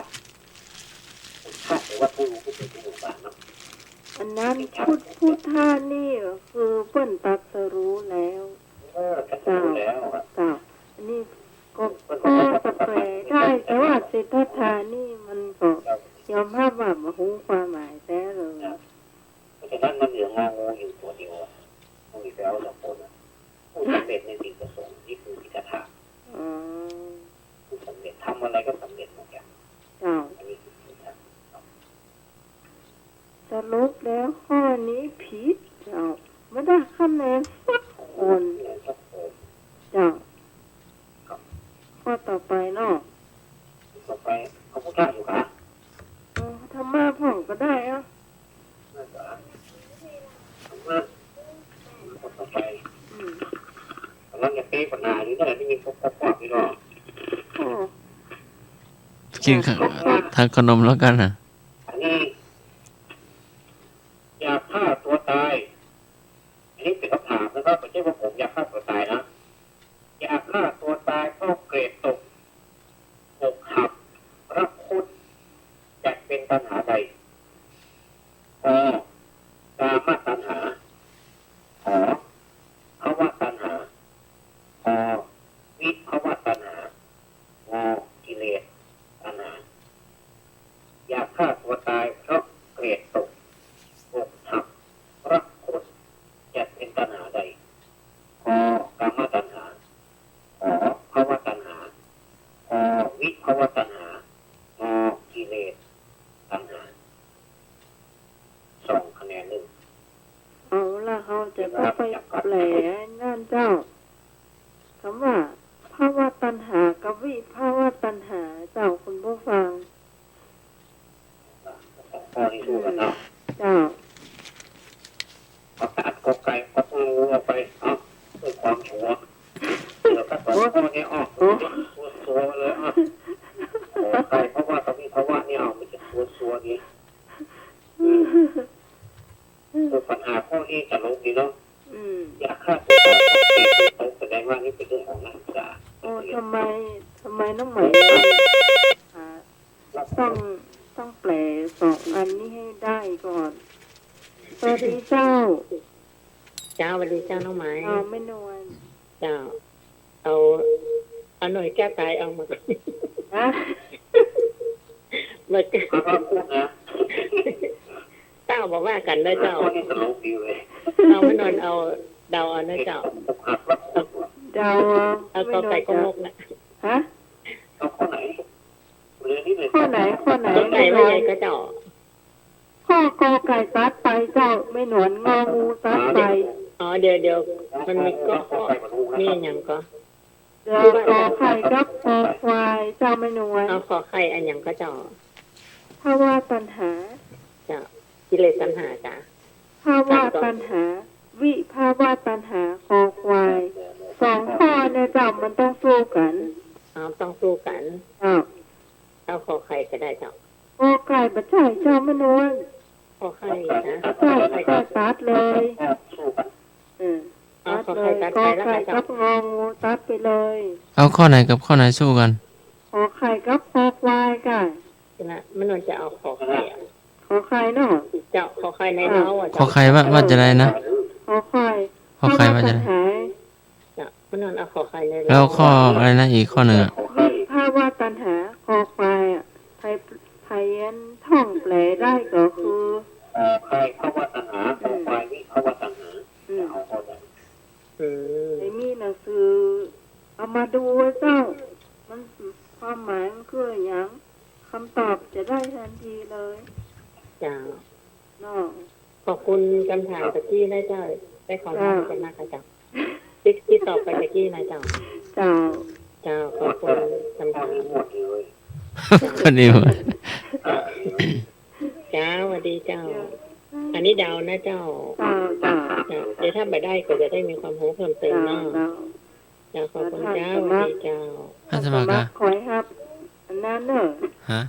พุทธะหรือว่าผู้รู้ผู้ตื่นผู้เบิกบานเนาะ อันนั้นพุทธ พุทธะนี่คือเปิ้นตรัสรู้แล้ว เออ ตรัสรู้แล้วอะ เจ้า อันนี้ก็ ก็จะแปลได้ แต่ว่าสิทธัตถะนี่มันก็ยอมฮับว่าบ่ฮู้ความหมายแต๊เลย เพราะฉะนั้นมันเหลืององูอยู่ตัวเดียวอะ มันมีแปลว่าสองคนอะ ผู้สำเร็จในสิ่งประสงค์ นี่คือสิทธัตถะ อ๋อ ผู้สำเร็จ ทำอะไรก็สำเร็จหมดอย่าง เจ้า อันนี้คือสิทธัตถะ สรุปแล้วข้อนี้ผิดเจ้า ไม่ได้คะแนนสักคน เจ้า ข้อต่อไปเนาะ ต่อไป เอาพุทธะอยู่ค่ะ เออ ธรรมะพ่องก็ได้อะ ธรรมะ ข้อต่อไป อืม กำลังจะเป๊ะปัญหาอยู่นั่นแหละ ได้ยินป๊อกๆๆอยู่เนาะ โอ้ กินข้าว ทานขนมแล้วกันนะ อันนี้ อย่าฆ่าตัวตาย อันนี้เป็นคำถามนะครับ ไม่ใช่ว่าผมอยากฆ่าตัวตายนะ อย่าฆ่าตัวตายเพราะเกลียดตก อกหัก รักคุด จัดเป็นตัณหาใด ก กามตัณหา ข ภวตัณหา ก วิภวตัณหา ง กิเลสตัณหา อย่าฆ่าตัวตายเพราะเกลียดตก อกหัก รักคุด จัดเป็นตัณหาใด ก กามตัณหา ข ภวตัณหา ก วิภวตัณหา ง กิเลสตัณหา สองคะแนนเด้อ เอาละ เฮาจะต้องไปแปลนั่นเจ้า คำว่าภวตัณหากับวิภวตัณหาเจ้า คุณผู้ฟัง ข้อนี้สู้กันเนาะ เจ้า ประกาศกอไก่ ประตูออกไป เอ้า เพื่อความชัวร์ เหลือแค่สองข้อนี้ อ้อ โอ้ ตัวซัวเลย อ้อ ขอไข่ เพราะว่าตอนนี้ เพราะว่าเนี่ย เอา มันจะตัวซัวดี อืม เออ ปัญหาข้อนี้ตลกดีเนาะ อืม อย่าฆ่าตัวตาย ตก แสดงว่านี่เป็นเรื่องของนักศึกษา โอ้ ทำไม ทำไมน้องไหม ต้อง ต้องแปลสองอันนี้ให้ได้ก่อน สวัสดีเจ้า เจ้า สวัสดีเจ้าน้องไหม เอาแม่นวล เจ้า เอา เอาหน่อยแก้วตายเอามาก่อน ฮะ เมื่อกี้ ขอโทษนะ เจ้าบอกว่ากันนะเจ้า ข้อนี้ตลกดีเลย เอาแม่นวล เอาเดาเอานะเจ้า เดาเอา เอากอไก่ แม่นวล กอมกนะ ฮะ เอาข้อไหน ข้อไหน ข้อไหน กอไก่ว่าไงก็เจ้า ข้อกอไก่ตัดไปเจ้า แม่นวล งองูตัดไป อ๋อ เดี๋ยว เดี๋ยว มันมีก็ข้อ มีอะหยังก็ เดี๋ยว กอไข่กับคอควายเจ้าแม่นวล เอาขอไข่อะหยังก็เจ้า ภวตัณหา เจ้า กิเลสตัณหาจ้ะ ภวตัณหา วิภวตัณหา คอควาย สองข้อเนี่ยเจ้า มันต้องสู้กัน อ๋อ ต้องสู้กัน เจ้า เอาขอไข่ก็ได้เจ้า กอไก่บ่ใจ้เจ้าแม่นวล ขอไข่นะ เจ้า เจ้าตัดเลย เออ เอาขอไข่ตัดไปแล้วกันเจ้า กอไก่กับงองูตัดไปเลย เอาข้อไหนกับข้อไหนสู้กัน ขอไข่กับคอควายก่ะ นะ แม่นวลจะเอาขอไข่อะ ขอไข่เนาะ เจ้า ขอไข่ในเฮาอะ ขอไข่ว่า ว่าจะไดนะ ขอไข่ ขอไข่ว่าจะได ภวตัณหา เจ้า แม่นวลเอาขอไข่ในเฮา แล้วข้ออะไรนะ อีกข้อหนึ่งอะ วิภวตัณหา คอควาย ต้องแปลได้ก็คือ เอ่อ ใคร่ภวตัณหา อืม คอควายวิภวตัณหา อืม เจ้า อืม ไอ้มีหนังสือเอามาดูเจ้า มันความหมายมันคืออะหยัง คำตอบจะได้ทันทีเลย เจ้า เนาะ ขอบคุณกำถามตะกี้นะเจ้า ได้ขอ เจ้า ถามกันนะคะเจ้า ที่ ที่ตอบไปตะกี้นะเจ้า เจ้า เจ้า ขอบคุณกำถาม ข้อนี้หมด เจ้า สวัสดีเจ้า อันนี้เดานะเจ้า เจ้า เจ้า เจ้า เดี๋ยวถ้าบ่ได้ก็จะได้มีความรู้เพิ่มเติมเนาะ เจ้า เจ้า ขอบคุณเจ้า สวัสดีเจ้า ท่านสมัคร ท่านสมัคร คอยฮับ อันนั้นเนอะ ฮะ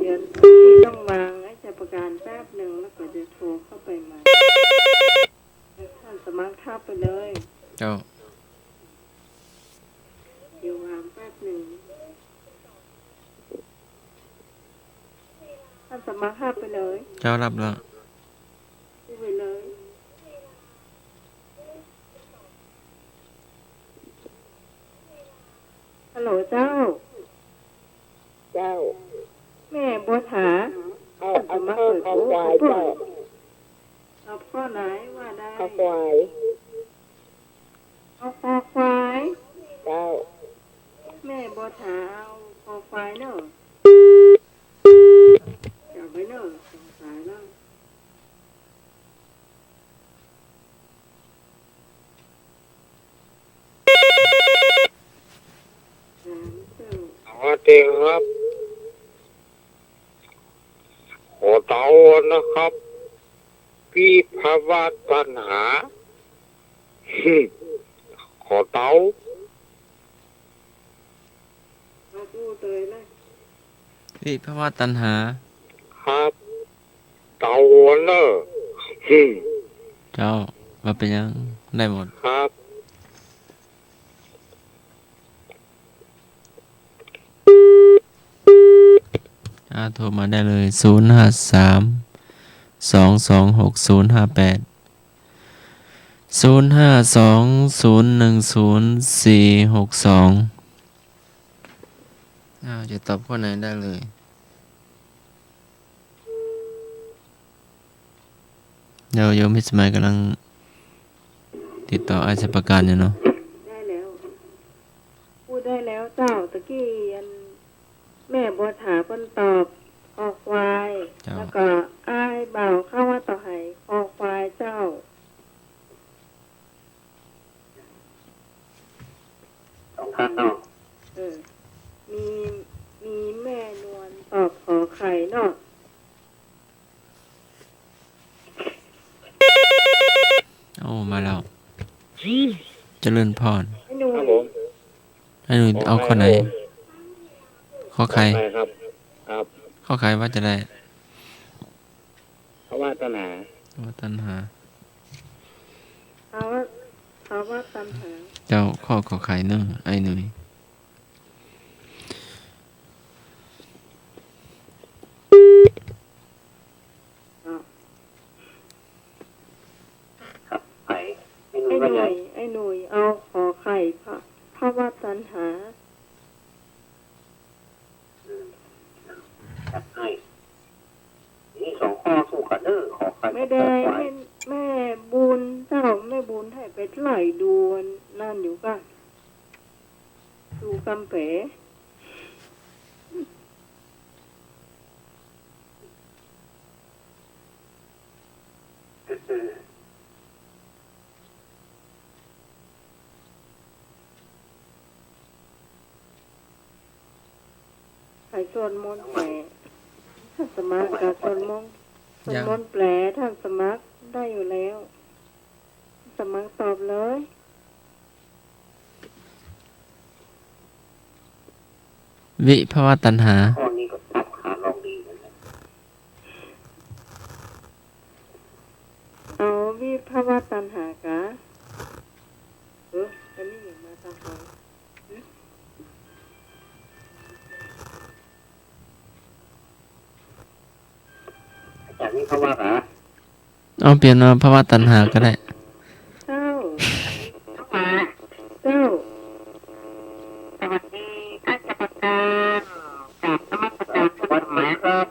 เดี๋ยวพี่ต้องวางไอ้ชัยประการแป๊บหนึ่ง แล้วก็จะโทรเข้าไปใหม่ ท่านสมัครทับไปเลย เจ้า เดี๋ยววางแป๊บหนึ่ง ท่านสมัครทับไปเลย เจ้า รับแล้ว พูดไปเลย ฮัลโหลเจ้า เจ้า แม่บัวถา เอา เอาข้อ ข้อควายเจ้า ตอบข้อไหนว่าได้ ข้อควาย เอาคอควาย เจ้า แม่บัวถาเอาคอควายเนาะ จับไว้เนาะ สองสายแล้ว สวัสดีครับ ขอเดานะครับ วิภวตัณหา ขอเดา วิภวตัณหา ครับ เดาเนอะ เจ้า บ่เป๋นหยัง ได้หมด ครับ อ่า โทรมาได้เลย ศูนย์ห้าสาม สองสองหก ศูนย์ห้าแปด ศูนย์ห้าสอง ศูนย์หนึ่งศูนย์ สี่หกสอง อ้าว จะตอบข้อไหนได้เลย เดี๋ยวโยมพิสมัยก่ำลังติดต่ออ้ายชัยประการอยู่เนาะ ได้แล้ว พูดได้แล้วเจ้า ตะกี้อันแม่บัวถาเปิ้นตอบคอควาย เจ้า แล้วก็อ้ายบ่าวข้าว่าต่อไหคอควายเจ้า สองท่านเนาะ เออ มี มีแม่นวลตอบขอไข่เนาะ โอ้ มาแล้ว เจริญพร ไอ้หนุ่ย ครับผม ไอ้หนุ่ย เอาข้อไหน ขอไข่ ขอไข่ครับ ครับ ขอไข่ว่าจะได้ ภวตัณหา ภวตัณหา ภว ภวตัณหา เจ้า ข้อขอไข่เนาะ ไอ้หนุ่ย ครับ ไอ้หนุ่ย ไอ้หนุ่ย เอาขอไข่ ภว ภวตัณหา อืม จัดให้ นี่สองข้อสู้กันเด้อ ขอไข่ แม่แดง ขอไข่ แม่ แม่บุญเจ้า แม่บุญให้ไปไล่ดูนั่นอยู่ก่ะ ดูกำเป๋ ใผสวดมนต์แปล ท่านสมัครก็สวดมนต์ สวดมนต์แปล ท่านสมัครได้อยู่แล้ว สมัครตอบเลย วิภวตัณหา ข้อนี้ก็ทับขาลองดีเหมือนกัน เอาวิภวตัณหากะ เออ อันนี้มาตามหลัง หึ อาจารย์วิภวะเหรอ เอาเปลี่ยนมาภวตัณหาก็ได้ เจ้า เจ้า สวัสดีท่านกรรมการ กราบนมัสการท่านสมัครครับ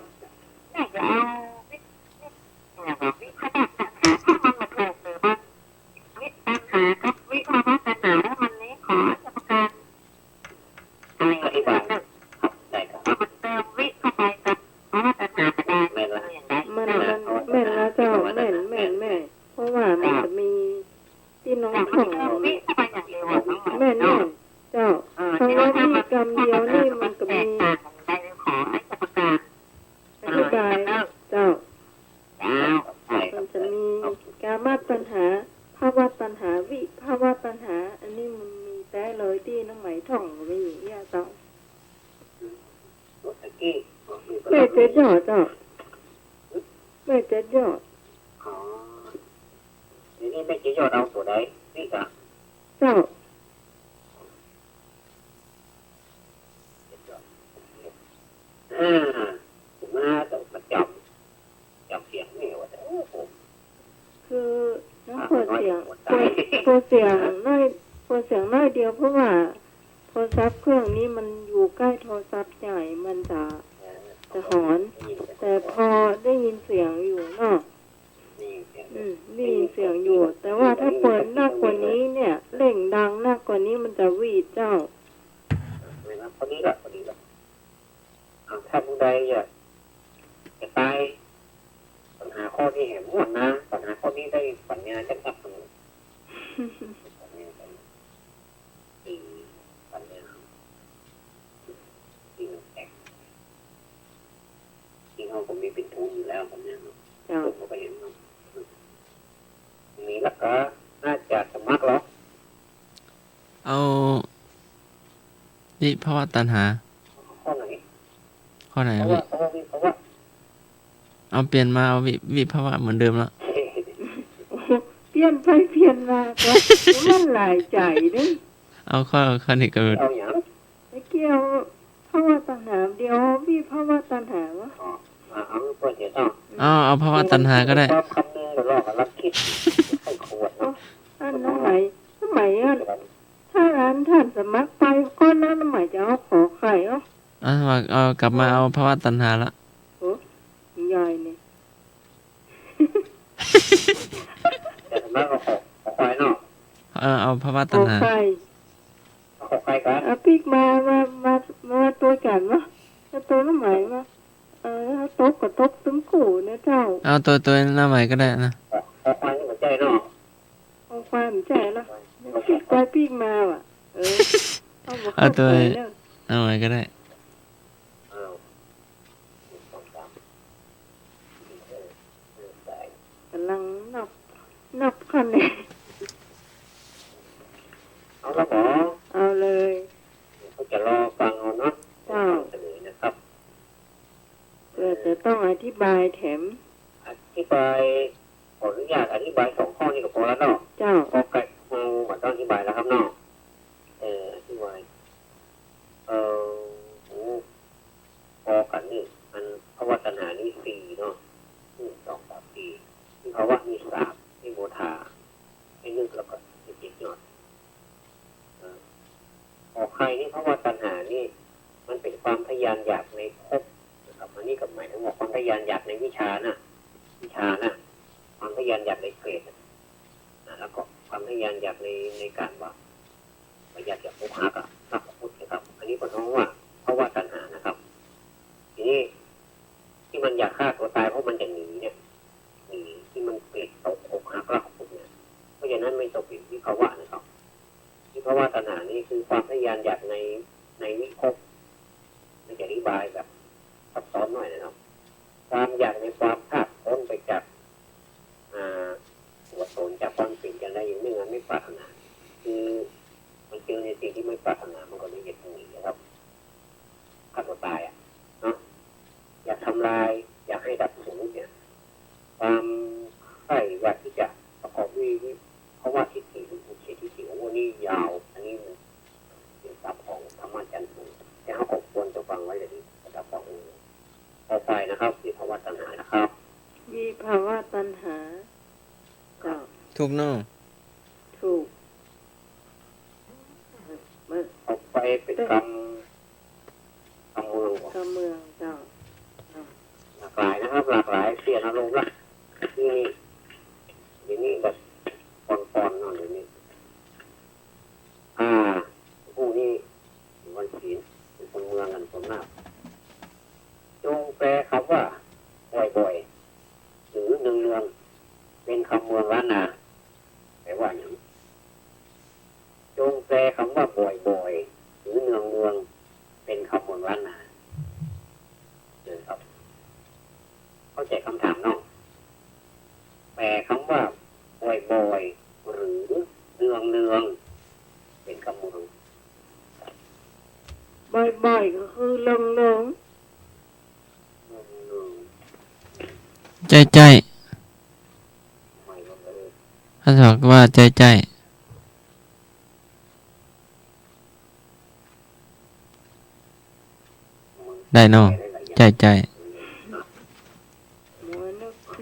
แม่เจ๊ยอดเจ้า แม่เจ๊ยอด อ๋อ ทีนี้แม่เจ๊ยอดเอาตั๋วใด นี่กะ เจ้า อ่า มาต้องประจำ จำเสียงนี่ว่า โอ้โห คือ น้องเปิดเสียง เปิด เปิดเสียงน้อย เปิดเสียงน้อยเดียว เพราะว่าโทรศัพท์เครื่องนี้มันอยู่ใก้โทรศัพท์ใหญ่ มันจะ จะหอน แต่พอได้ยินเสียงอยู่เนาะ อืม ได้ยินเสียงอยู่ แต่ว่าถ้าเปิดนักกว่านี้เนี่ย เร่งดังนักกว่านี้มันจะวีดเจ้า พอดีละ พอดีละ อ่า ถ้าผู้ใดอยากจะตาย ปัญหาข้อนี้แหมม่วนนะ ปัญหาข้อนี้ได้ปัญญาจะกลับมา ปัญญา อืม ปัญญา ที่มันแตก ที่เฮาก็มีเป๋นทุนอยู่แล้ว ปัญญาเนาะ เจ้า ผมก็ไปเห็นเนาะ มีแล้วก็น่าจะสมัครเหรอ เอา วิภวตัณหา ข้อไหน ข้อไหน เพราะ วิ ว่า เพราะว่าวิภวะ เอาเปลี่ยนมาเอาวิ วิภวะเหมือนเดิมละ เปลี่ยนไปเปลี่ยนมาก็ มันหลายใจ๋เด้อ เอาข้อ ข้อนี้ก็ เอาหยัง ไม่เกี่ยว ภวตัณหาเดียว วิภวตัณหาวะ อ๋อ อ่า เอาเพื่อนเดี๋ยวต้อง เอา เอาภวตัณหาก็ได้ ความคำนึงเดี๋ยวลองกันลักคิด ใคร่ครวญเนาะ อันนั้นหมาย หมายอัน ถ้าอันท่านสมัครไปก็นั้นหมายจะเอาขอไข่เนาะ อ่ะ ว่า เอากลับมาเอาภวตัณหาละ โอ้ ยายนี่ แต่สมัครเอาขอ ขอไข่เนาะ เออ เอาภวตัณหา ขอไข่ ขอไข่ก่อน เอาปิ๊กมา มา มา มาตัวกั๋นเนาะ เอาตัวนั้นหมายมา เออ เอาตกก็ตกตึงกู่นะเจ้า เอาตัว ตัวนั้นหมายก็ได้นะ ขอ ขอไข่นี่หัวใจเนาะ เอาความใจ๋ละ ปิ๊กไปปิ๊กมาว่ะ เออ เอามา เอาตัว เข้าไปเนอะ เอาไว้ก็ได้ อ้าว ก๋ำลังนับ นับคะแนน เอาละหมอ เอาเลย เดี๋ยวก็จะรอฟังเอาเนาะ เจ้า เสนอนะครับ เพื่อจะต้องอธิบายแถม อธิบาย ขออนุญาตอธิบายสองข้อนี้ก็พอแล้วเนาะ เจ้า กอไก่ งองู บ่ต้องอธิบายแล้วครับเนาะ เออ อธิบาย เออ โอ้ กอไก่นี่ อันภวตัณหานี่สี่เนาะ หนึ่ง สอง สาม สี่ วิภวะนี่สาม วิโมทา วินึก แล้วก็วิจิตรยอด เอ่อ ขอไข่นี่ ภวตัณหานี่ มันเป๋นความทะยานอยากในภพนะครับ อันนี้ก็หมายถึงว่าความทะยานอยากในวิชานะ วิชานะ ความทะยานอยากในเกรดนะ แล้วก็ความทะยานอยากใน ในก๋านว่า อยากจะอกหักอะ รักคุดนะครับ อันนี้ก็เรียกว่าภวตัณหานะครับ ทีนี้ที่มันอยากฆ่าตัวตายเพราะมันจะหนีเนี่ย หนีที่มันเกลียดตกอกหักรักคุดเนี่ย เพราะฉะนั้นไม่ต้องเป๋นวิภวะนะครับ วิภวตัณหานี่คือความทะยานอยากใน ในวิภพ มันจะอธิบายแบบซับซ้อนหน่อยนะครับ ความอยากในความพลาดพ้นไปจาก อ่า ตัวตน จากความเป๋นอย่างใดอย่างนึ่งอันไม่ปรารถนา คือมันเจอในสิ่งที่ไม่ปรารถนา มันก็เลยอยากจะหนีนะครับ ฆ่าตัวตายอะ เนาะ อยากทำลาย อยากให้ดับสูญเนี่ย ความใคร่อยากที่จะประกอบวิ วิภวะทิฏฐิหรืออุเฉททิฏฐิ โอ้ นี่ยาว อันนี้มันเป็นศัพท์ของธรรมจันทร์สูง แต่เฮาก็ควรจะฟังไว้อย่างนี้ ศัพท์ของ ต่อไปนะครับ วิภวตัณหานะครับ วิภวตัณหา เจ้า ถูกเนาะ ถูก มัน เอาไปเป๋นกำ กำเมือง กำเมือง เจ้า หลากหลายนะครับ หลากหลาย เปลี่ยนอารมณ์ละ นี่ เดี๋ยวนี้แบบปอนๆ หน่อย เดี๋ยวนี้ อ่า ผู้นี้วันศีล เป๋นคนเมืองกั๋นส่วนมาก จงแปลกำว่าบ่อยๆ หรือเนืองๆ เป๋นกำเมืองล้านนา แปลว่าหยัง จงแปลกำว่าบ่อยๆ หรือเนืองๆ เป๋นกำเมืองล้านนา เชิญครับ เข้าใจ๋กำถามเนาะ แปลกำว่าบ่อยๆ หรือเนืองๆ เป๋นกำเมือง บ่อยๆ ก็คือเนืองๆ ใจ้ใจ้ ถ้าถามว่าใจ้ใจ้ ได้เนาะ ใจ้ใจ้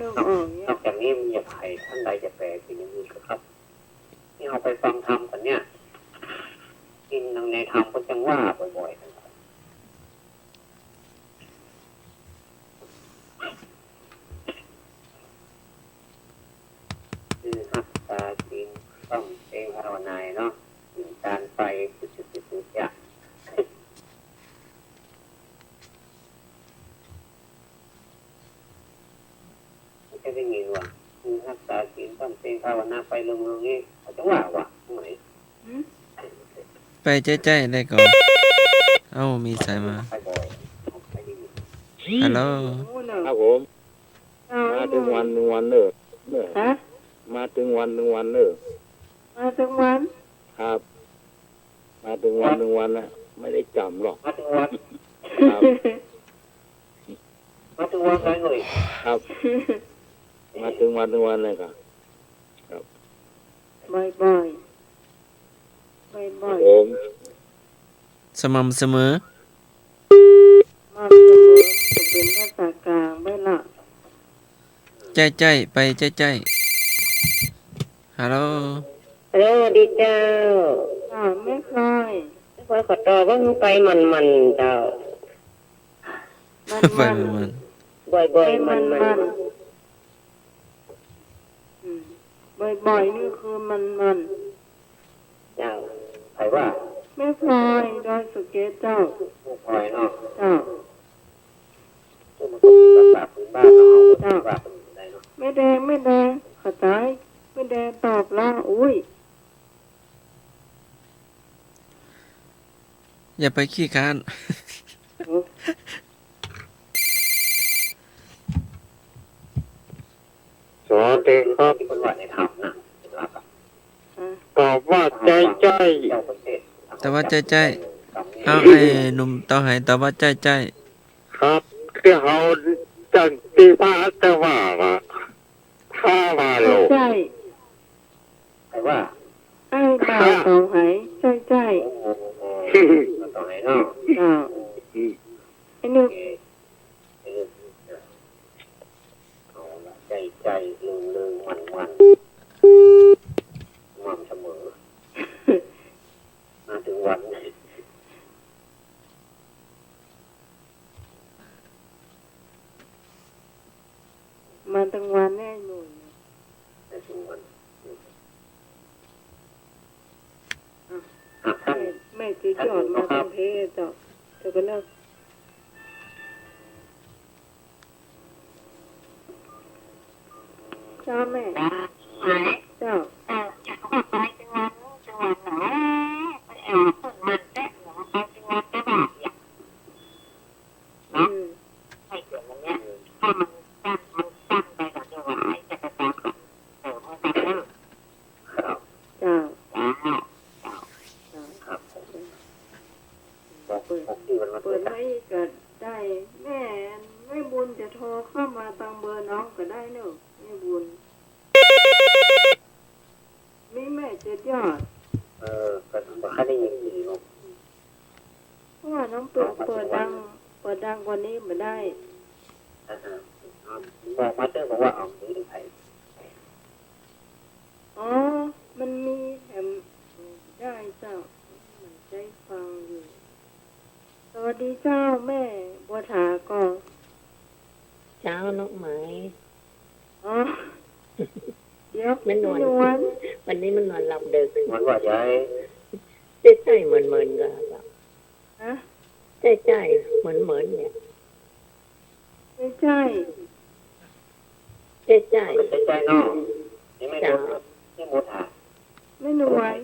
นอกจากนี้มันอย่าใคร่ท่านใดจะแปลเป็นอย่างอื่นครับ นี่เฮาไปฟังธรรมกั๋นเนี่ย กิ๋นในธรรมก็จังว่าบ่อยๆ คือฮักษาศีล ต้องเพ่งภาวนาเนาะ ศีลทานไป จุดๆๆๆ อย่าง บ่เคยได้ยินว่า คือฮักษาศีล ต้องเพ่งภาวนาไปเรื่องๆ นี้ เขาจะว่าว่าตรงไหน หืม ไปใจ้ใจ้ได้ก่อ เอ้า มีสายมา ฮัลโหล ครับผม มาตึงวันตึงวันเน่อ ฮะ มาตึงวันตึงวันเน่อ มาตึงวัน ครับ มาตึงวันตึงวันน่ะ ไม่ได้จ๋ำหรอก มาตึงวัน ครับ มาตึงวันเลย ครับ มาตึงวันตึงวันเลยครับ ครับ บ่อยๆ บ่อยๆ ครับผม สม่ำเสมอ สม่ำเสมอ จะเป๋นภาษากลางไปละ ใจ้ใจ้ ไปใจ้ใจ้ ฮัลโหล ฮัลโหล ดีเจ้า อ่า แม่พลอย แม่พลอยขอตอบว่ามันไปหมั่นๆ เจ้า มันๆ ไปหมั่นๆ บ่อยๆ ไปหมั่นๆ หมั่นๆ อืม บ่อยๆ นี่คือมันๆ เจ้า ใผว่า แม่พลอย ดอยสะเก็ดเจ้า แม่พลอยเนาะ เจ้า ซึ่งมันก็เป๋นภาษาพื้นบ้านเนาะ เจ้า ว่าไปได้เนาะ แม่แดง แม่แดง ขอตาย แม่แดงตอบละ อุ้ย อย่าไปขี้ค้าน สวัสดีครับ ตอบว่าใจ้ใจ้ ตอบว่าใจ้ใจ้ เอา ไอ้หนุ่มเตาไหตอบว่าใจ้ใจ้ ครับ ตี้เฮาจังตี้พระแต่ว่า ถ้าว่าโลก ใจ้ใจ้ ใผว่า ไอ้บ่าวเตาไห ใจ้ใจ้ โอ้โห เตาไหเนาะ เจ้า อืม ไอ้นึก เอาละ ใจ้ใจ้ เริงเริง มั่นมั่น สม่ำเสมอ มาตึงวัน มาตึงวันแน่หน่อยนะ มาตึงวัน อ่ะ อ่ะ ท่าน แม่ แม่จะจอดมาตึงเพเจ้า เดี๋ยวก่อนเนอะ เจ้าแม่ เจ้า เจ้า เออ จะขอไปตึงวัน ตึงวันเนาะ ไปแอ่วเปิ้นมันแต๊ เดี๋ยวไปตึงวันแต๊บ่า เนาะ อืม ให้เสียงมันเนี่ย ถ้ามันสั้น มันสั้นไปก็จะหวาย จะไปตามกับ เออ มันสั้นเนอะ ครับ เจ้า เจ้า เจ้า ครับผม เปิด เปิดไว้ก็ได้ แม่ แม่บุญจะโทรเข้ามาตางเบอร์น้องก็ได้เนอะ แม่บุญ มีแม่เจ็ดยอด เออ ก็บ่ค่อยได้ยินดีเนาะ เพราะว่าน้องเปิด เปิดดัง เปิดดังกว่านี้บ่ได้ อ่าฮะ บอกมาเถอะ บอกว่าเอามีใคร อ๋อ มันมีแถม ได้เจ้า มันใจ้ฟังอยู่ สวัสดีเจ้า แม่บัวถาก่อ เจ้าน้องไหม อ๋อ เดี๋ยว แม่นวล แม่นวล วันนี้แม่นวลหลับดึก แม่นวลว่าใหญ่ ใจ้ใจ้ เหมือนๆ กันครับ ฮะ ใจ้ใจ้ เหมือนๆ เนี่ย ใจ้ใจ้ ใจ้ใจ้ ใจ้ใจ้เนาะ นี่แม่นวล เจ้า แม่นวลถาม แม่นวล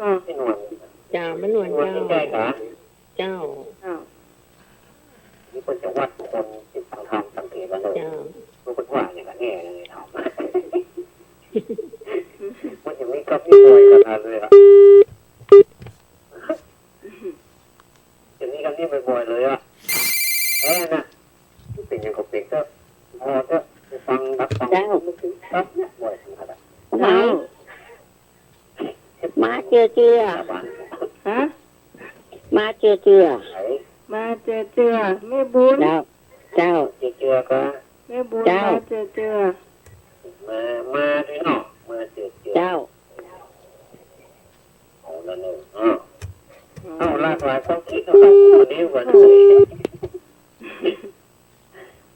ก่อ แม่นวล เจ้า แม่นวล แม่นวล เจ้า ใจ้ใจ้กะ เจ้า เจ้า นี่เปิ้นจะวัดคนตี้ฟังธรรมสังเกตว่าเลย เจ้า เปิ้นว่าอย่างนั้นแน่เลย ถาม มันจะมีกับมีบ่อยขนาดเลยอะ จะมีกับมีบ่อยๆ เลยอะ แน่นะ มันเป๋นหยังก็เป๋นเถอะ พอเถอะ ไปฟัง ครับ บ่อยขนาดนั้น เจ้า มาเจือเจือ ฮะ มาเจือเจือ มาเจือเจือ แม่บุญ เจ้า เจ้า เจือเจือก็ แม่บุญ เจ้า มาเจือเจือ มา มาด้วยเนาะ มาเจือเจือ เจ้า เอาละเนาะ อ้าว อ้าว หลากหลายความคิดนะครับ วันนี้วันนี้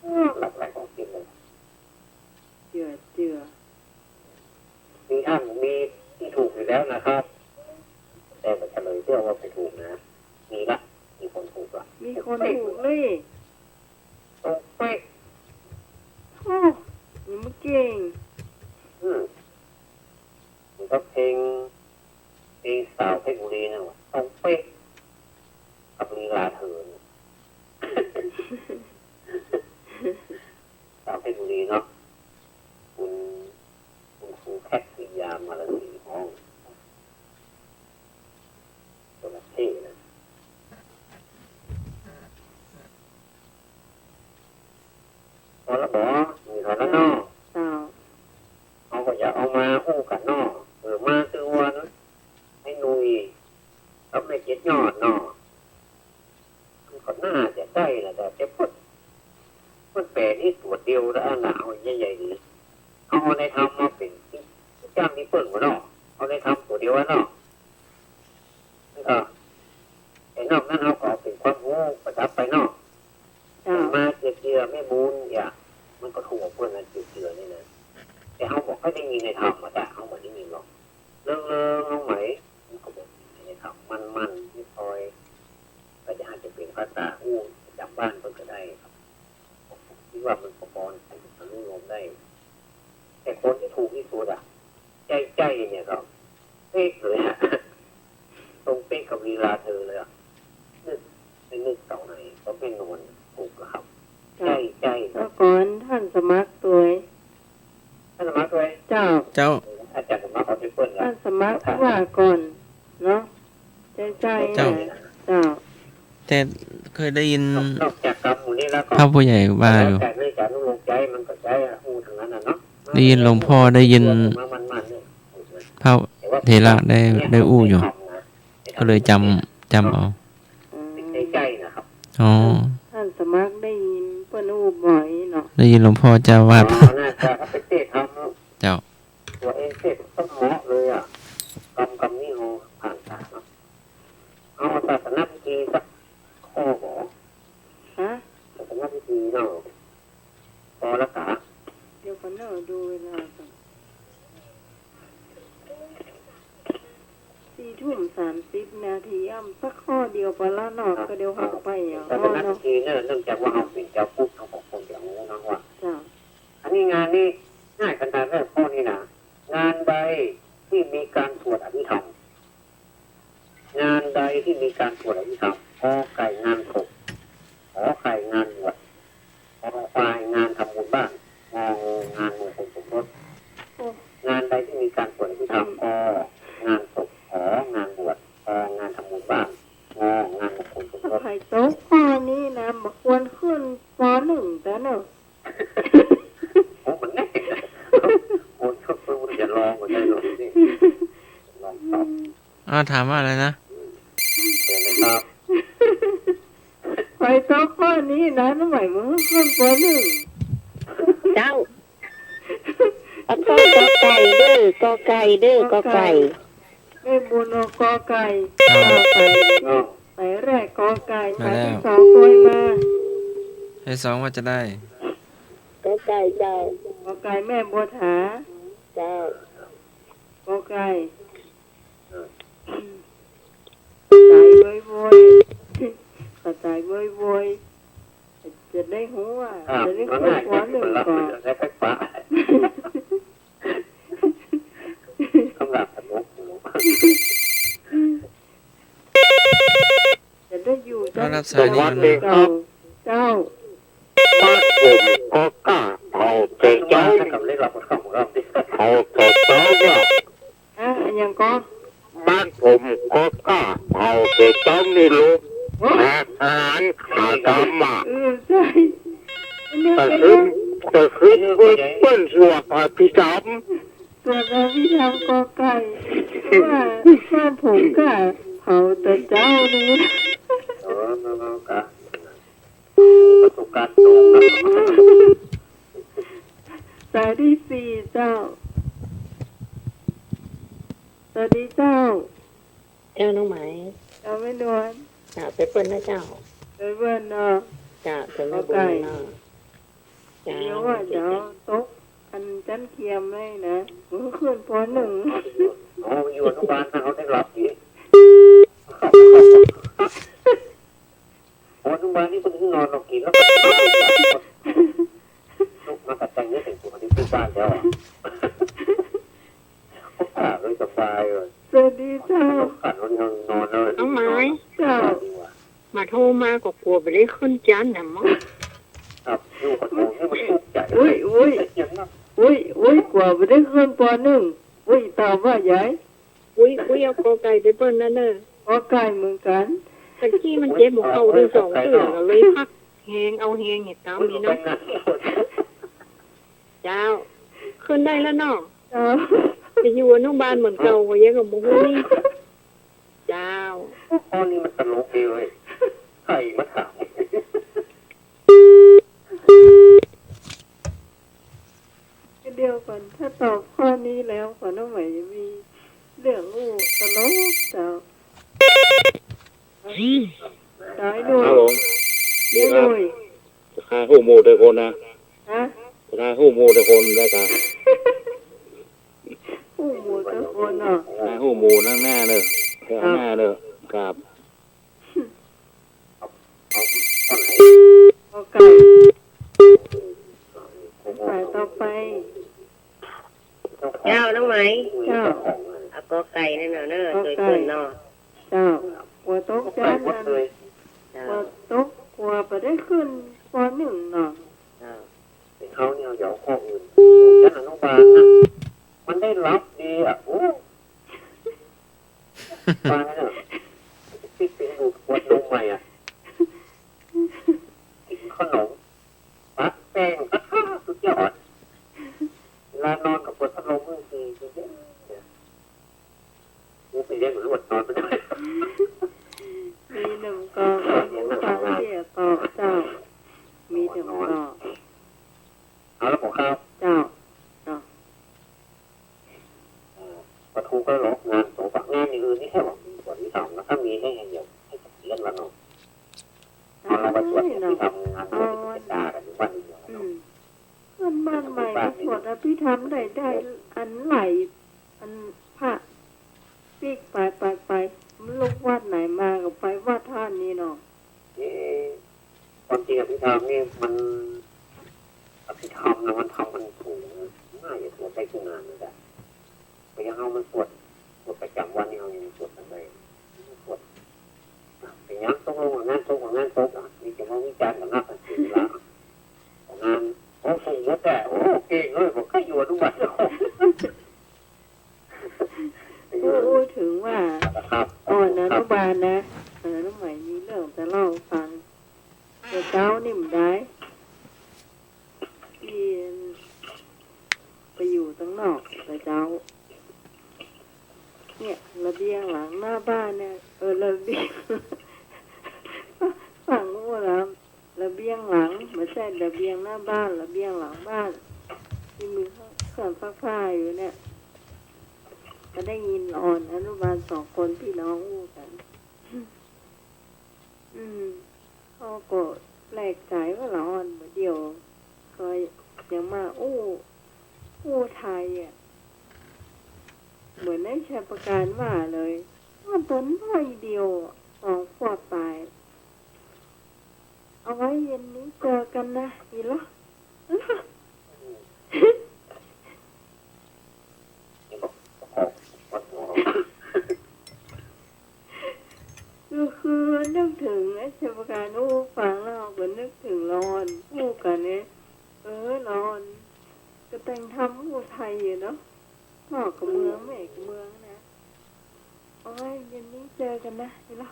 อ้าว หลากหลายความคิดเลย เจือเจือ มีอัน มีตี้ถูกอยู่แล้วนะครับ แต่ก็เฉลยเตื้อว่าบ่ถูกนะ มีละ มีคนถูกละ มีคนถูกเลย ตรงเป๊ะ โอ้ ยังบ่เก่ง อืม มันก็เพลง เพลงสาวเพชรบุรีนั่นหว่า ตรงเป๊ะกับลีลาเธอเนี่ย สาวเพชรบุรีเนาะ คุณ คุณครูแคทริยา มาลาสีฮ้อง จระเข้นะ พอละบ่ มีเท่านั้นเนาะ เจ้า เฮาก็อยากเอามาอู้กั๋นเนาะ เออ มาตึงวัน ไอ้หนุ่ย กับแม่เจ็ดยอดเนาะ มันก็น่าจะใจ้นะ แต่ แต่เปิ้น เปิ้นแป๋นี่ตั๋วเดียวนะ อันน่ะ เอาใหญ่ๆ ดี เอา เอาในธรรมมาเป๋นตี้ ตี้จ้างตี้เปิ้นก่อเนาะ เอาในธรรมตั๋วเดียวอะเนาะ แล้วก็ ไอ้นอกนั้นเฮาก็เอาเป๋นความฮู้ประดับไปเนาะ เจ้า มาเจือเจือแม่บุญเนี่ย มันก็ถูกกว่าเปิ้นนะ เจือเจือนี่นะ แต่เฮาบ่ค่อยได้ยินในธรรมอะ แต่เฮาบ่ได้ยินหรอก เรื่องๆ เฮาไหม มันก็บ่มีในธรรม มันๆ ไม่ค่อย ก็จะอาจจะเป๋นภาษาอู้ประจำบ้านเปิ้นก็ได้ครับ ผมคิดว่ามันก็พอจะอนุโลมได้ แต่คนที่ถูกที่สุดอะ ใจ้ๆ เนี่ยครับ เป๊ะเลยอะ ตรงเป๊ะกับลีลาเธอเลยอะ นึก ไม่นึกตอนไหน ก็แม่นวลถูกแล้วครับ เจ้า ใจ้ๆ ครับ เมื่อก่อนต้านสมัครตวย ต้านสมัครตวย เจ้า เจ้า อาจารย์สมัครเอาไปเปิ้นละ ต้านสมัครว่าก่อนเนาะ ใจ้ๆ เจ้า นะ เจ้า แต่เคยได้ยิน นอก นอกจากกำหมู่นี้แล้วก็ พระผู้ใหญ่ว่าอยู่ แล้วแต่เรื่องจะอนุโลมใจ้ มันก็ใจ้อะ อู้ทางนั้นน่ะเนาะ ได้ยินหลวงพ่อ ได้ยิน มันๆ เนี่ย พระเถระได้ ได้อู้อยู่ ก็เลยจ๋ำ จ๋ำเอา ใจ้ๆ นะครับ อ๋อ ต้านสมัครได้ยินเปิ้นอู้บ่อยเนาะ ได้ยินหลวงพ่อเจ้าอาวาส อ๋อ น่าจะเอาไปเทศน์ธรรม เจ้า ตั๋วเองเทศน์ก็เหมาะเลยอะ กำ กำนี้เฮาผ่านตาเนาะ เอาศาสนพิธีสักข้อบ่ ฮะ ศาสนพิธีเนาะ พอละกา เดี๋ยวก่อนเนาะ ดูเวลาก่อน สี่ทุ่มสามสิบนาที อ้ำสักข้อเดียวพอละเนาะ ก็เดี๋ยวเฮาไปอ่ะ ศาสนพิธีเนี่ย เนื่องจากว่าเฮาเป๋นจาวพุทธ เฮาก็ควรจะฮู้นะว่า เจ้า อันนี้งานนี้ง่ายขนาดนั้น ข้อนี้นะ งานใดที่มีการสวดอภิธรรม งานใดที่มีการสวดอภิธรรม กอไก่ งานศพ ขอไข่ งานบวช คอควาย งานทำบุญบ้าน งองู งานมงคลสมรส โอ้ งานใดที่มีการสวดอภิธรรม อืม กอ งานศพ ขอ งานบวช คอ งานทำบุญบ้าน งอ งานมงคลสมรส ไข่โต๊ะข้อนี้นะ บ่ควรขึ้น ป.หนึ่ง แต่เนาะ โอ้ มันแน่ โอ้ ยกมืออย่าลองก็ได้หรอกนี่ ลองตอบ อ่า ถามว่าอะไรนะ เดี๋ยวนะครับ ไข่โต๊ะข้อนี้นะ น้องใหม่ มึงขึ้น ป.หนึ่ง เจ้า เอาข้อกอไก่เด้อ กอไก่เด้อ กอไก่ กอไก่ แม่บุญเอากอไก่ ครับ กอไก่ เนาะ หมายแรกกอไก่ มาแล้ว หมายตี้สองตวยมา หมายตี้สองว่าจะได้ กอไก่เจ้า กอไก่แม่บัวถา เจ้า กอไก่ สายโวยโวย สายโวยโวย จะได้ฮู้ว่า อ่า จะได้ฮู้ว่าหนึ่งก่อน จะได้ไปปะ สำหรับสนุก จะได้อยู่ ต้อนรับสายนี้ เจ้า เจ้า บ้านผมก็กล้า เผาแต่เจ๊า กับเลขหลักของเรา เผาแต่เจ๊าเนี่ย อะ อะหยังก็ บ้านผมก็กล้า เผาแต่เจ๊านี่ลูก โอ้ อาหารขาดำอะ เออ ใจ้ กระซิบ ก็คือเปิ้น เปิ้นสวดอภิธรรม สวดอภิธรรมกอไก่ ว่าบ้านผมกล้าเผาแต่เจ๊านี้ เออ เออ เออ กะ ประสบการณ์ตรงนะ สายตี้สี่เจ้า สวัสดีเจ้า เจ้าน้องไหม เจ้าแม่นวล เจ้า ไปเปิ้นนะเจ้า ไปเปิ้นเนาะ เจ้า ไปแม่บุญเนาะ เจ้า เดี๋ยวว่าเดี๋ยวตกอันจั้นเคียมเลยนะ มันก็ขึ้น ป.หนึ่ง อ๋อ อยู่อนุบาลนะ เขาได้หลับดี อนุบาลนี่เพิ่งนอนหลับกิ๋นแล้ว ลุกมาตัดแต่งเนื้อแต่งตัวที่บ้านแล้วอะ อ่า เลยสบายเลย สวัสดีเจ้า ฝันวันนอนเลย น้องไม้ เจ้า ดีกว่า บ่าโทรมาก็กั๋วบ่ได้ขึ้นจั๊นนะมั้ง ครับ อยู่กับผมนี่มันทุกข์ใจ อุ๊ย อุ๊ย เสียงนะ อุ๊ย อุ๊ย กั๋วบ่ได้ขึ้น ป.หนึ่ง อุ๊ย ตอบว่าใหญ่ อุ๊ย อุ๊ย เอากอไก่ไปเปิ้นนั่นเน่อ กอไก่เหมือนกั๋น ตะกี้มันเจ็บหัวเข่าตึงสองเตื้อ ก็เลยพักแฮง เอาแฮงเนี่ย เก้านี้เนาะ เจ้า ขึ้นได้แล้วเนาะ เจ้า ไปอยู่อนุบาลเหมือนเก่า ก็ยังกับบ่ฮู้นี่ เจ้า ข้อนี้มันตลกดีเว้ย ใครมาถาม เดี๋ยวก่อน ถ้าตอบข้อนี้แล้ว ขวัญน้องใหม่จะมีเรื่องอู้ตลกเจ้า ตายหน่อย ฮัลโหล นี่ครับ นี่หน่อย ข้าฮู้หมู่แต่คนนะ ฮะ ข้าฮู้หมู่แต่คนได้กะ ฮู้หมู่แต่คนเนาะ ข้าฮู้หมู่นั่งหน้าเน่อ แถวหน้าเน่อ ครับ กอไก่ สายต่อไป เจ้าน้องไหม เจ้า เอากอไก่นั่นเน่อ เน่อ กอไก่ ช่วยเปิ้นเนาะ เจ้า กั๋วตกจั๊นนั่น เจ้า กั๋วตก กั๋วบ่ได้ขึ้น ป.หนึ่ง เนาะ เจ้า เขาเนี่ยเดี๋ยวข้ออื่น จั๊นอนุบาลนะ มันได้หลับดีอะ โอ้ ปาเนี่ย ปิ๊กปิ๊กดูดขวดนมใหม่อะ กิ๋นขนม ปะแป้ง ปะท่าสุดยอด เวลานอนก็เปิดพัดลมมือสี่ เย็นๆ เนี่ย กูไปเลี้ยงหนูลวดนอนไปด้วย มีหนึ่งกอง ฟังเสียงต่อเจ้า มีหนึ่งกอง เอาแล้วของข้าว เจ้า เจ้า เอ่อ ปะทูก็หลอกงาน สองสามงานอย่างอื่นนี่แค่ว่ามีส่วนที่ทำ แล้วถ้ามีให้อย่างเดียว ให้เกษียณแล้วเนาะ เอาละ มาตรวจ เนาะ ทำงาน เอา เวลากันอยู่บ้านเดียว อืม เปิ้นบ้านใหม่ก็สวดอภิธรรมได้ ได้อันไหล อันพระ ปิ๊กไป ไป ไป มันลงวัดไหนมาก็ไปวัดท่านนี่เนาะ เอ๊ะ ความจริงอภิธรรมนี่มัน อภิธรรมนะ มันทำมันสูง น่าจะสวดได้ทุกงานเลยอะ ก็ยังเอามันสวด สวดประจำวันนี่เอายังสวดกันได้ สวด เป็นงานตกลงกับงานศพกับงานศพอะ นี่จะมาวิจารณ์กันนักกันเสียเวลา งาน โอ้ สูงหมดอะ โอ้ เก่งเลย บอกใครอยู่อนุบาล อู้ อู้ ถึงว่า ครับ อ่อนอนุบาลนะ เออ น้องใหม่มีเรื่องจะเล่าฟัง แต่เจ๊านี่บ่ได้ ที่ไปอยู่ตังนอกแต่เจ๊า เนี่ย ระเบียงหลังหน้าบ้านเนี่ย เออ ระเบียง ฟังอู้แล้ว ระเบียงหลัง บ่ใจ้ระเบียงหน้าบ้าน ระเบียงหลังบ้าน ตี้มีเครื่องซักผ้าอยู่เนี่ย ก็ได้ยินอ่อนอนุบาลสองคนพี่น้องอู้กั๋น อืม เขาก็แปลกใจ๋ว่าละอ่อน บ่าเดี่ยวก็ยังมาอู้ อู้ไทยอะ เหมือนไอ้ชัยประการว่าเลย ว่าต๋นน้อยเดียวอะ สองขวบป๋าย เอาไว้เย็นนี้เจอกันนะ อีหละ ก็คือนึกถึงไอ้ชัยประการอู้ฟังแล้วก็นึกถึงละอ่อนอู้กั๋นเนี่ย เออ ละอ่อน ก็แต่งทำอู้ไทยอยู่เนาะ พ่อก็เมือง แม่ก็เมืองนะ โอ้ย เย็นนี้เจอกันนะ อีหละ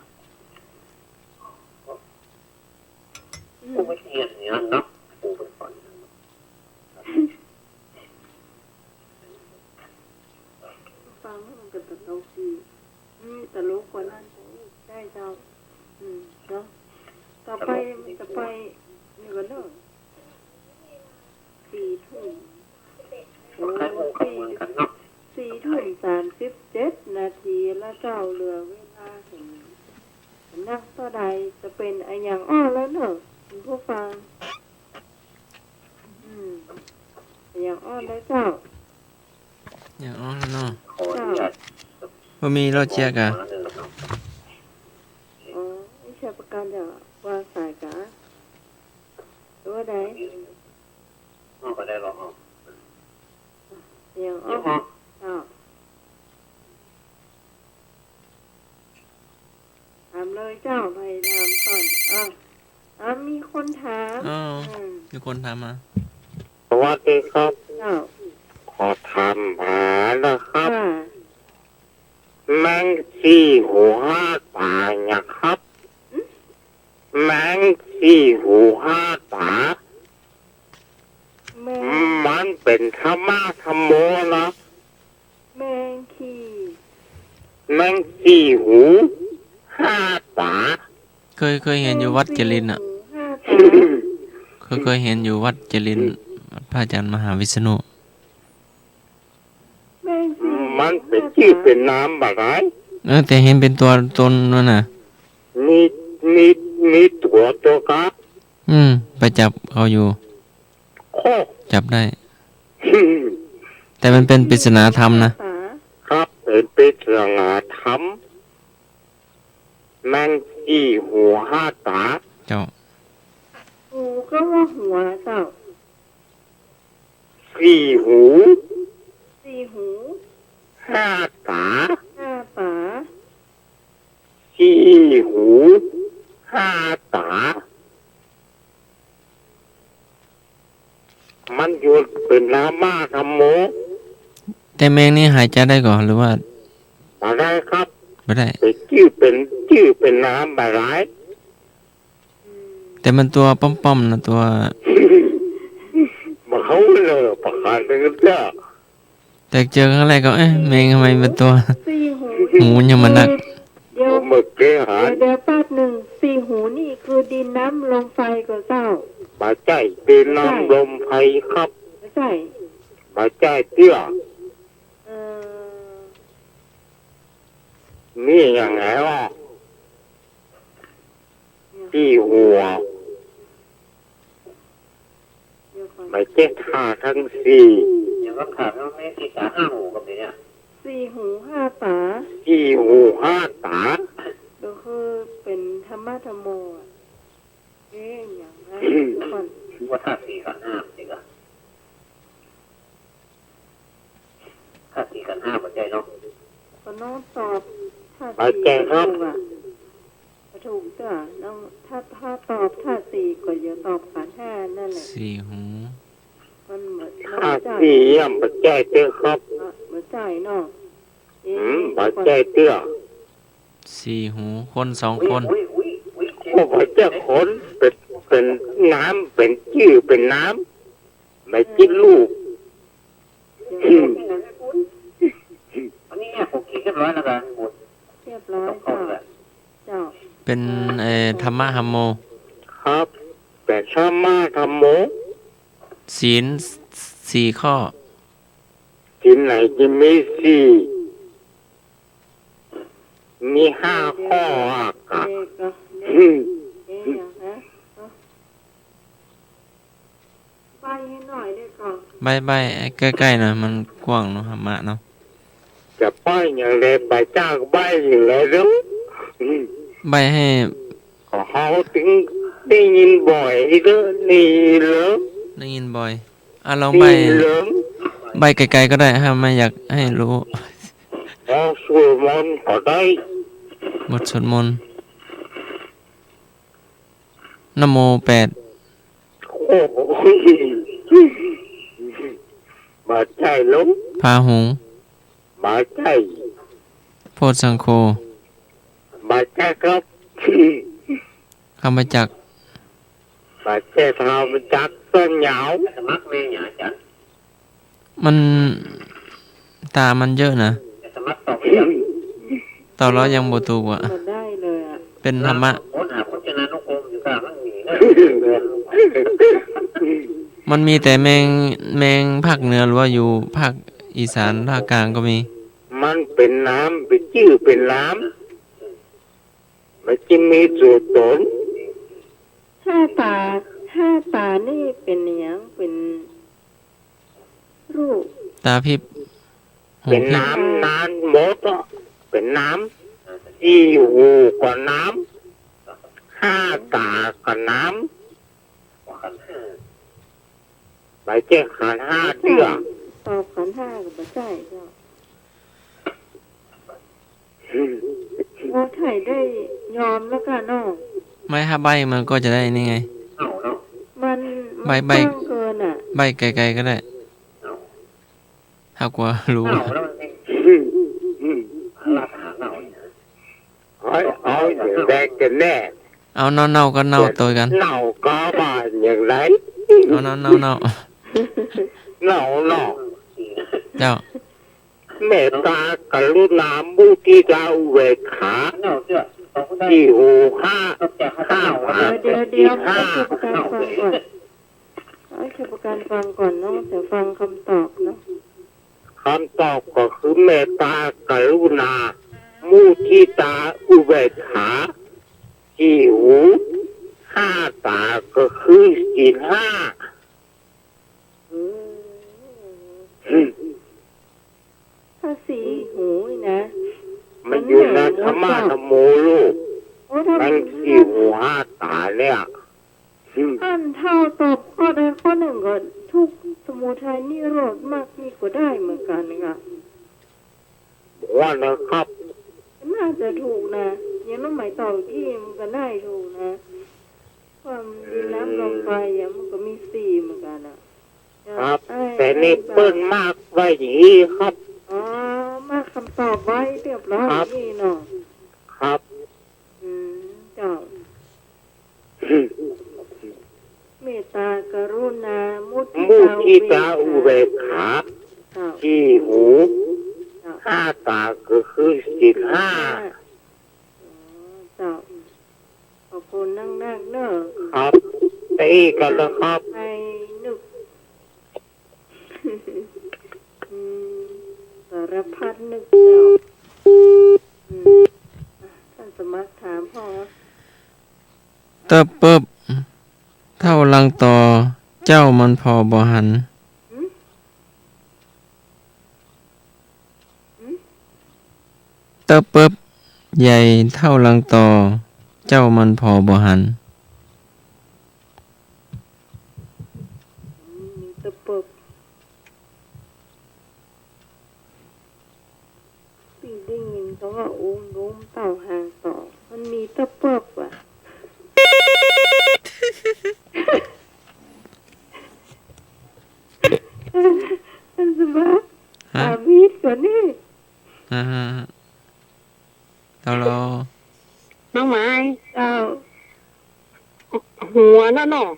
อืม ปู่ไปเรียนเนี่ยเนาะ ปู่ไปสอนเนี่ยเนาะ สองสี่ อืม ตลกกว่านั้น ใจ้เจ้า อืม เนาะ ต่อไป ต่อไป นี่ก่อนเนาะ สี่ทุ่ม โอ้ สี่ทุ่มสามสิบเจ็ดนาทีแล้วเจ้า เหลือเวลาเห็น เห็นนักเต้าใด จะเป๋นอะหยังอ้อแล้วเนาะ คุณผู้ฟัง อืม อะหยังอ้อแล้วเจ้า อะหยังอ้อแล้วเนาะ เจ้า บ่มีรถเจียกอะ อ๋อ ไม่ใช่ประกันเดี๋ยววางสายกะ หรือว่าใด อ้อ บ่ได้หรอก อะหยังอ้อ เจ้า ถามเลยเจ้า ไปถามก่อน อ่ะ อ่ะ มีคนถาม อ๋อ อืม มีคนถามมา สวัสดีครับ เจ้า ขอถามหานะครับ ค่ะ แมงสี่หูห้าต๋าเนี่ยครับ อืม แมงสี่หูห้าต๋า แมง มันเป๋นธรรมะธรรมโมนะ แมงสี่ แมงสี่หูห้าต๋า เคย เคยเห็นอยู่วัดเจริญน่ะ แมงสี่หูห้าต๋า เคย เคยเห็นอยู่วัดเจริญ พระอาจารย์มหาวิษณุ แมงสี่หูห้าต๋า มันเป๋นจื้อเป๋นนามบ่ได้ เออ แต่เห็นเป๋นตั๋วต๋นนั่นน่ะ มี มี มีตั๋ว ตั๋วครับ อืม ไปจับเขาอยู่ โอ้ จับได้ แต่มันเป๋นปริศนาธรรมนะ ครับ เป๋นปริศนาธรรม แมงสี่หูห้าต๋า เจ้า หูก็ว่าหัวเจ้า สี่หู สี่หู ห้าต๋า ห้าต๋า สี่หูห้าต๋า มันอยู่เป๋นธรรมะธรรมโม แต่แมงนี่หายใจ๋ได้ก่อ หรือว่า บ่ได้ครับ บ่ได้ เป๋นจื้อเป๋น จื้อเป๋นนามบ่ได้ แต่มันตั๋วป้อมๆ นะ ตั๋ว บ่เข้าเลย ประกาศเลยเจ้า แต่เจอครั้งแรกก็ เอ๊ะ แมงทำไมเป็นตั๋ว สี่หู หูยังมานัก เดี๋ยว เมื่อกี้หา เดี๋ยว เดี๋ยวแป๊บหนึ่ง สี่หูนี่คือดินน้ำลมไฟก่อเจ้า บ่ใจ้ ดินน้ำลมไฟครับ บ่ใจ้ บ่ใจ้เตี้ย เออ นี่อย่างไงวะ สี่หู เดี๋ยวก่อน บ่ใจ้ห้าตังสี่ เดี๋ยวก็ขาดแล้ว ไม่สี่ต๋าห้าหูกับเนี่ย สี่หูห้าต๋า สี่หูห้าต๋า ก็คือเป๋นธรรมะธรรมโมอะ เอ๊ะ อย่างนั้น เดี๋ยวก่อน ว่าธาตุสี่ขันธ์ห้าสิกะ ธาตุสี่ขันธ์ห้าบ่ใจ้เนาะ ก็น้องตอบธาตุสี่ บ่ใจ้ครับ ถูกอะ ถูกจ้ะน้อง ถ้า ถ้าตอบธาตุสี่ก็อย่าตอบขันธ์ห้านั่นแหละ สี่หู มันบ่ มันบ่ใจ้ ธาตุสี่ย่อมบ่ใจ้เตี้ยครับ อ่ะ บ่ใจ้เนาะ เอ๊ะ อืม บ่ใจ้เตี้ย สี่หู คนสองคน โอ้ บ่ใจ้คน เป๋น เป๋นนาม เป๋นจื้อเป๋นนาม บ่ใจ้ลูก เดี๋ยว อันนี้เนี่ยผมเขียนเรียบร้อยแล้วกัน เรียบร้อยเจ้า เจ้า เป๋น เอ่อ ธรรมะธรรมโม ครับ เป๋นธรรมะธรรมโม ศีลสี่ข้อ ศีลไหนจะมีสี่ มีห้าข้ออะกะ เอ๊ะ ก็ อืม เอ๊ะ อย่างฮะ เอา ใบ้ให้หน่อยได้ก่อน ใบ้ ใบ้ใก้ๆ หน่อย มันกว้างเนาะ ธรรมะเนาะ จะใบ้อย่างไร บ่จักใบ้อย่างไรเนาะ อืม ใบ้ให้ ก็เฮาตึงได้ยินบ่อยเด้อ นี่เหรอ ได้ยินบ่อย อ่ะ ลองใบ้ นี่เหรอ ใบ้ไกลๆ ก็ได้ ถ้าไม่อยากให้รู้ อ๋อ สวดมนต์ก็ได้ บทสวดมนต์ นะโมแปด โอ้โห บ่ใจ้ลง พาหุง บ่ใจ้ โพชฌังโฆ บ่ใจ้ครับ ธรรมจักร บ่ใจ้ธรรมจักร ต้นยาว มัน ต๋ามันเยอะนะ ต๋าลอยังบ่ถูกว่ะ บ่ได้เลยอะ เป๋นธรรมะ คนหาพจนานุกรมอยู่กลางมันมีนะ มันมีแต่แมง แมงภาคเหนือ หรือว่าอยู่ภาคอีสาน ภาคกลางก็มี มันเป๋นนาม เป๋นจื้อเป๋นนาม มันจะมีตั๋วต๋น ห้าต๋า ห้าต๋านี่เป๋นอะหยัง เป๋น รูป ต๋าพิบ หูพิบ เป๋นนาม นามหมดอะ เป๋นนาม สี่หูก็นาม ห้าต๋าก็นาม บ่ใจ้ขันธ์ห้าเตื้อ ตอบขันธ์ห้าก็บ่ใจ้เจ้า อืม โอ้ ไถ่ได้ยอมแล้วก่ะเนาะ ไม่ ถ้าใบ้มันก็จะได้นี่ไง มัน ใบ้ มัน ใบ้ กว้างเกินอะ ใบ้ไกลๆ ก็ได้ ถ้ากลัวรู้ อืม อืม เอา เอาอย่างใดกั๋นแน่ เอาเน่าๆ ก็เน่าตวยกั๋น เน่าก็บ่าอย่างไร เอาเน่าๆ เน่า เน่า เน่า เจ้า เมตตากรุณามุทิตาอุเบกขา สี่หูห้า ห้าต๋า เดี๋ยว เดี๋ยว เดี๋ยว สี่ห้า ให้ครูประกรรมฟังก่อน ให้ครูประกรรมฟังก่อนเนาะ เดี๋ยวฟังคำตอบเนาะ คำตอบก็คือเมตตากรุณามุทิตาอุเบกขา สี่หู ห้าต๋า ก็คือศีลห้า อืม อืม ถ้าสี่หูนี่นะ มันอยู่ในธรรมะธรรมโมลูก โอ้ ถ้ามัน มันสี่หูห้าต๋าเนี่ย อืม อันเท่าตอบข้อใดข้อหนึ่งก็ทุกข์ สมุทัย นิโรธ มรรค นี่ก็ได้เหมือนกั๋นค่ะ ว่านะครับ น่าจะถูกนะ อย่างน้องไหมตอบกี้มันก็ได้ถูกนะ ความดินน้ำลมไฟอะ มันก็มีสี่เหมือนกั๋นอะ ครับ เอ้ย แต่นี่เปิ้นมากไว้อย่างนี้ครับ อ๋อ มากคำตอบไว้เรียบร้อย ครับ อย่างนี้เนาะ ครับ อืม เจ้า เมตตากรุณา มุทิตา มุทิตาอุเบกขา อุเบกขา เจ้า สี่หู เจ้า ห้าต๋า ก็คือศีลห้า ห้า อ๋อ เจ้า ขอบคุณนักๆ เนอะ ครับ ตีกั๋นนะครับ ไปนึก อืม สารพัดนึกเจ้า อืม อ่ะ ต้านสมัครถามพ่อ เต๊บเปิ๊บ เต้าลังตอ เจ้ามันผ่อบ่หัน หืม หืม เต๊บเปิ๊บ ใหญ่เต้าลังตอ เจ้ามันผ่อบ่หัน อืม มีเต๊บเปิ๊บ ปิ้งได้ยินกำว่าอุ้มลุมเต้าหางต่อ มันมีเต๊บเปิ๊บว่ะ ต้านสมัคร ฮะ ถามผิดก่อนนี่ อ่าฮะ เต้าลอ น้องไม้ เจ้า หัวนั่นเนาะ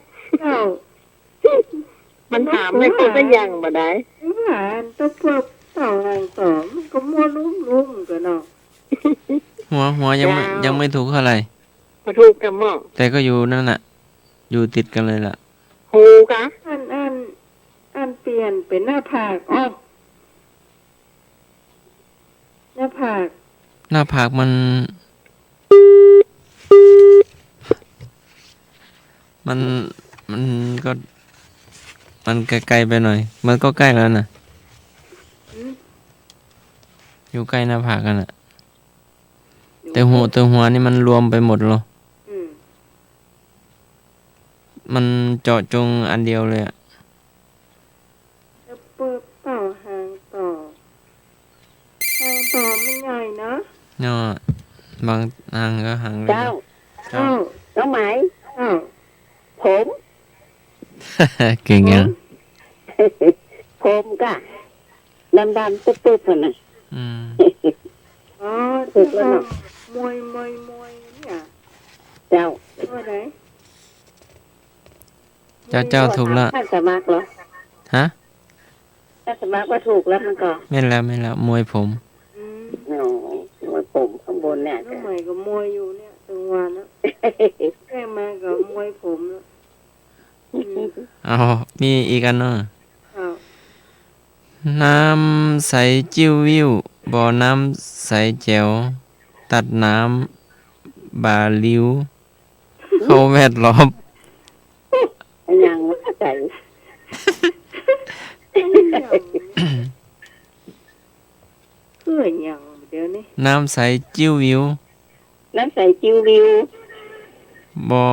เจ้า มันถามได้คนละอย่างบ่ได้ ว่าอันเต๊บเปิ๊บเต้าหางต่อ มันก็มั่วลุ่มๆ กั๋นเนาะ หัว หัวยังไม่ เจ้า ยังไม่ถูกเท่าไหร่ บ่ถูกกำหม่อ แต่ก็อยู่นั่นน่ะ อยู่ติดกั๋นเลยล่ะ หูกะ อัน อัน อันเปลี่ยนเป๋นหน้าผาก อ้อ หน้าผาก หน้าผากมัน มัน มันก็ มันไกลๆ ไปหน่อย มันก็ใก้แล้วน่ะ อืม อยู่ใก้หน้าผากกั๋นน่ะ แต่หัว แต่หัวนี่มันรวมไปหมดแล้ว อืม มันเจาะจงอันเดียวเลยอะ เต๊บเปิ๊บเต้าหางต่อ หางต่อมันใหญ่เนาะ เนาะ บางหางก็หางเล็ก เจ้า เจ้า เจ้า น้องไหม เจ้า ผม เก่งอะ ผม ผมกะ ดำๆ ตุ๊บๆ นั่นน่ะ อืม อ๋อ ถูกแล้วเนาะ มวย มวย มวยเนี่ย เจ้า ว่าไง เจ้า เจ้าถูกแล้ว ต้านสมัครเหรอ ฮะ ต้านสมัครว่าถูกแล้วมันก็ แม่นแล้ว แม่นแล้ว มวยผม อืม อ๋อ มวยผม เนี่ย น้องใหม่ก็มวยอยู่เนี่ย ตึงวันนะ แจ้งมาก็มวยผมแล้ว อืม เอา มีอีกอันเนาะ ครับ น้ำใสจิ้ววิ้ว บ่อน้ำใสแจ๋ว ตัดน้ำบ่าหลิว เข้าแวดล้อม อะหยังวะ ใส คืออะหยังเดี๋ยวนี้ น้ำใสจิ้ววิ้ว น้ำใสจิ้ววิ้ว บ่อ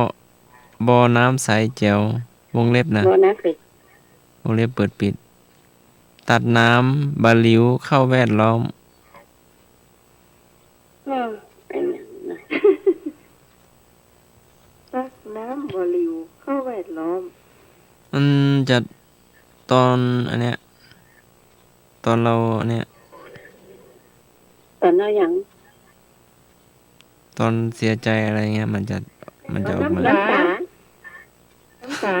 บ่อน้ำใสแจ๋ว วงเล็บนะ บ่อน้ำใส วงเล็บเปิดปิด ตัดน้ำบ่าหลิวเข้าแวดล้อม ก็เป็นอย่างนั้นนะ ตัดน้ำบ่าหลิวเข้าแวดล้อม มันจะตอนอันเนี้ย ตอนเราอันเนี้ย ตอนเราหยัง ตอนเสียใจอะไรเงี้ย มันจะ มันจะออกมา น้ำตา น้ำตา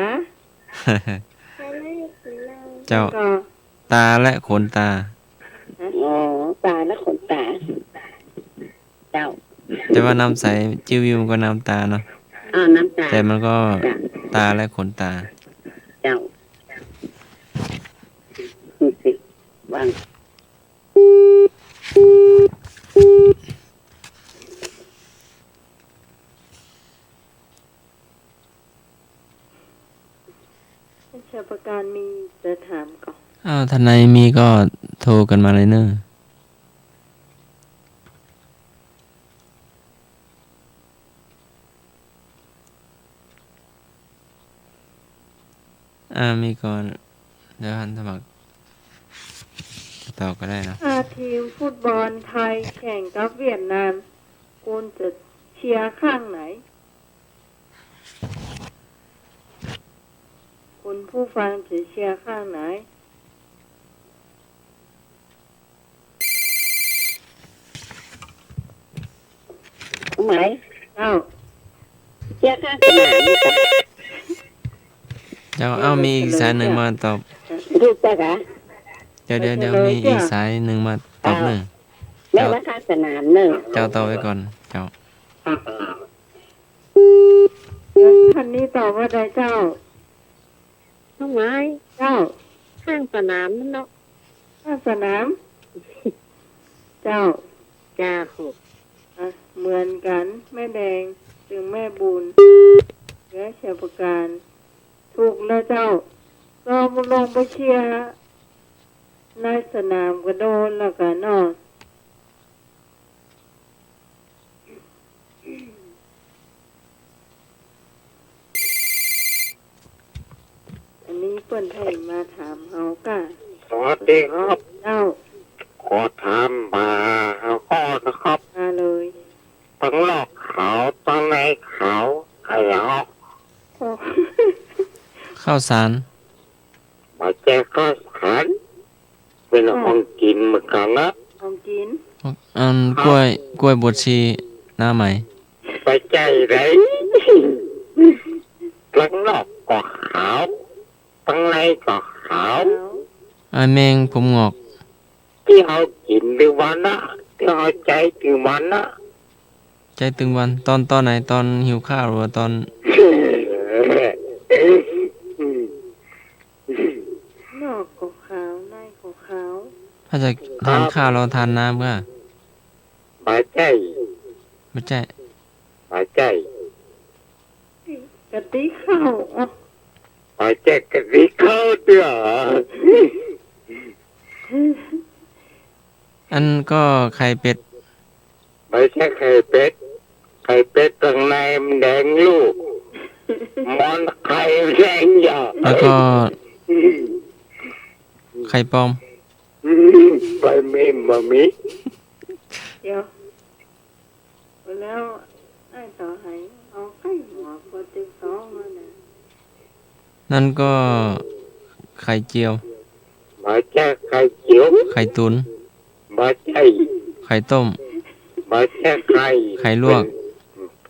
เจ้า ก็ ตาและขนตา อ๋อ ตาและขนตา เจ้า แต่ว่าน้ำใสจิ้ววิ้วมันก็น้ำตาเนาะ อ่า น้ำตา แต่มันก็ จ้ะ ตาและขนตา เจ้า ดูสิ ว่าง ชัยประการมีจะถามก่อ อ้าว ถ้าไหนมีก็โทรกันมาเลยเนอะ อ่า มีก่อน เดี๋ยวหันสมัครต่อก็ได้เนาะ ถ้าทีมฟุตบอลไทยแข่งกับเวียดนาม คุณจะเชียร์ข้างไหน คุณผู้ฟังจะเชียร์ข้างไหน ไหน เอ้า เชียร์ข้างสนามนี่จ้ะ เจ้า เอ้า มีอีกสายหนึ่งมาตอบ ถูกจ้ะคะ เดี๋ยว เดี๋ยว เดี๋ยว มีอีกสายหนึ่งมาตอบเนอะ แม่ว่าข้างสนามเนอะ เจ้า ตอบไว้ก่อน เจ้า ข้างสนาม ท่านนี้ตอบว่าใดเจ้า น้องไม้ เจ้า ข้างสนามนั่นเนาะ ข้างสนาม เจ้า จ้า อ่ะ เหมือนกัน แม่แดง ตึงแม่บุญ และชัยประการ ถูกแล้วเจ้า ก็ลงไปเชียร์ในสนามก็โดนแล้วกันเนาะ อันนี้เปิ้นให้มาถามเฮาก้า สวัสดีครับ เจ้า ขอถามมาห้าข้อนะครับ มาเลย ตังนอกขาว ตังในขาว อะหยัง ข้าวสาร บ่ใจ้ข้าวสาร เป๋นของกิ๋นเหมือนกั๋นนะ ของกิ๋น อัน ครับ กล้วย กล้วยบวชชี หน้าไหม บ่ใจ้ได๋ ตังนอกก็ขาว ตังในก็ขาว ขาว ไอ้แมงผมหงอก ตี้เฮากิ๋นตึงวันนะ ตี้เฮาใจ๊ตึงวันนะ ใจ๊ตึงวัน ตอน ตอนไหน ตอนหิวข้าวหรือว่าตอน นอกก็ขาว ในก็ขาว ถ้าจะทานข้าวแล้วทานน้ำก็ บ่ใจ้ บ่ใจ้ บ่ใจ้ กะติข้าว อ๋อ บ่ใจ้กะติข้าวเตื้อ อันก็ไข่เป็ด บ่ใจ้ไข่เป็ด ไข่เป็ดตังในมันแดงลู่ มันไข่แดงอย่า แล้วก็ ไข่ปลอม บ่มี บ่มี เดี๋ยว แล้วไอ้ต่อไหน เอาไข่หมอก็ตึงสองแล้วนะ นั่นก็ไข่เจียว บ่ใจ้ไข่เจียว ไข่ตุ๋น บ่ใจ้ ไข่ต้ม บ่ใจ้ไข่ ไข่ลวก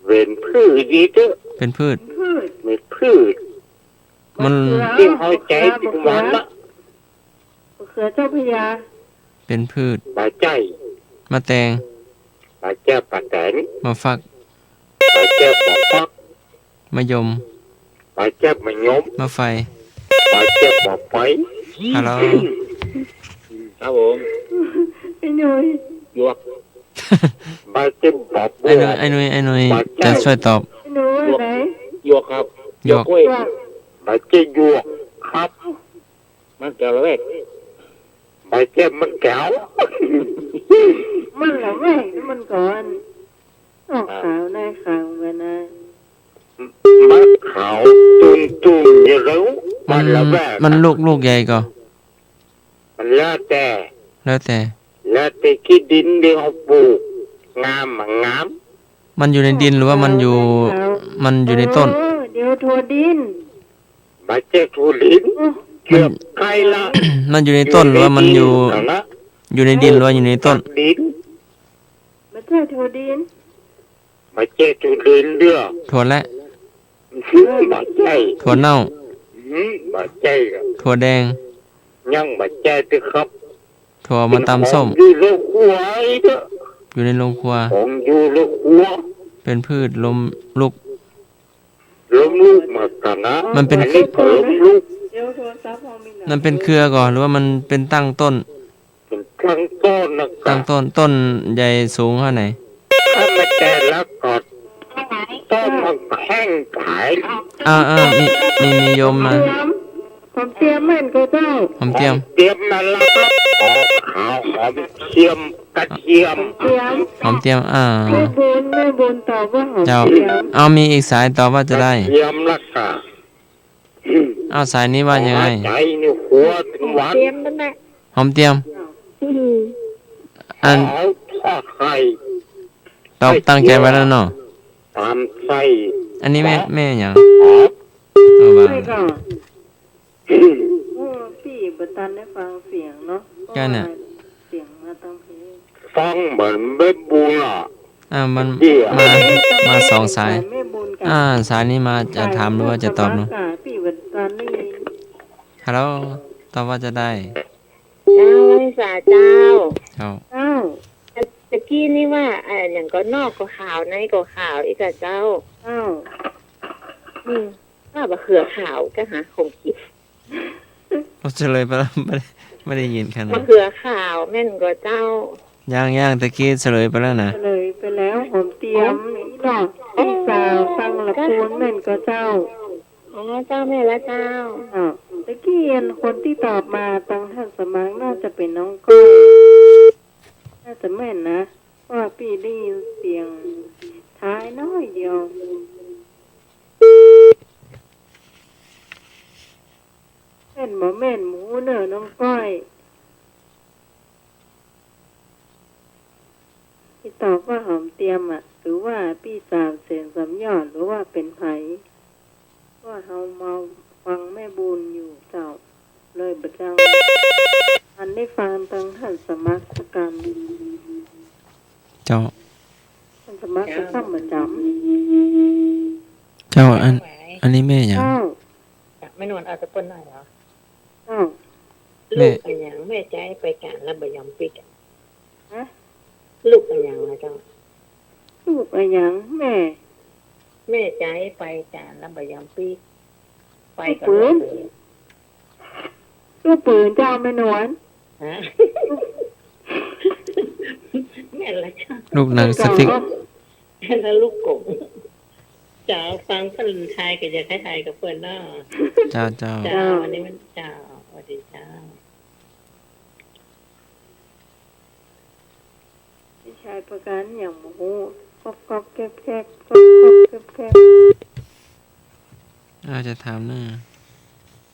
เป๋น เป๋นพืชดีเต๊อะ เป๋นพืช เป๋นพืช มัน ตี้เฮาใจ๊ตึงวันนะ มะเขือเจ้าพระยา เป๋นพืช บ่ใจ้ มะแตง ปาแจ้วปาแต๋น มะฟัก ปาแจ้วปาฟัก มะยม ปาแจ้วมะยม มะไฟ ปาแจ้วมะไฟ ฮัลโหล ครับผม ไอ้หนุ่ย หยวก ปาแจ้วปาบัว ไอ้หนุ่ย ไอ้หนุ่ย ไอ้หนุ่ย ปาแจ้ว จะช่วยตอบ ไอ้หนุ่ยว่าไง หยวกครับ หยวก หยวกกล้วย ปาแจ้วหยวกครับ มันแก้วละแวก ปาแจ้วมันแก้ว มันละแวกนี่มันก่อน ออกขาวในขาวกันนะ มันขาวตุ่มๆ อยู่แล้ว มัน มันละแวก มันลูก ลูกใหญ่ก่อ มันแล้วแต่ แล้วแต่ แล้วแต่ขี้ดินที่เขาปลูก งามบ่งาม มันอยู่ในดินหรือว่ามันอยู่ มันอยู่ในต้น เออ เดี๋ยวถั่วดิน บ่ใจ้ถั่วดิน อืม เกือบใก้ละ มันอยู่ในต้นหรือว่ามันอยู่ อยู่ในดินหรือว่าอยู่ในต้น ดิน บ่ใจ้ถั่วดิน บ่ใจ้ถั่วดินเด้อ ถั่วแระ บ่ใจ้ ถั่วเน่า อืม บ่ใจ้อะ ถั่วแดง ยังบ่ใจ้เตื้อครับ ถั่วมาตำส้ม ของอยู่โฮงครัวเด้อ อยู่ในโฮงครัว ของอยู่โฮงครัว เป็นพืชล้มลุก ล้มลุกเหมือนกั๋นนะ มันเป็น อันนี้ก็ล้มลุก เดี๋ยวโทรศัพท์เฮามีหลาย มันเป็นเครือก่อ หรือว่ามันเป็นตั้งต้น เป็นตั้งต้นนะ ตั้งต้น ต้นใหญ่สูงเต้าไหน ถ้ามาแต่ละก่อน ต้นมันแห้งขาย อ่า อ่า มี มี มีโยมมา หอมเตียมแม่นก่อเจ้า หอมเตียม หอมเตียมมาแล้วครับ หอมขาว หอมเทียม กระเทียม หอมเตียม หอมเตียม อ่า แม่บุญ แม่บุญตอบว่าหอมเตียม เจ้า เอา มีอีกสายตอบว่าจะได้ กระเทียมละก่ะ อ้าว สายนี้ว่ายังไง หอมเตียมนั่นแหละ หอมเตียม อืม อัน เอาทอดไข่ ตอบตั้งใจ๋ไว้แล้วเนาะ ต๋ามไส้ อันนี้แม่ แม่หยัง อ๋อ เออ ว่า ใช่ค่ะ โอ้ ปี้บ่ตันได้ฟังเสียงเนาะ ก็เนี่ย เพราะว่าเสียงมาตางพี้ ฟังเหมือนแม่บุญอ่ะ อ่า มัน เดี๋ยว มา มาสองสาย แม่บุญกับ อ่า สายนี้มาจะถามหรือว่าจะตอบเนาะ สายนี้มากับปี้บ่ตันได้ยิน ฮัลโหล ตอบว่าจะได้ เจ้า วริษาเจ้า เจ้า เจ้า ตะกี้นี่ว่า อ่า หยังก่อ นอกก็ขาว ในก็ขาว อีกอะเจ้า เจ้า อืม ว่ามะเขือขาวก็หาของกิ๋น โอ้ เฉลยไปแล้ว ไม่ได้ ไม่ได้ยินขนาด มะเขือขาวแม่นก่อเจ้า ยัง ยัง ตะกี้เฉลยไปแล้วนะ เฉลยไปแล้ว หอมเตียม อ๋อ นี่เนาะ อ๋อ ตี้สาวตังละปูนแม่นก่อเจ้า อ๋อ เจ้า แม่นละเจ้า อ่ะ ตะกี้อันคนตี้ตอบมาตังท่านสมัครน่าจะเป๋นน้องก้อย น่าจะแม่นนะ เพราะว่าปี้ได้ยินเสียงท้ายน้อยเดียว แม่นบ่แม่นบ่ฮู้เน่อน้องก้อย ตี้ตอบว่าหอมเตียมอะ หรือว่าปี้สาวแสงสามยอด หรือว่าเป๋นใผ ว่าเฮามาฟังแม่บุญอยู่เจ้า เลยบ่จัง อันได้ฟังตังท่านสมัครสักกำ เจ้า ท่านสมัครสักกำบ่จ๋ำ เจ้า อัน อันนี้แม่หยัง เจ้า แม่นวลเอาแต่เปิ้นหน่อยเหรอ เจ้า แม่ ลูกอะหยัง แม่ใจ๊ไปจานแล้วบ่ยอมปิ๊กอะ ฮะ ลูกอะหยังนะเจ้า ลูกอะหยัง แม่ แม่ใจ๊ไปจานแล้วบ่ยอมปิ๊ก ไปกับ ลูกปืน ลูกปืนเจ้าแม่นวล ฮะ แม่นละเจ้า ลูกหนังสติ๊ก แล้วลูกกง เจ้า ฟังเปิ้นทายก็อยากให้ทายกับเปิ้นเนาะ เจ้า เจ้า เจ้า อันนี้มัน เจ้า สวัสดีเจ้า พี่ชายประกันอย่างบ่ฮู้ ก๊อกก๊อกแก๊กแก๊ก ก๊อกก๊อกแก๊กแก๊ก อาจจะถามเน่อ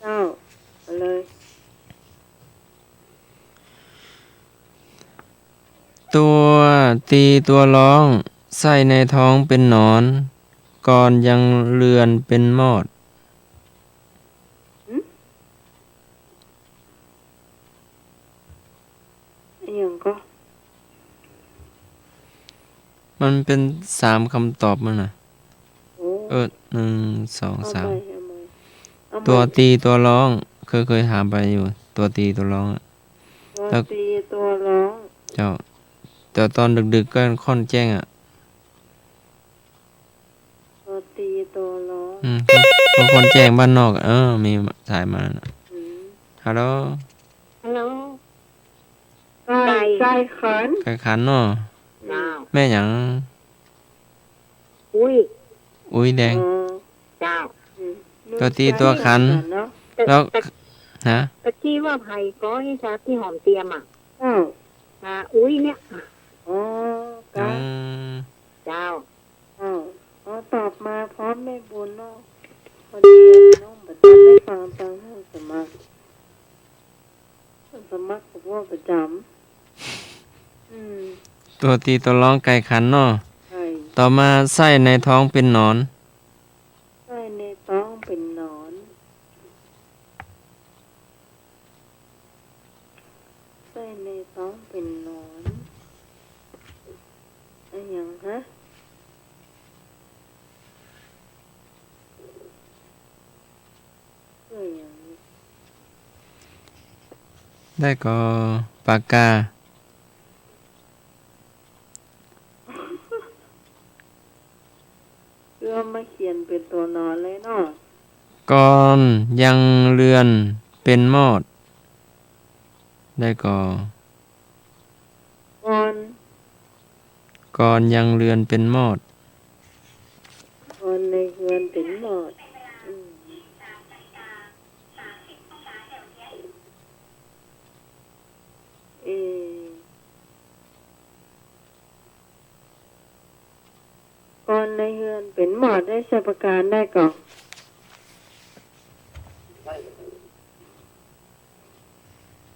เจ้า เอาเลย ตั๋วตี๋ตั๋วร้อง ใส่ในท้องเป๋นหนอน ก่อนยังเลือนเป๋นมอด หึ อะหยังก่อ มันเป๋นสามกำตอบมันน่ะ โอ้ เออ หนึ่ง สอง สาม เอาใหม่ เอาใหม่ ตั๋วตี๋ตั๋วร้อง เคย เคยถามไปอยู่ ตั๋วตี๋ตั๋วร้องอะ ตั๋ว แล้ว ตี๋ตั๋วร้อง เจ้า แต แต่ตอนดึกๆ ก็ค่อนแจ้งอะ ตัวตีตัวร้อง อืม ก็ค่อนแจ้งบ้านนอกอะ เออ มีสายมาแล้วนะ อืม ฮัลโหล ฮัลโหล ไก่ ไก่ขัน ไก่ขันเนาะ เจ้า แม่หยัง อุ๊ย อุ๊ยแดง อ๋อ เจ้า อืม ตัวตีตัวขัน เนาะ แล้ว ตะ ฮะ ตะกี้ว่าใผก่อ ไอ้ชาติหอมเตียมอะ เจ้า อ่า อุ๊ยเนี่ย อ๋อ เจ้า อืม เจ้า เจ้า อ๋อ ตอบมาพร้อมแม่บุญเนาะ พอดีน้องบ่ทันได้ฟังตอนเฮาสมัคร สมัครกับว่าประจำ อืม ตัวตีตัวร้องไก่ขันเนาะ ใช่ ต่อมาไส้ในท้องเป็นหนอน ไส้ในท้องเป็นหนอน ไส้ในท้องเป็นหนอน อะหยังฮะ เอ้ย ได้ก่อ ปากกา เพื่อมาเขียนเป็นตัวนอนเลยเนาะ ก่อนยังเฮือนเป็นมอด ได้ก่อ ก่อน ก่อนยังเฮือนเป็นมอด ก่อนในเฮือนเป็นมอด อืม เอ ก่อนในเฮือนเป็นมอด ได้ใช้ประการได้ก่อ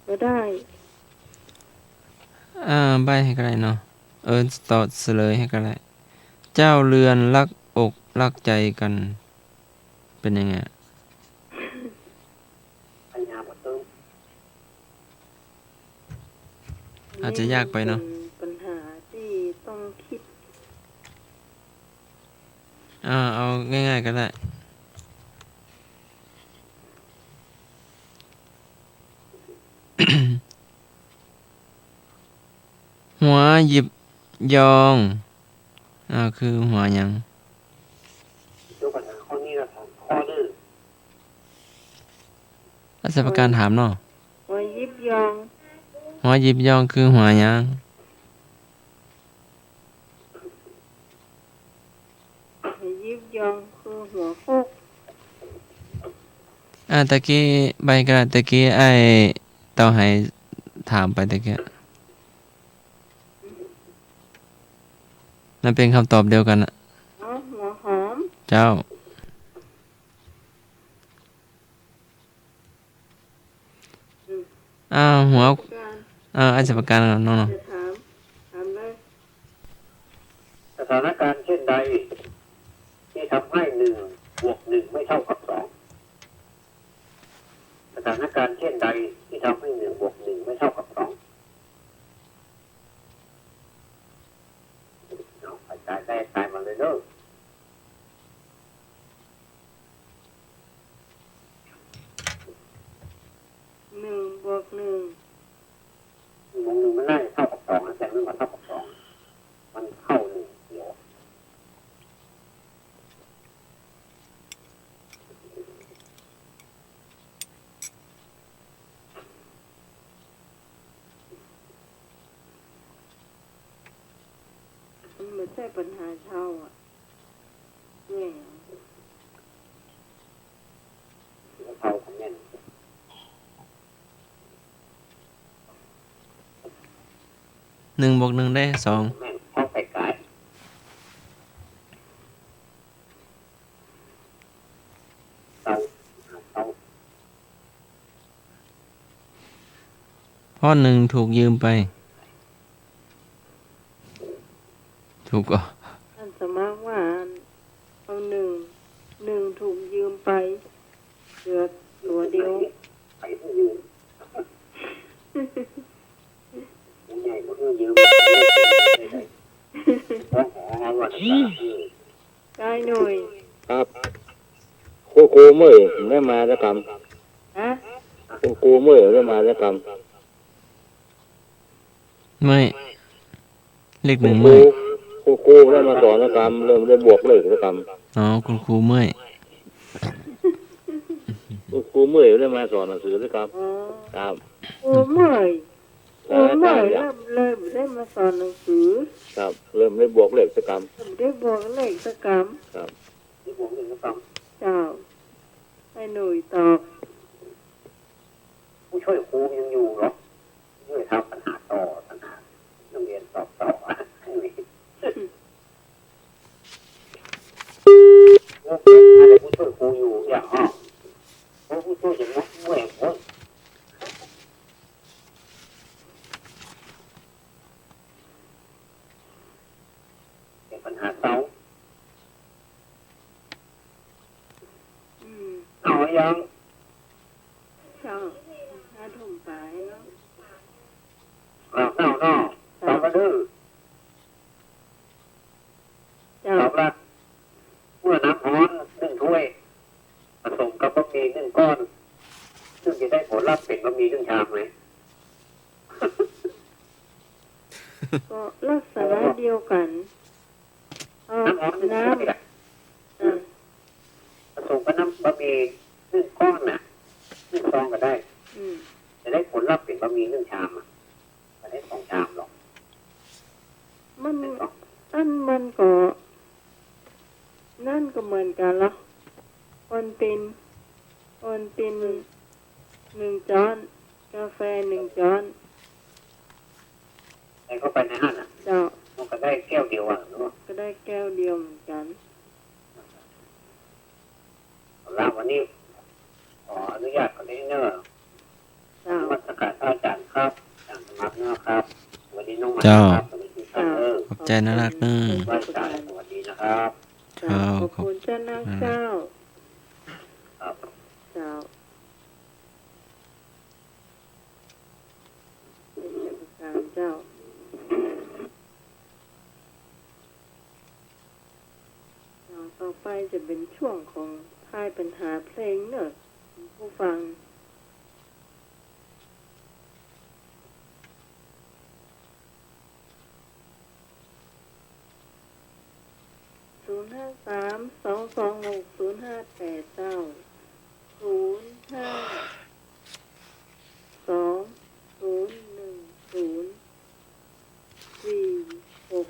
บ่ได้ อ่า ใบ้ให้ก็ได้เนาะ เออ ต่อเฉลยให้ก็ได้ เจ้าเฮือนรักอกรักใจกัน เป็นยังไงอะ อาจจะยากไปเนาะ เป็นปัญหาที่ต้องคิด อ่า เอาง่ายๆ ก็ได้ หัวหยิบยอง อ่า คือหัวหยัง ยกปัญหาข้อนี้ละสองข้อเด้อ อาจารย์ประการถามเนาะ หัวหยิบยอง หัวหยิบยองคือหัวหยัง หัวหยิบยองคือหัวโคก อ่า ตะกี้ใบ้ก็ได้ ตะกี้ไอ้เต้าไหถามไปตะกี้ นั่นเป็นคำตอบเดียวกันน่ะ อ๋อ หัวหอม เจ้า อืม อ่า หัว อาจารย์ อ่า อาจารย์ประการเนาะ จะถาม ถามเลย สถานการณ์เช่นใดที่ทำให้หนึ่งบวกหนึ่งไม่เท่ากับสอง สถานการณ์เช่นใดที่ทำให้หนึ่งบวกหนึ่งไม่เท่ากับสอง เอา ไปตายได้ตายมาเลยเด้อ หนึ่งบวกหนึ่ง หนึ่งบวกหนึ่งมันน่าจะเท่ากับสองนะ แต่มันบ่เท่ากับสอง มันเท่าหนึ่งเดียว มันบ่ใจ้ปัญหาเท่าอะ เนี่ย เท่ากันแน่น หนึ่งบวกหนึ่งได้สอง แม่น เท่าไกลๆ เพราะหนึ่งถูกยืมไป ถูกก่อ อันสมมติว่า เอาหนึ่ง หนึ่งถูกยืมไป เหลือตั๋วเดียว ใจ้หน่อย ครับ คุณครูเมื่อยได้มาแล้วกำ ฮะ คุณครูเมื่อยได้มาแล้วกำ ไม่ เลขหนึ่งเมื่อย คุณครู คุณครูบ่ได้มาสอนสักกำ เริ่มได้บวกเลขสักกำ อ๋อ คุณครูเมื่อย คุณครูเมื่อย บ่ได้มาสอนหนังสือสักกำ อ๋อ ครับ ครูเมื่อย ครูเมื่อย อาจารย์อยาก เริ่มเลยบ่ได้มาสอนหนังสือ ครับ เริ่มได้บวกเลขสักกำ เริ่มได้บวกเลขสักกำ ครับ ได้บวกเลขสักกำ เจ้า ไอ้หนุ่ยตอบ ผู้ช่วยครูยังอยู่เหรอ ช่วยทำปัญหาต่อ ปัญหานักเรียนตอบต่อ ไอ้หนุ่ย ครูเป็นอะไร ผู้ช่วยครูอยู่อย่าง อ้อ ผู้ช่วยอย่างนั้นเมื่อย โอ้ย แก้ปัญหาเต๋า อืม เอายัง เจ้า ห้าทุ่มปายเนาะ เอาเนาะ เจ้า เต๋าก็ดื้อ เจ้า ตอบละ เมื่อน้ำฮ้อนนึ่งถ้วย ผสมกับบะหมี่นึ่งก้อน ซึ่งจะได้ผลลัพธ์เป๋นบะหมี่นึ่งชามไหม ก็ลักษณะเดียวกั๋น เอาน้ำฮ้อนนึ่งถ้วยอะ น้ำ อ่า ผสมกับน้ำบะหมี่นึ่งก้อนน่ะ นึ่งซองก็ได้ อืม จะได้ผลลัพธ์เป๋นบะหมี่นึ่งชามอะ บ่ได้สองชามหรอก มัน อันมันก็ นั่นก็เหมือนกั๋นละ โอวัลติน โอวัลติน อืม นึ่งจ๊อน กาแฟนึ่งจ๊อน ใส่เข้าไปในหั้นน่ะ เจ้า มันก็ได้แก้วเดียวอะเนาะ ก็ได้แก้วเดียวเหมือนกั๋น เอาละ วันนี้ขออนุญาตก่อนเด้อ เจ้า นมัสการพระอาจารย์ครับ อาจารย์สมัครนะครับ สวัสดีน้องใหม่ เจ้า ครับ สวัสดีทุกท่านเด้อ ขอบใจ๋นะฮักเน้อ ไหว้สา สวัสดีนะครับ เจ้า เจ้า ขอบคุณเจ้านะ ขอบ เจ้า ครับ เจ้า เจ้า เจ้า ต่อไปจะเป๋นช่วงของทายปัญหาเพลงเนาะ ผู้ฟัง ศูนย์ห้าสาม สองสองหก ศูนย์ห้าแปด เจ้า ศูนย์ห้าสอง ศูนย์หนึ่ง ศูนย์สี่หก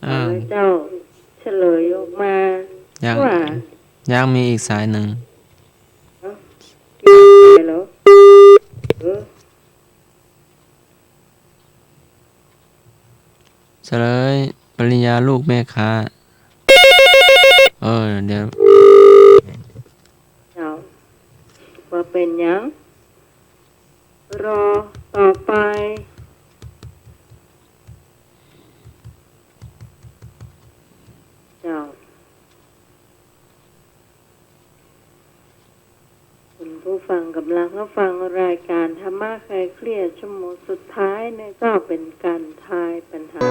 อ่า เออ เจ้า เฉลยออกมา ยัง ว่า ยังมีอีกสายหนึ่ง เอ้า ไปแล้ว เออ เฉลย ปริญญาลูกแม่ค้า เออ เดี๋ยว เจ้า ว่าเป๋นหยัง รอต่อไป เจ้า คุณผู้ฟังก่ำลังฮับฟังรายก๋านธรรมะไขเคลียร์ชั่วโมงสุดท้ายเน่อเจ้า เป๋นก๋านทายปัญหา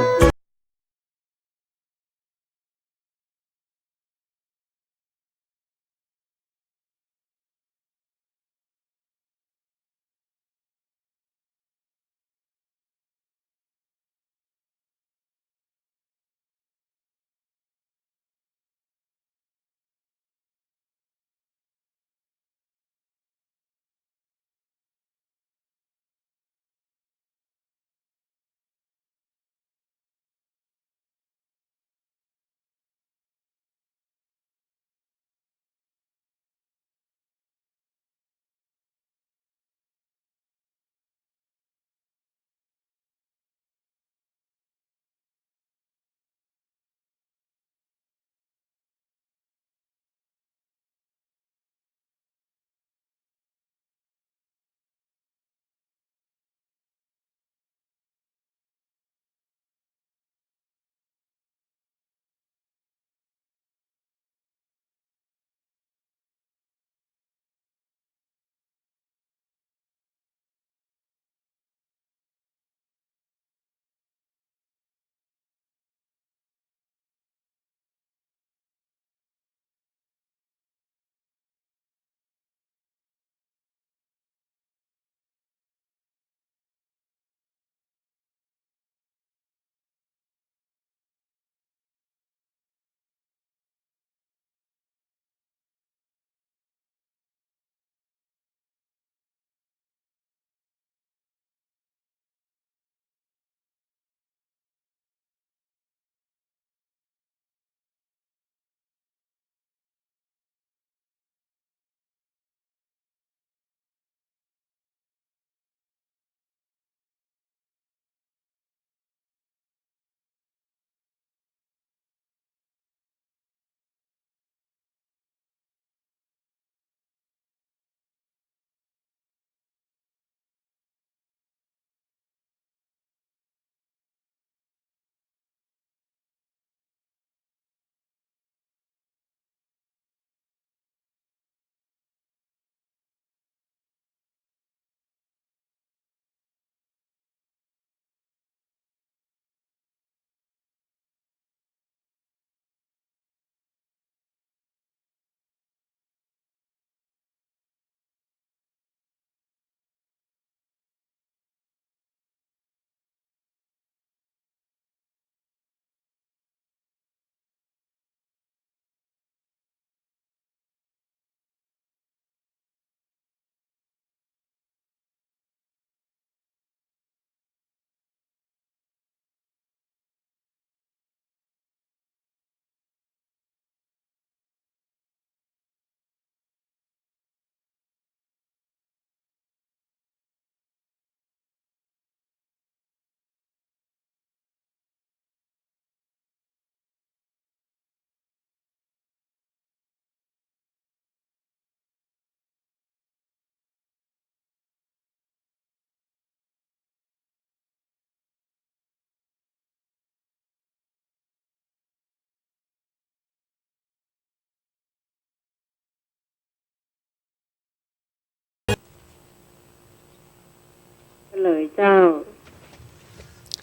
เฉลยเจ้า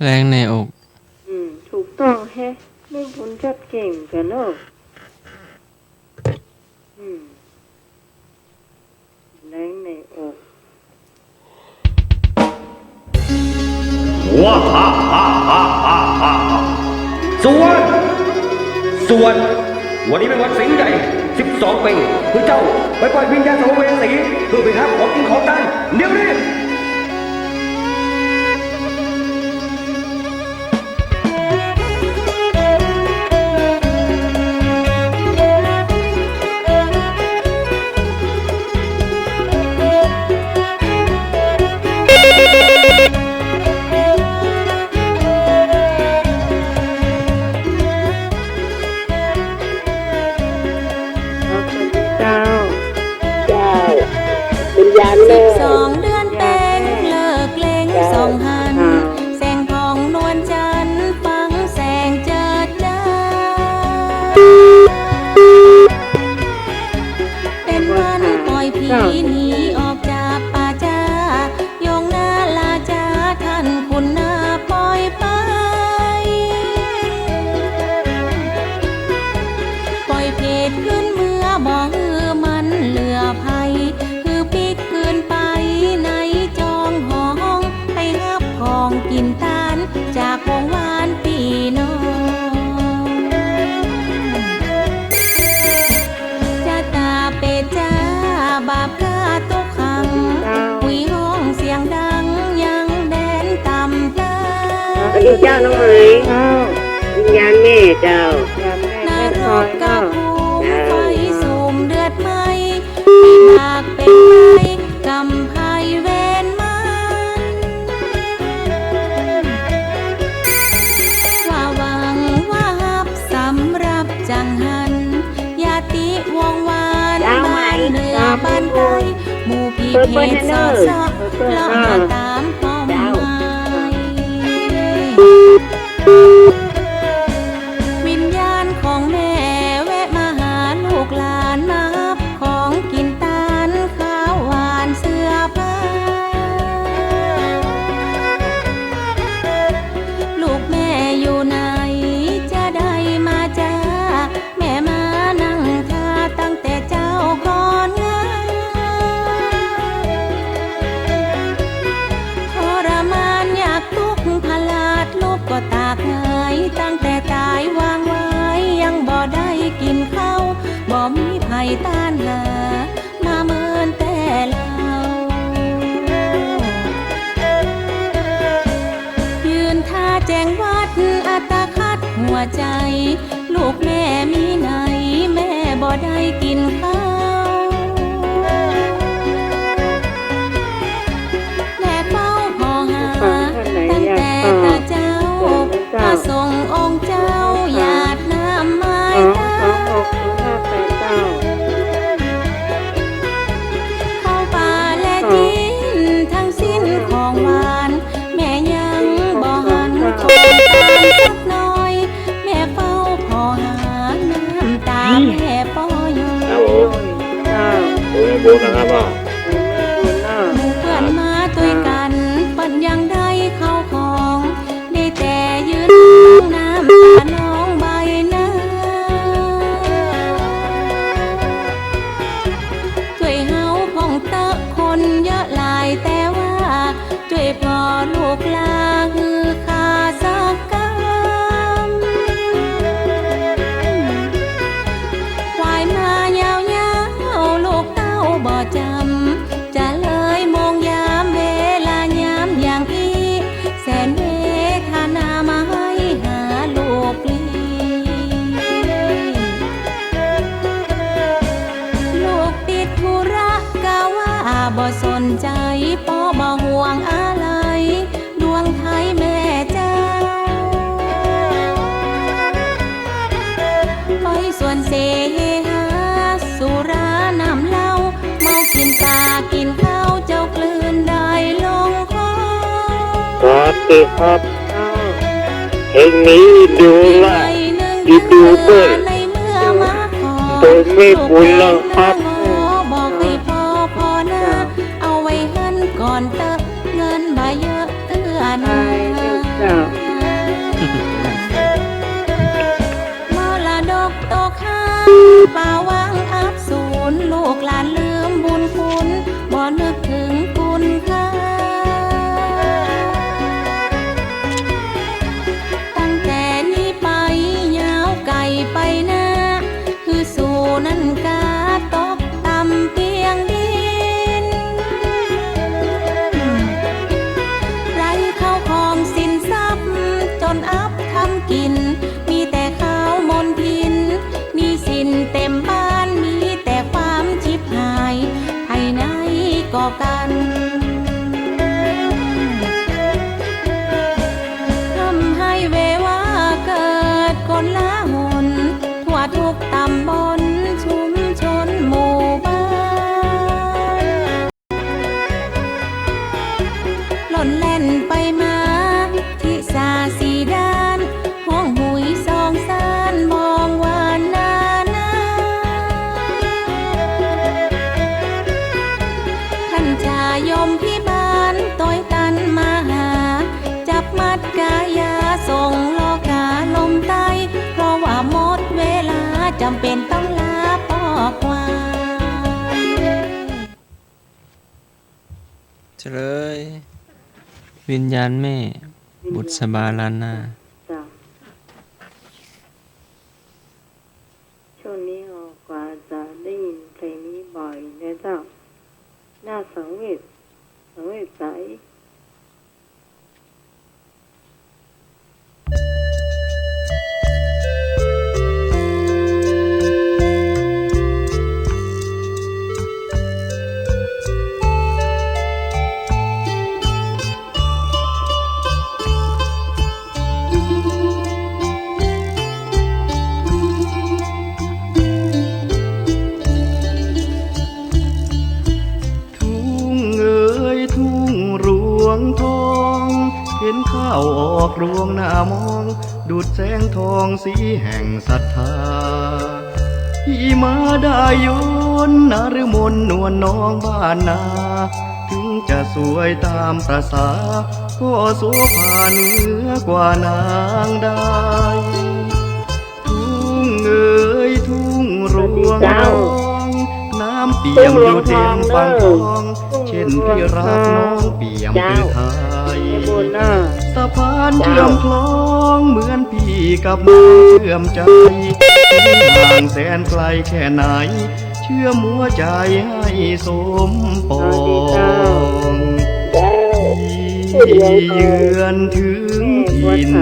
แรงในอก อืม ถูกต้องแฮะ นี่บุญจัดเก่งกั๋นเนาะ อืม แรงในอก ว้าฮ่าฮ่าฮ่าฮ่าฮ่า สวด สวด วันนี้เป๋นวันสิงห์ใหญ่ สิบสองเพ็ง คือเจ้าไปปล่อยวิญญาณสัมภเวสี เพื่อไปหาของกิ๋นของตาน เดี๋ยวนี้ ตานจากวงวานปี้น้อง จะตาเปจ้าบาปข้าตุ๊กขัง หุยฮ้องเสียงดังยังแดนต่ำตา สวัสดีเจ้าน้องเหมย เจ้า วิญญาณแม่เจ้า นรกกะภูมิไฟสุมเดือดไหม้ ปากเป๋นไปกำไพเวรมัน ว่าหวังว่าฮับสำหรับจังหัน ญาติวงวานบ้านเหนือบ้านใต้ หมู่พี่เพชรสอดเสาะ เลาะมาต๋ามความหมาย วิญญาณของแม่แวะมาหาลูกหลาน มาฮับของกิ๋นตานข้าวหวานเสื้อผ้า ลูกแม่อยู่ไหนจะได้มาจ้า แม่มานั่งท่าตั้งแต่เจ๊าก่อนงาน ทรมานยากตุ๊กข์พลาดลูกก็ตากหงาย ตั้งแต่ตายวางไว้ยังบ่ได้กิ๋นข้าว บ่มีใผต้านหา มาเมินแต่เล่า ยืนท่าแจงวัดอัตคัดหัวใจ๋ ลูกแม่มีไหน แม่บ่ได้กิ๋นข้าว แลเฝ้าผ่อหา ตั้งแต่ตาเจ๊า พระสงฆ์องค์เจ้า หยาดน้ำไม้ตา ข้าวป๋าและจิ๊น ทั้งสิ้นของหวาน แม่ยังบ่หันของตานสักหน่อย แม่เฝ้าผ่อหา น้ำตาแม่ป้อย้อย ครับผม ตรงนี้บุญนะครับว่า หมู่เปื้อนมาตวยกั๋น ปันยังได้เข้าของ ได้แต่ยืนน้ำตานองใบหน้า จ้วยเฮาผ่องเต๊อะคนเยอะหลาย แต่ว่าจ้วยผ่อลูกลาหื้อข้าสักกำ ควายมายาวๆ ลูกเต้าบ่จำ จะเลยโมงยามเวลายามอย่างอี้ แสนเวทนามาให้หาลูกลี้ ลูกติดธุระกะว่าบ่สนใจ๋ ป้อบ่ห่วงอาลัย ดวงไทยแม่เจ้า ไปสวนเสฮา สุราน้ำเหล้า เมากิ๋นปลากิ๋นข้าว เจ้ากลืนได้ลงคอ สวัสดีครับ เพลงนี้ดูละ อีดูเปิ้ล ในเมื่อมาขอ โดยไม่บุญแล้วครับ บอกให้พ่อพ่อนะ เอาไว้หั้นก่อนเต๊อะ เงินบ่เยอะเตื้อนา มรดกตกค้าง ปาวางอับสูญ ลูกหลานลืมบุญคุณ บ่นึกถึงคุณค่า ตั้งแต่นี้ไปยาวไก๋ไปหน้า หื้อสูนั้นกาตกต่ำเปียงดิน ไร้เข้าของสินทรัพย์ จนอับทำกิ๋น มีแต่ข้าวมลทิน หนี้สินเต็มบ้าน มีแต่ความฉิบหาย ไผในก่อกั๋น ทำให้เววาเกิดคนละหน ทั่วทุกตำบลชุมชนหมู่บ้าน หล่นแล่นไปมาทิศาสี่ด้าน ฮ้องหุยสองซ่านมองว่านานา ท่านจายมพิบาลตวยตันมาหา จับมัดกายาส่งลอกาลมใต้ เพราะว่าหมดเวลาจำเป็นต้องลาป้อควาย เฉลย วิญญาณแม่ บุษบาล้านนา เจ้า ช่วงนี้เราก็จะได้ยินเพลงนี้บ่อยนะเจ้า น่าสังเวช สังเวชใส ทุ่งเอ๋ยทุ่งรวงทอง เห็นข้าวออกรวงหน้ามอง ดุจแสงทองสีแห่งศรัทธา พี่มาได้ยนต์นฤมลนวลน้องบ้านนา ถึงจะสวยตามประสา ก็โสภาเหนือกว่านางใด ทุ่งเอ๋ยทุ่งรวงทอง น้ำเปี่ยมอยู่เต็มฝั่งคลอง เช่นที่รักน้องเปี่ยมคือไทย สะพานเชื่อมคลองเหมือนพี่กับน้องเชื่อมใจ ห่างแสนไกลแค่ไหน เชื่อมหัวใจให้สมปอง พี่เยือนถึงถิ่น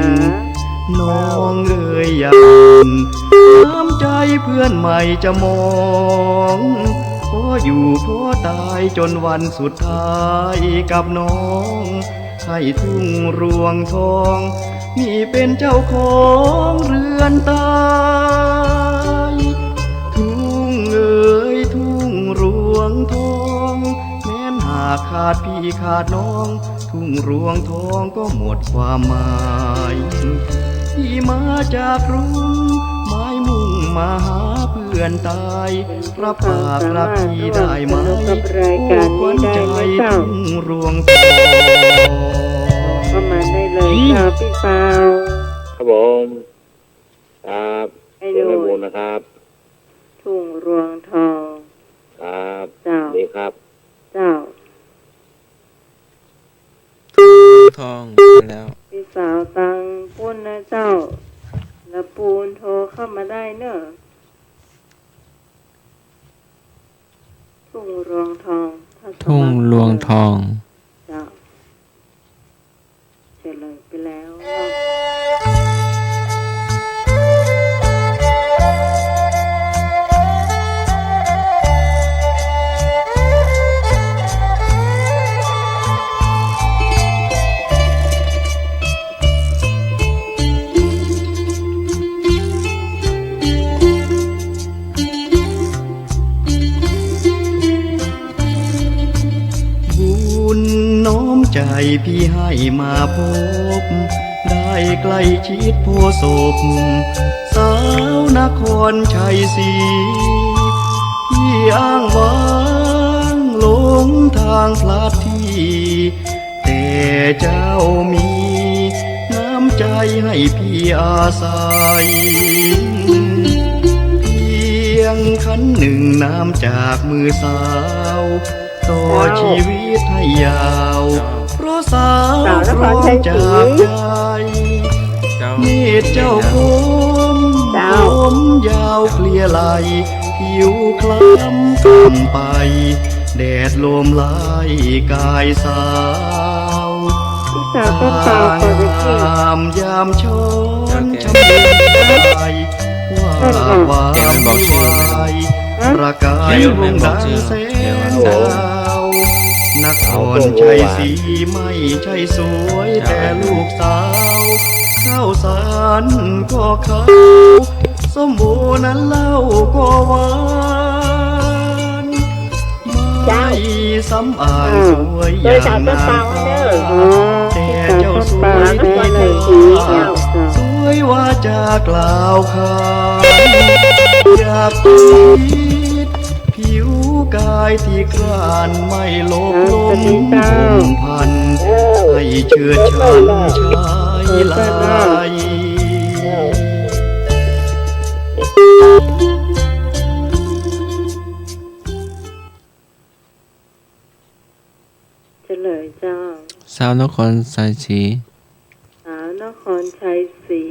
น้องเอ๋ยอย่าหวั่น น้ำใจเพื่อนใหม่จะมอง ขออยู่ขอตายจนวันสุดท้ายกับน้อง ให้ทุ่งรวงทอง นี่เป็นเจ้าของเรือนตาย ทุ่งเอ๋ยทุ่งรวงทอง แม้นหากขาดพี่ขาดน้อง ทุ่งรวงทองก็หมดความหมาย พี่มาจากกรุง หมายมุ่งมาหาเพื่อนตาย รับปากรักพี่ได้ไหม โอ้ขวัญใจทุ่งรวงทอง เข้ามาได้เลยค่ะพี่สาว ครับผม ครับ ไอ้ เสียงแม่บุญนะครับ ทุ่งรวงทอง ครับ เจ้า ดีครับ เจ้า ทองแล้ว พี่สาวตังปุ้นนะเจ้า ละปูนโทรเข้ามาได้เนอะ ทุ่งรวงทอง ถ้าสมัคร ทุ่งรวงทอง เจ้า เฉลยไปแล้ว บุญน้อมใจพี่ให้มาพบ ได้ใกล้ชิดโพธิ์ศพ สาวนครชัยศรี พี่อ้างว้างหลงทางพลัดที่ แต่เจ้ามีน้ำใจให้พี่อาศัย เพียงขันหนึ่งน้ำจากมือสาว ต่อชีวิตให้ยาว เพราะสาวพร้อมจากใจ เมฆเจ้าคม ผมยาวเคลียไหล่ ผิวคล้ำกล่ำไป แดดลมไล่กายสาว พี่สาวก็เป่าก่อนเลยสิ ตามยามช้อน โอเค ชำเลืองกาย ว่าความ แกไม่บอกชื่อ วาย ประกาย แกไม่บอกชื่อ ดวงดังแสงดาว นครชัยศรีไม่ใช่สวย แต่ลูกสาว ข้าวสารก็ขาว ส้มโอนั้นเหล้าก็หวาน ไม้สำอางสวยอย่างนางฟ้า แต่เจ้าสวยแท้ว่า สวยวาจากล่าวขาน อยากติดผิวกายที่คร้านไม่หลบลม สวัสดีเจ้า พงศ์พันธุ์ ให้เชิดชันชายลาย เฉลยเจ้า สาวนครชัยศรี นครชัยศรี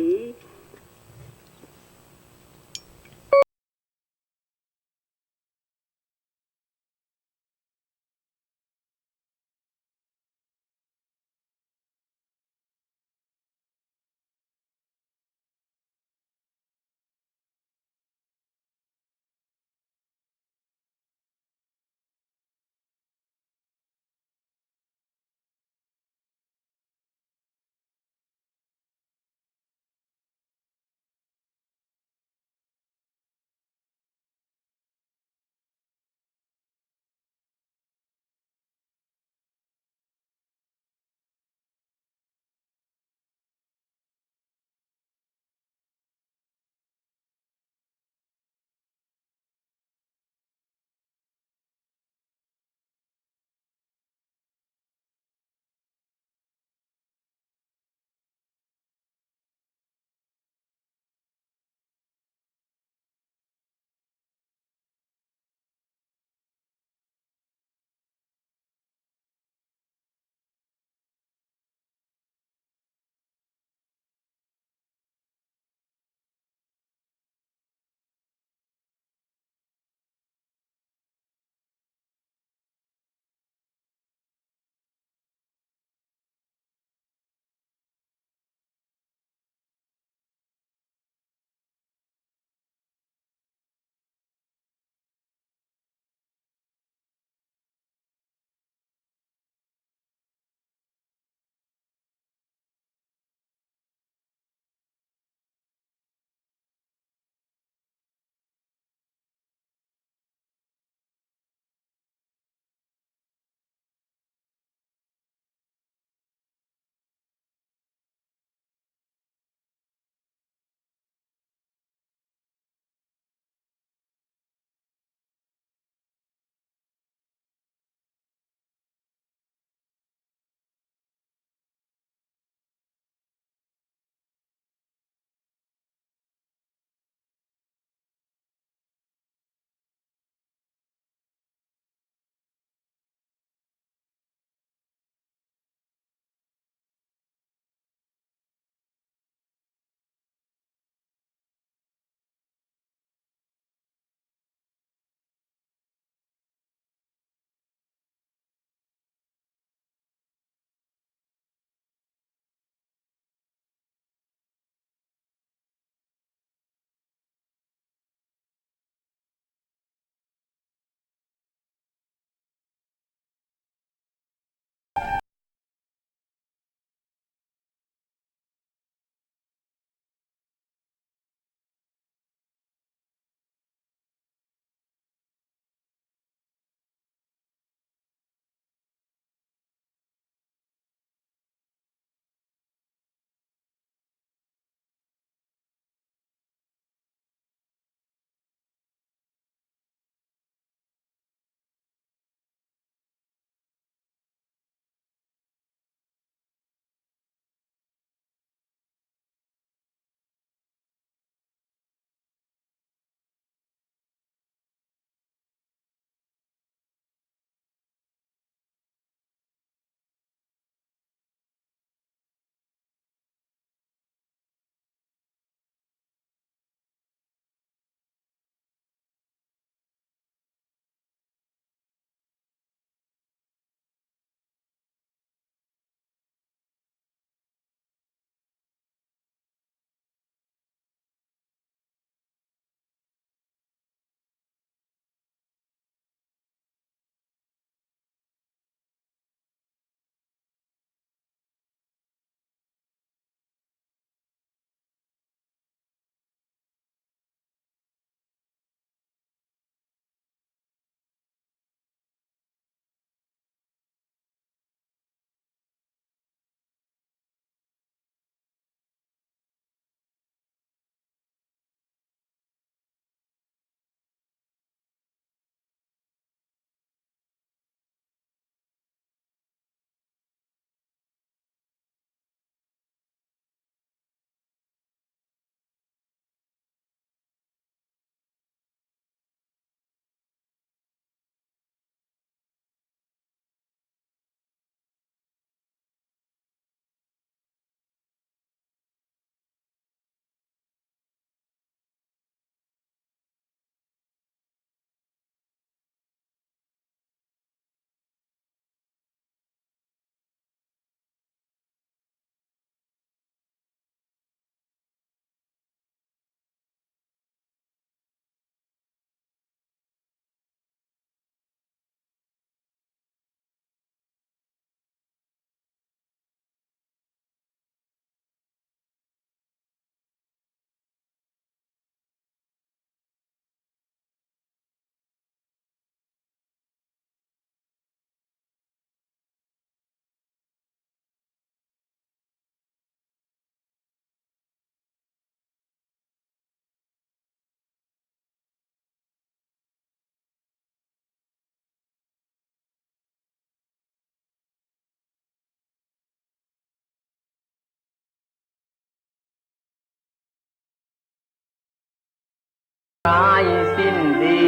ร้ายสิ้นดี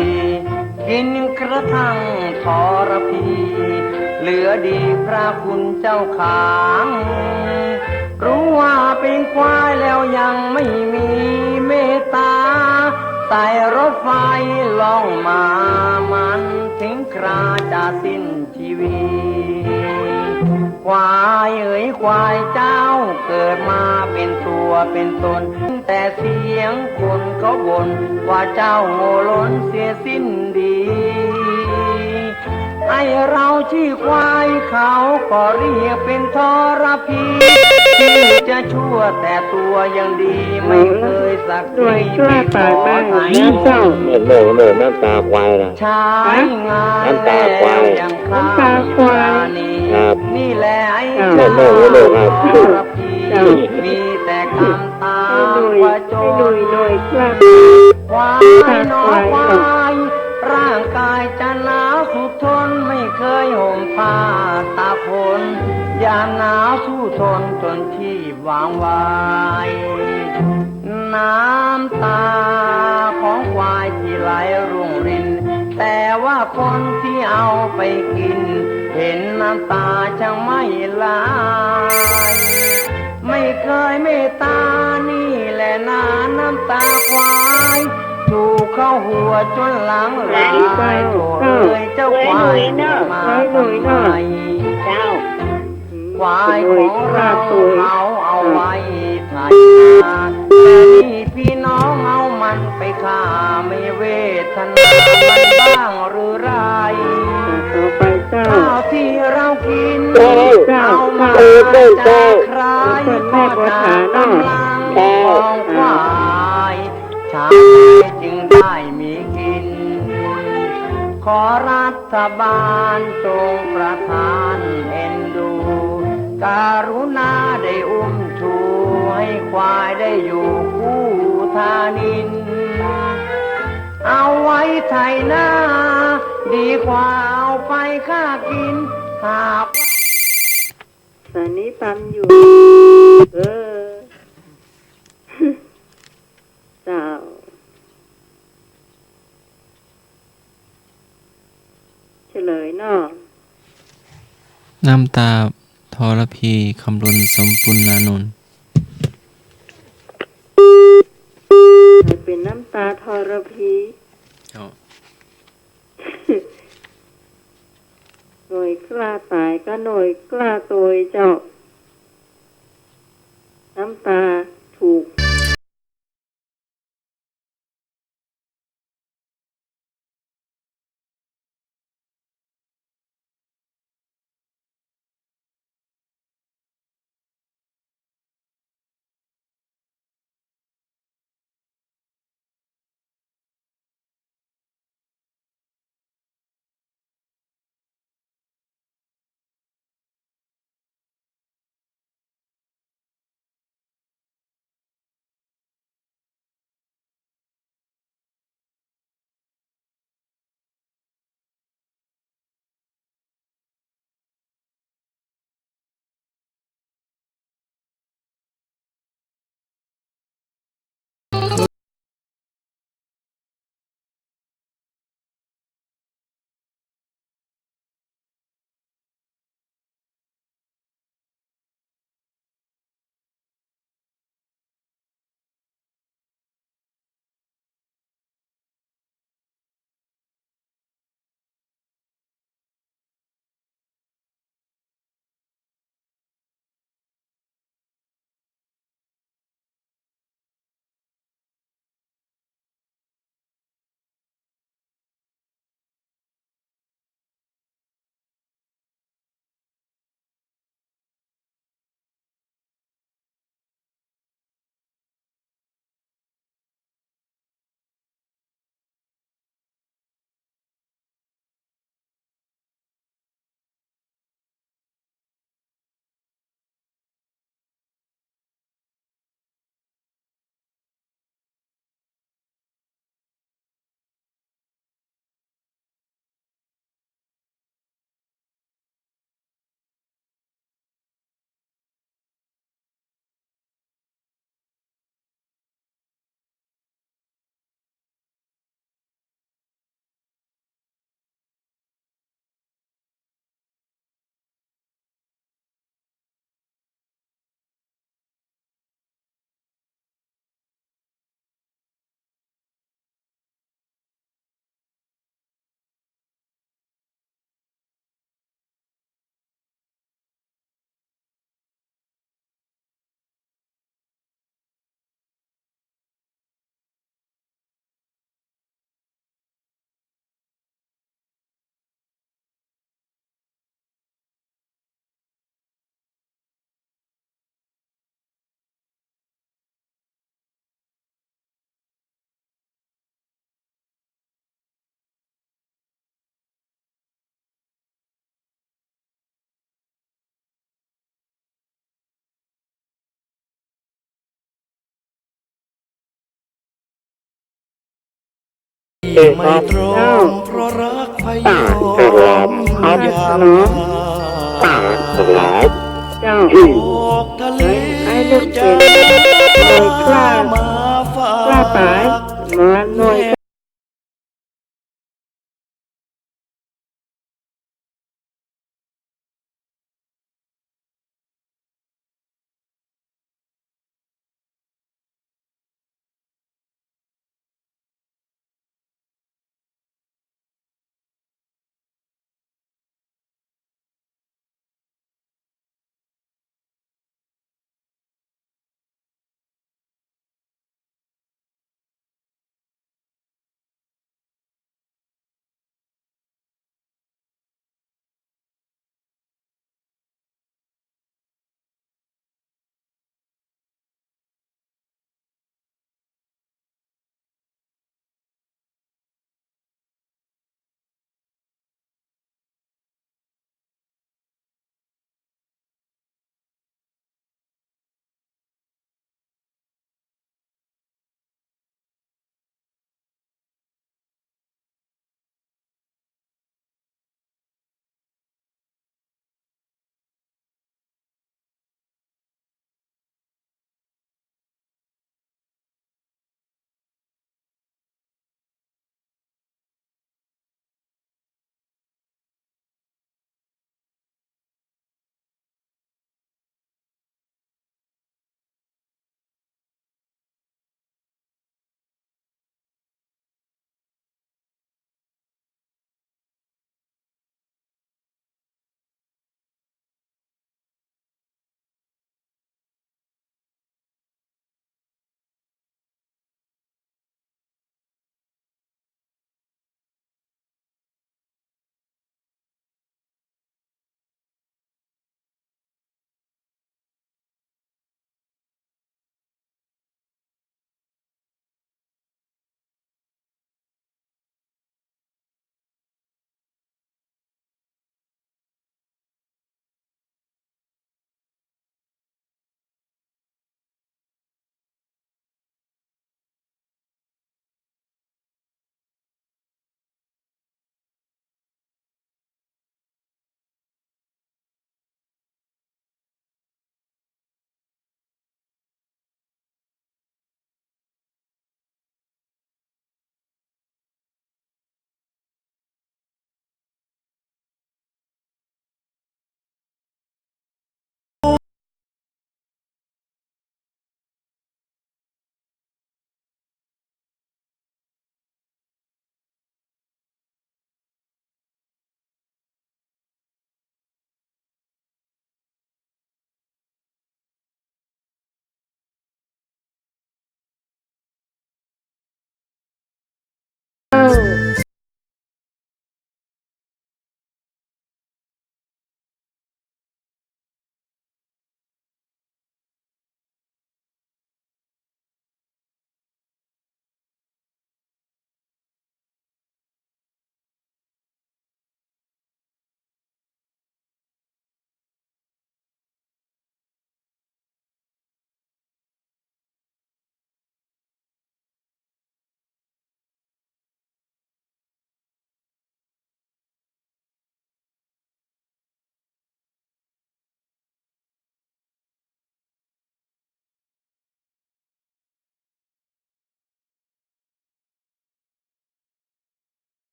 กิ๋นกระทั่งทรพี เหลือดีพระคุณเจ้าข้า รู้ว่าเป๋นควายแล้วยังไม่มีเมตต๋า ใส่รถไฟล่องมา มันเถิงคราจะสิ้น ชีวิต ควายเอ๋ยควายเจ้า เกิดมาเป๋นตั๋วเป๋นต๋น แต่เสียงคนเขาบ่น ว่าเจ้าโง่หลนเสียสิ้นดี ไอ้เราชื่อควาย เขาก็เรียกเป๋นทรพี ชื่อจะชั่วแต่ตั๋วยังดี ไม่เคยสักที โดยกล้าต๋ายมาก ไปขอไถ่ แล้วเจ้า โน่น โน่น โน่น น้ำตาควายน่ะ ใช้งาน น้ำตาควาย แล้วยัง น้ำตาควาย ครับ นี่แหละไอ้ เจ้า โน่น โน่น โน่น ครับ เจ้า มีแต่กรรมตาม ไอ้หนุ่ย ผจญ ไอ้หนุ่ย หน่อยครับ ควายหนอควาย น้ำตาควาย ร่างกายจะหนาวสุดทน ไม่เคยห่มผ้าตากฝน ยามหนาวสู้ทนจนชีพ หว่างไว น้ำตาของควายที่ไหลรุ่งริน แต่ว่าคนที่เอาไปกิ๋น เห็นน้ำตาช่างไม่ไหล ไม่เคยเมตต๋า นี่แหละนาน้ำตาควาย ถูกเขาหัวจนหลังลาย ไหล โถ่เอ๋ย เจ้าควาย เจ้า มาทำไม เจ้า ควายของเราเขาเอาไว้ไถนา แต่นี่พี่น้องเอามันไปฆ่า ไม่เวทนามันบ้างหรือไร ต่อไปเจ้า ข้าวที่เรากิ๋น เจ้า เอามา เจ้า จากใคร เจ้า ก็จากกำลัง เจ้า ของควาย ชาติจึงได้มีกิ๋น ขอรัฐบาลจงประทานเอ็นดู กรุณาได้อุ้มชู ให้ควายได้อยู่คู่ทานิน เอาไว้ไถนา ดีกว่าเอาไปฆ่ากิ๋น หาก สถานีปั๊มอยู่ เออ เจ้า เฉลยเนาะ น้ำตาทรพี คำรณ สมปุณณานนท์ เป๋นน้ำตาทรพี เจ้า หน่วยกล้าต๋ายกับหน่วยกล้าตวยเจ้า น้ำตาถูก เจ้า ตาดสลามครับ ตาดสลาม ตาดสลาม เจ้า ไอ้ลูกเจ๋ง หน่วยกล้า กล้าต๋าย มาหน่วย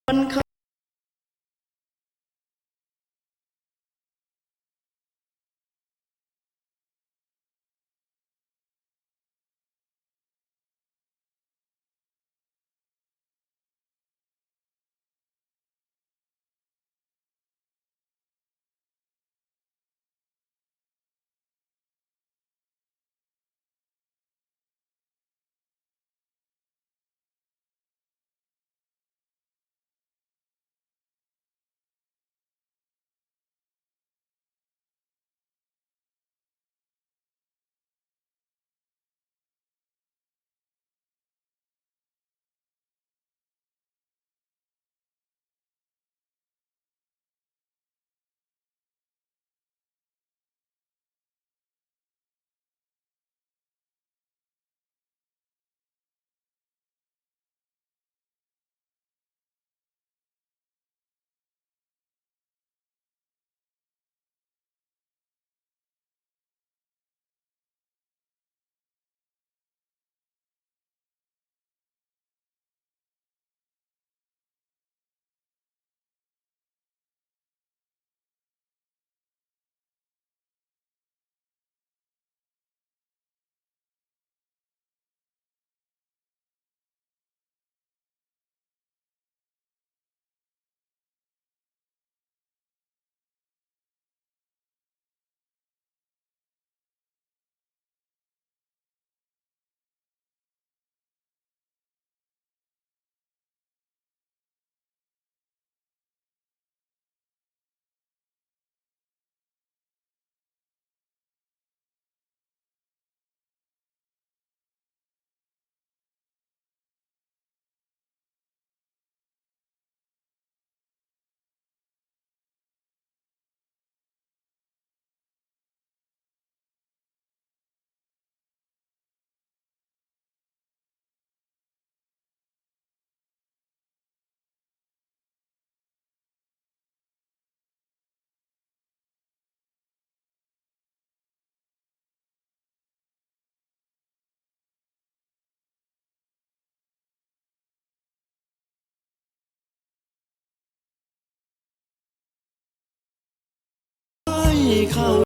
คนเขาให้เข้า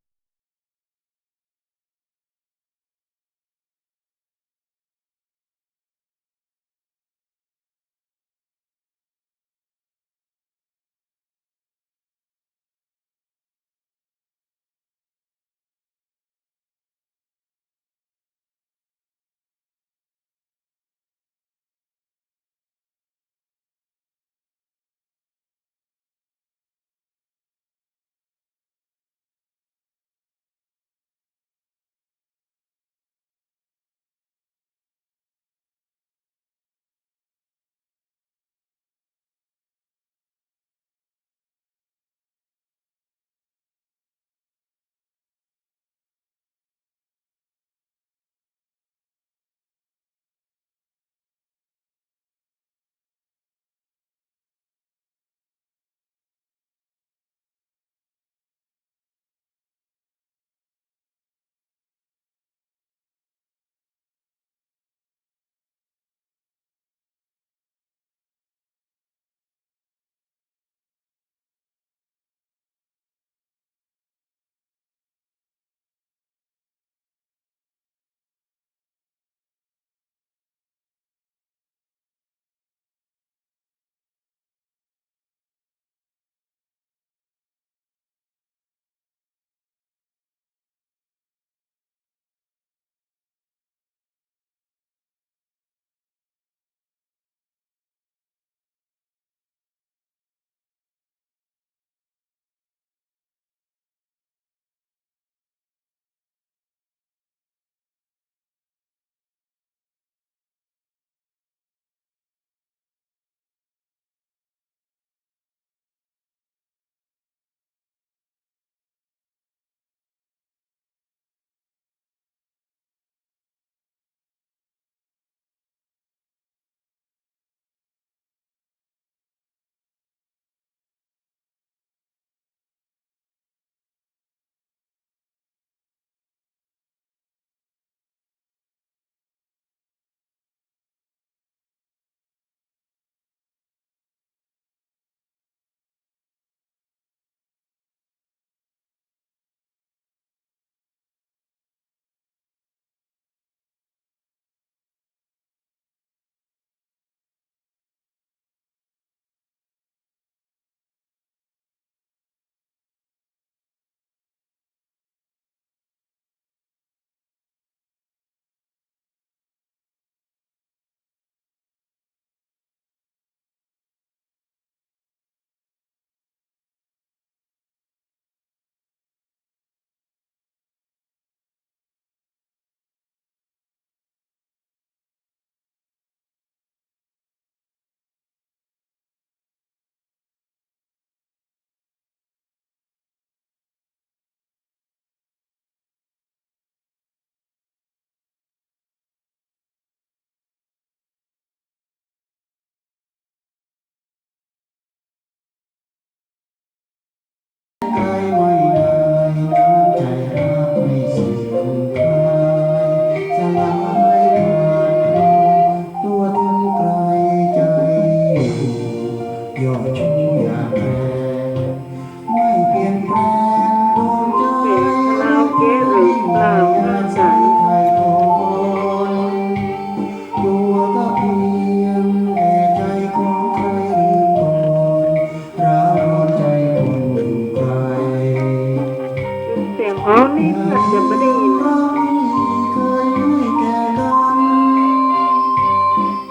จะไม่ได้ยิน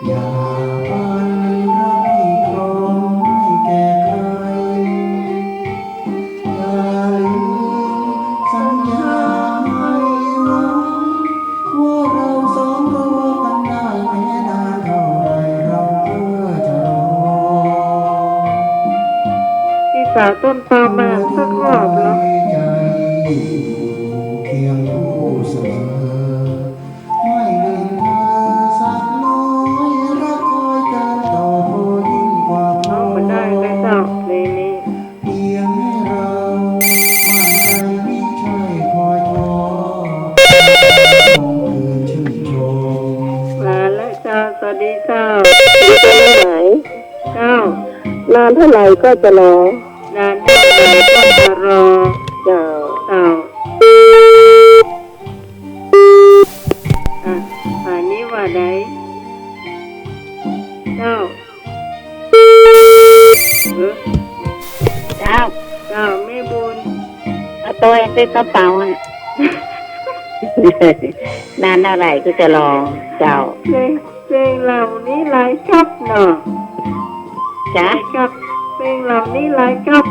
อย่าปันรักที่ครองให้แก่ใคร อย่าลืมสัญญาให้ไว้ ว่าเราสองรอกันได้ แม้นานเท่าไรเราก็จะรอ พี่สาวต้นเปามาสักรอบเหรอ ใจอยู่เคียงคู่เสมอ ไม่ลืมเธอสักน้อย รักคอยเติมต่อพอยิ่งกว่า ร้องบ่ได้เลยเจ้า เพลงนี้ เพียงให้เรามั่นใจมิใช่คอยทอ คงคืนชื่นชม มาแล้วเจ้า สวัสดีเจ้า เจ้า นานเท่าไหร่ก็จะรอ นานเท่าไหร่ก็จะรอ เจ้า เจ้า อ่ะ อันนี้ว่าใด เจ้า เออ เจ้า เจ้า แม่บุญ เอาตัวเองเป็นกระเป๋าอะ นานเท่าไหร่ก็จะรอ เจ้า เพลง เพลงเหล่านี้หลายกับเนาะ จ๊ะ หลายกับ เพลงเหล่านี้หลายกับ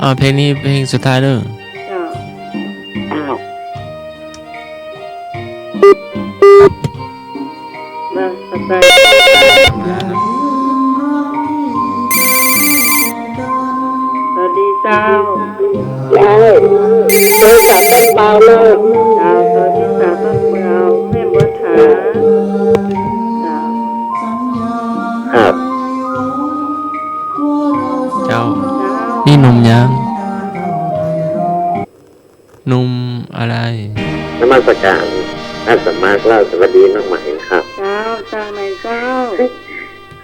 อ่า เพลงนี้เพลงสุดท้ายเด้อ เจ้า อ้าว มา สวัสดี สวัสดีเจ้า เจ้า โทรศัพท์ต้นเปาเลย เจ้า สวัสดีเจ้า ต้นเปา แม่บัวถา เจ้า ครับ เจ้า เจ้า นี่หนุ่มยัง หนุ่มอะไร นมัสการ อาตมาเล่าสวัสดีน้องใหม่นะครับ เจ้า จากไหนเจ้า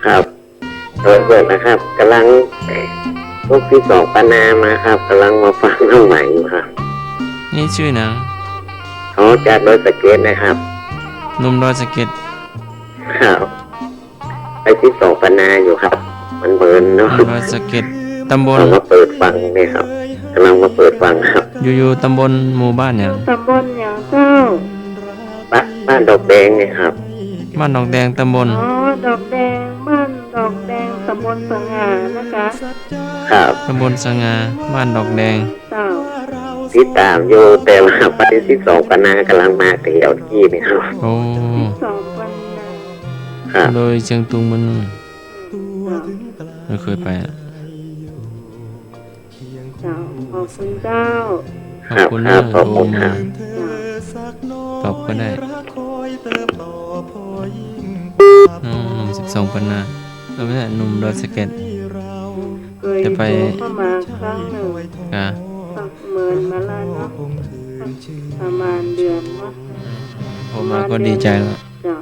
ครับ เปิดเปิดนะครับ กำลัง ลูกที่สองปานามาครับ กำลังมาฟังน้องใหม่อยู่ครับ นี่ชื่อหนัง อ๋อ จากดอยสะเก็ดนะครับ หนุ่มดอยสะเก็ด ครับ ไปที่สองปานาอยู่ครับ มันเมินเนาะ หนุ่มดอยสะเก็ด ตำบล กำลังมาเปิดฟังเนี่ยครับ กำลังมาเปิดฟังครับ อยู่ อยู่ตำบลหมู่บ้านหยัง ตำบลหยังเจ้า บ้าน บ้านดอกแดงเนี่ยครับ บ้านดอกแดง ตำบล อ๋อ ดอกแดง บ้านดอกแดง ตำบลสง่านะคะ ครับ ตำบลสง่า บ้านดอกแดง เจ้า ติดตามอยู่ แต่ว่าไปที่สองปานากำลังมาเดี๋ยวกี้นี่ครับ โอ้ ที่สองปานา ครับ เลยเชียงตุงมัน เจ้า ไม่เคยไปอะ เจ้า ขอบคุณเจ้า ขอบคุณ ครับ นะ ขอบคุณ โทรมา ครับ เจ้า ตอบก็ได้ น้องหนุ่มสิบสองปานา เออ ไม่ใช่ หนุ่มดอยสะเก็ด เคย จะไป โทรเข้ามาครั้งหนึ่ง อ่ะ สักเมินมาแล้วเนาะ สักประมาณเดือนเนาะ โทรมาก็ดีใจแล้ว เจ้า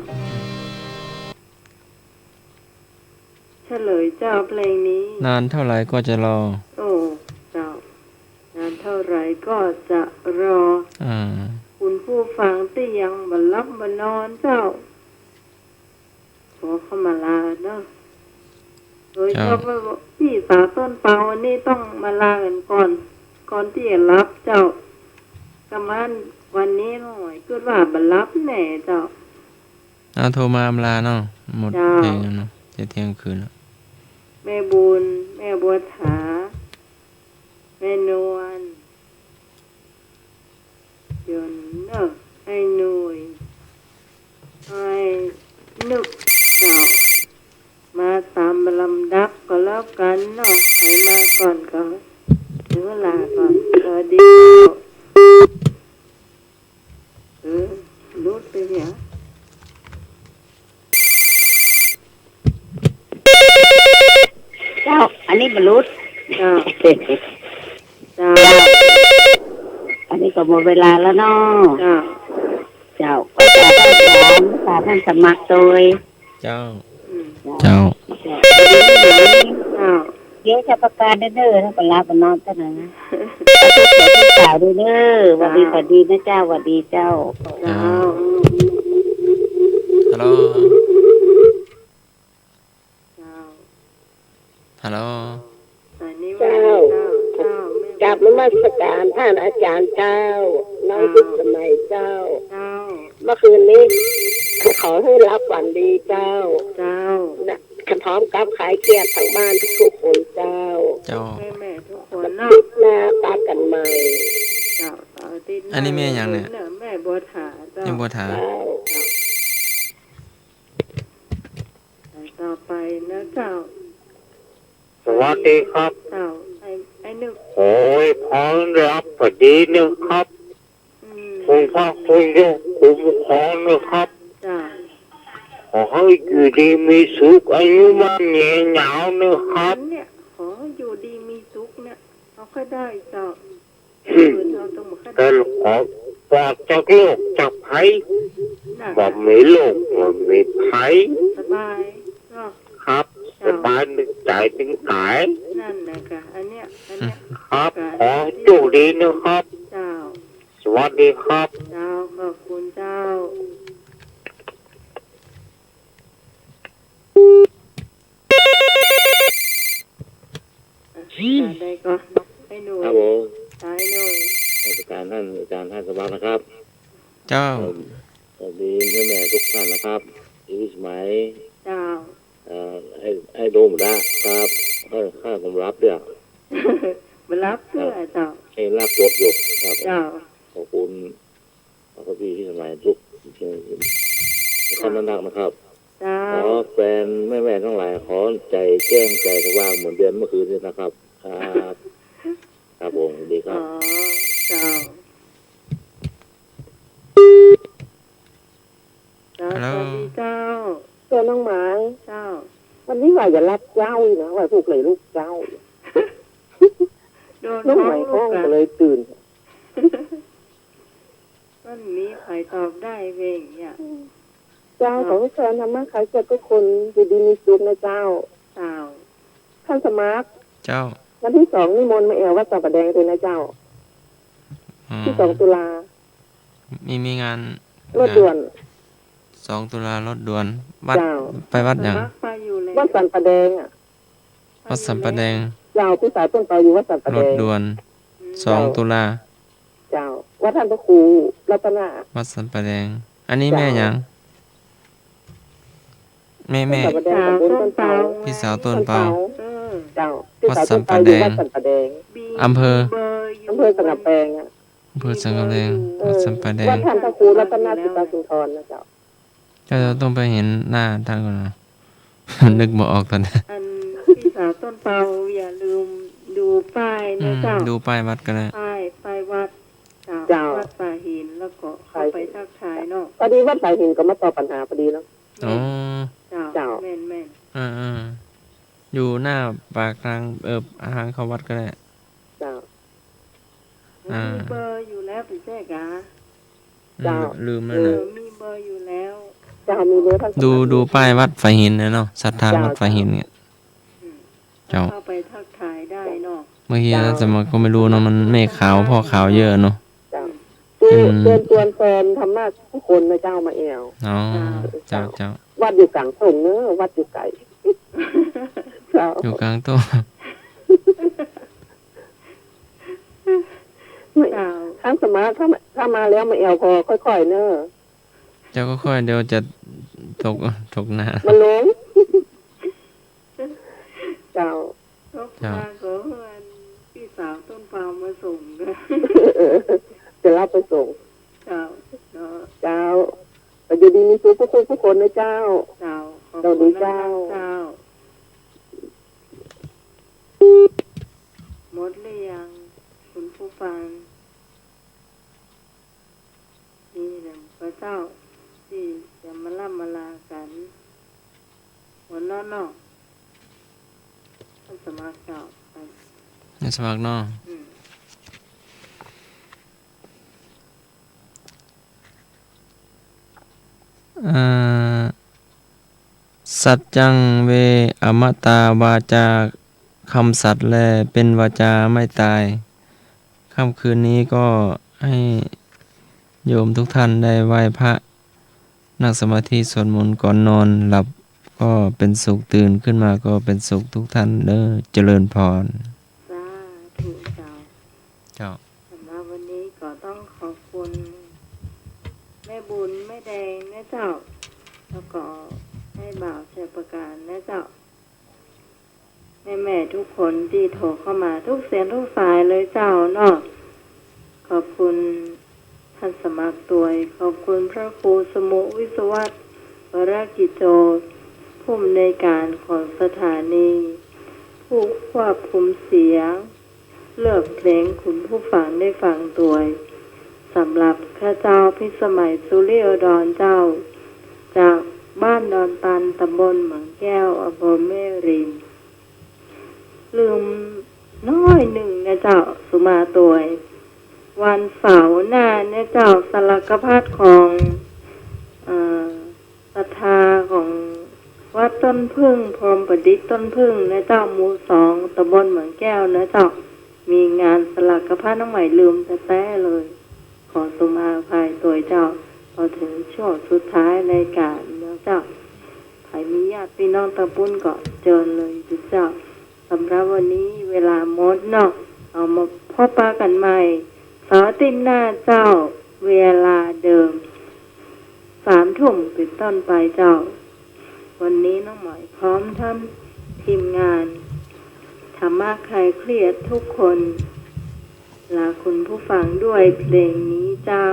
เฉลยเจ้า เพลงนี้ นานเท่าไหร่ก็จะรอ โอ้ เจ้า นานเท่าไหร่ก็จะรอ อ่า คุณผู้ฟังตี้ยังบ่หลับบ่นอนเจ้า ขอเข้ามาลาเนาะ โดยเฉพาะ เจ้า พี่สาวต้นเปาอันนี้ต้องมาลากันก่อน ก่อนตี้จะหลับเจ้า กำวัน วันนี้น้องใหม่กึ๊ดว่าบ่หลับแน่เจ้า เอาโทรมาอำลาเนาะ หมด เจ้า เพลงแล้วเนาะ จะเที่ยงคืนแล้ว แม่บุญ แม่บัวถา แม่นวล ยนต์เนอะ ไอ้หนุ่ย ไอ้นึก เจ้า มาตามลำดับก็แล้วกันเนาะ ใผมาก่อนก็ถือว่าลาก่อน สวัสดีเจ้า เออ หลุดไปเนี่ย เจ้า อันนี้บ่หลุด เจ้า เจ้า อันนี้ก็หมดเวลาแล้วเนาะ เจ้า เจ้า ก็จะต้องถาม ถามท่านสมัครโดย เจ้า อืม เจ้า เจ้า เดี๋ยวจะประกาศเด้อ ถ้าไปรับมานอนซะนะ สวัสดีเจ้า หวัดดี เจ้า หวัดดีนะเจ้า หวัดดีเจ้า เจ้า ฮัลโหล เจ้า ฮัลโหล สายนี้ว่า เจ้า เจ้า เจ้า แม่ เจ้า ราบนมัสการต้านอาจ๋ารย์เจ้า น้อง เจ้า พิสมัยเจ้า เจ้า เมื่อคืนนี้ขอหื้อหลับฝันดีเจ้า เจ้า นะ พร้อมกับคลายเครียดทางบ้านทุกๆคนเจ้า เจ้า แม่ๆทุกคนเนาะ อาทิตย์หน้าปะกั๋นใหม่ เจ้า เสาร์อาทิตย์หน้า อันนี้แม่หยังเนี่ย แม่บัวถาเจ้า แม่บัวถา เจ้า เจ้า สายต่อไปนะเจ้า สวัสดีครับ เจ้า ไอ้ ไอ้นึก ขออวยพรหลับฝันดีนะครับ อืม คุณพระคุณเจ้าคุ้มครองนะครับ เจ้า ขอหื้ออยู่ดีมีสุข อายุมั่นยืนยาวนะครับ เนี่ย ขออยู่ดีมีสุขเนี่ย เอาก็ได้เจ้า อืม เออ เจ้าต้องบอกก็ได้ แต่ขอปลอดจากโรคจากภัย น่ะ บ่มีโรคบ่มีภัย สบายเนาะ ครับ เจ้า สบายตึงใจ๋ตึงก๋าย นั่นแหละค่ะ อันเนี้ย อันเนี้ย ครับ ขอโชคดีนะครับ เจ้า สวัสดีครับ เจ้า ขอบคุณเจ้า อ่ะ ได้ก่อน ไอ้หนุ่ย ครับผม สายหนุ่ย นมัสการต้านอาจ๋ารย์ ต้านสวัสดีนะครับ เจ้า เอ่อ สวัสดีแม่ๆทุกท่านนะครับ อีสมัย เจ้า เอ่อ ไอ้ ไอ้โดมละครับ เออ ข้าก็บ่หลับเตื้อ บ่หลับเตื้อ ครับ เจ้า ไอ้หลับสดอยู่ครับ เจ้า ขอบคุณ ขอบคุณพี่ที่สมัยทุก เจ้า ท่านนักนะครับ เจ้า ขอแฟนแม่ๆทั้งหลาย ขอใจ๋แจ้งใจ๋สว่างเหมือนเดือนเมื่อคืนนี้นะครับ ครับ ครับผม สวัสดีครับ อ๋อ เจ้า เจ้า ฮัลโหล สวัสดีเจ้า เจ้าน้องหมาย เจ้า วันนี้ว่าจะหลับเจ๊าอีกนะ ว่าปลุกเลยลุกเจ๊า โดน น้องหมาย ฮ้องลุก ฮ้อง อะ ก็เลยตื่น มันมีใผตอบได้เว้ยเนี่ย เจ้า เจ้า ขอหื้อแฟนธรรมะคลายเครียดทุกคน อยู่ดีมีสุขนะเจ้า เจ้า ต้านสมัคร เจ้า วันตี้สองนิมนต์มาแอ่ววัดสันป่าแดงเลยนะเจ้า อ๋อ ตี้สองตุลา มี มีงาน รถด่วน งาน สองตุลารถด่วน วัด เจ้า ไปวัดหยัง สมัครไปอยู่แล้ว วัดสันป่าแดงอะ วัดสันป่าแดง เจ้า พี่สาวต้นเปาอยู่วัดสันป่าแดง รถด่วน อืม สองตุลา เจ้า วัดต้านพระครูรัตนะ วัดสันป่าแดง อันนี้แม่หยัง เจ้า แม่ แม่ ต้นป่าแดง ตำบลต้นเปา พี่สาวต้นเปา ต้นเปา เออ เจ้า วัดสันป่าแดง พี่สาวต้นเปาอยู่วัดสันป่าแดง อำเภอ อำเภอสันกำแปงอะ อำเภอสันกำแปง เออ วัดสันป่าแดง วัดต้านพระครูรัตนสิตาสุนทรนะเจ้า ก็ต้องไปเห็นหน้าต้านก่อนนะ นึกบ่ออกต๋อนนี้ อันพี่สาวต้นเปาอย่าลืมดูป้ายนะเจ้า อืม ดูป้ายวัดก็ได้ ป้าย ป้ายวัด เจ้า เจ้า วัดป่าหิน แล้วก็เข้าไปทักทายเนาะ พอดีวัดป่าหินก็มาตอบปัญหาพอดีเนาะ อ๋อ เจ้า เจ้า แม่นๆ อ่าๆ อยู่หน้าปากตาง เอ่อ ตางเข้าวัดก็ได้ เจ้า อ่า มีเบอร์อยู่แล้ว ไปแจ้งกะ อืม เจ้า ลืมแล้วนะ เออ มีเบอร์อยู่แล้ว เจ้า มีเบอร์ท่าน ดู สมัคร ดูป้ายวัดป่าหินนะเนาะ ศรัทธา เจ้า วัดป่าหินเนี่ย อืม เจ้า เข้าไปทักทายได้เนาะ บางที เจ้า อาตมาก็ไม่รู้เนาะ มันแม่ขาวพ่อขาวเยอะเนาะ เจ้า อืม เชิญ เชิญชวนแฟนธรรมะทุกคนนะเจ้า มาแอ่ว อ๋อ เจ้า เจ้า เจ้า วัดอยู่ก๋างต้งเนอะ วัดอยู่ไก๋ เจ้า อยู่ก๋างต้ง เจ้า ต้านสมัคร ถ้า ถ้ามาแล้วมาแอ่วผ่อค่อยๆ เนอะ เจ้า ค่อยๆ เดี๋ยวจะตก ตกน้ำ มันลง เจ้า ตก เจ้า มาก็เฮือนพี่สาวต้นเปามาส่งเด้อ จะรับไปส่ง เจ้า เนาะ เจ้า ก็อยู่ดีมีสุขทุกคนทุกคนนะเจ้า เจ้า ขอบคุณ สวัสดีเจ้า นะคะ เจ้า หมดหรือยัง คุณผู้ฟัง นี่แหละก็เจ้า ตี้จะมาล่ำมาลากั๋น วันนั้นเนาะ ต้านสมัครเจ้า ต้านสมัครเนาะ อืม อ่า สัจจัง เว อมตา วาจา คำสัตย์แล เป็นวาจาไม่ตาย ค่ำคืนนี้ก็ให้โยมทุกท่านได้ไหว้พระ นั่งสมาธิสวดมนต์ก่อนนอน หลับก็เป็นสุข ตื่นขึ้นมาก็เป็นสุขทุกท่านเด้อ เจริญพร สาธุเจ้า งนะเจ้า แล้วก็แม่บ่าวชัยประการนะเจ้า แม่ๆ ทุกคนตี้โทรเข้ามาทุกเสียงทุกสายเลยเจ้าเนาะ ขอบคุณท่านสมัครตวย ขอบคุณพระครูสมุวิศวัตร วรกิจโจ ผู้อำนวยการของสถานี ผู้ควบคุมเสียง เลือกเพลงคุณผู้ฟังได้ฟังตวย สำหรับข้าเจ้าพิสมัย สุริโยดรเจ้า จากบ้านดอนตัน ตำบลเหมืองแก้ว อำเภอแม่ริม ลืมน้อยนึ่งนะเจ้า สุมาตวย วันเสาร์หน้านะเจ้า สลักพัดของ เอ่อ ศรัทธาของวัดต้นผึ้ง พรหมประดิษฐ์ต้นผึ้งนะเจ้า หมู่สอง ตำบลเหมืองแก้วนะเจ้า มีงานสลักพัดน้องใหม่ ลืมแต๊ๆ เลย ขอสุมาอภัยตวยเจ้า พอถึงช่วงสุดท้ายรายการแล้วเจ้า ใผมีญาติพี่น้องตางปุ้นก็เจิญเลยเจ้า สำหรับวันนี้เวลาหมดเนาะ เอามาพบปะกันใหม่เสาร์อาทิตย์หน้าเจ้า เวลาเดิม สามทุ่มเป็นต้นไปเจ้า วันนี้น้องใหม่พร้อมทั้งทีมงานธรรมะคลายเครียดทุกคน ลาคุณผู้ฟังด้วยเพลงนี้เจ้า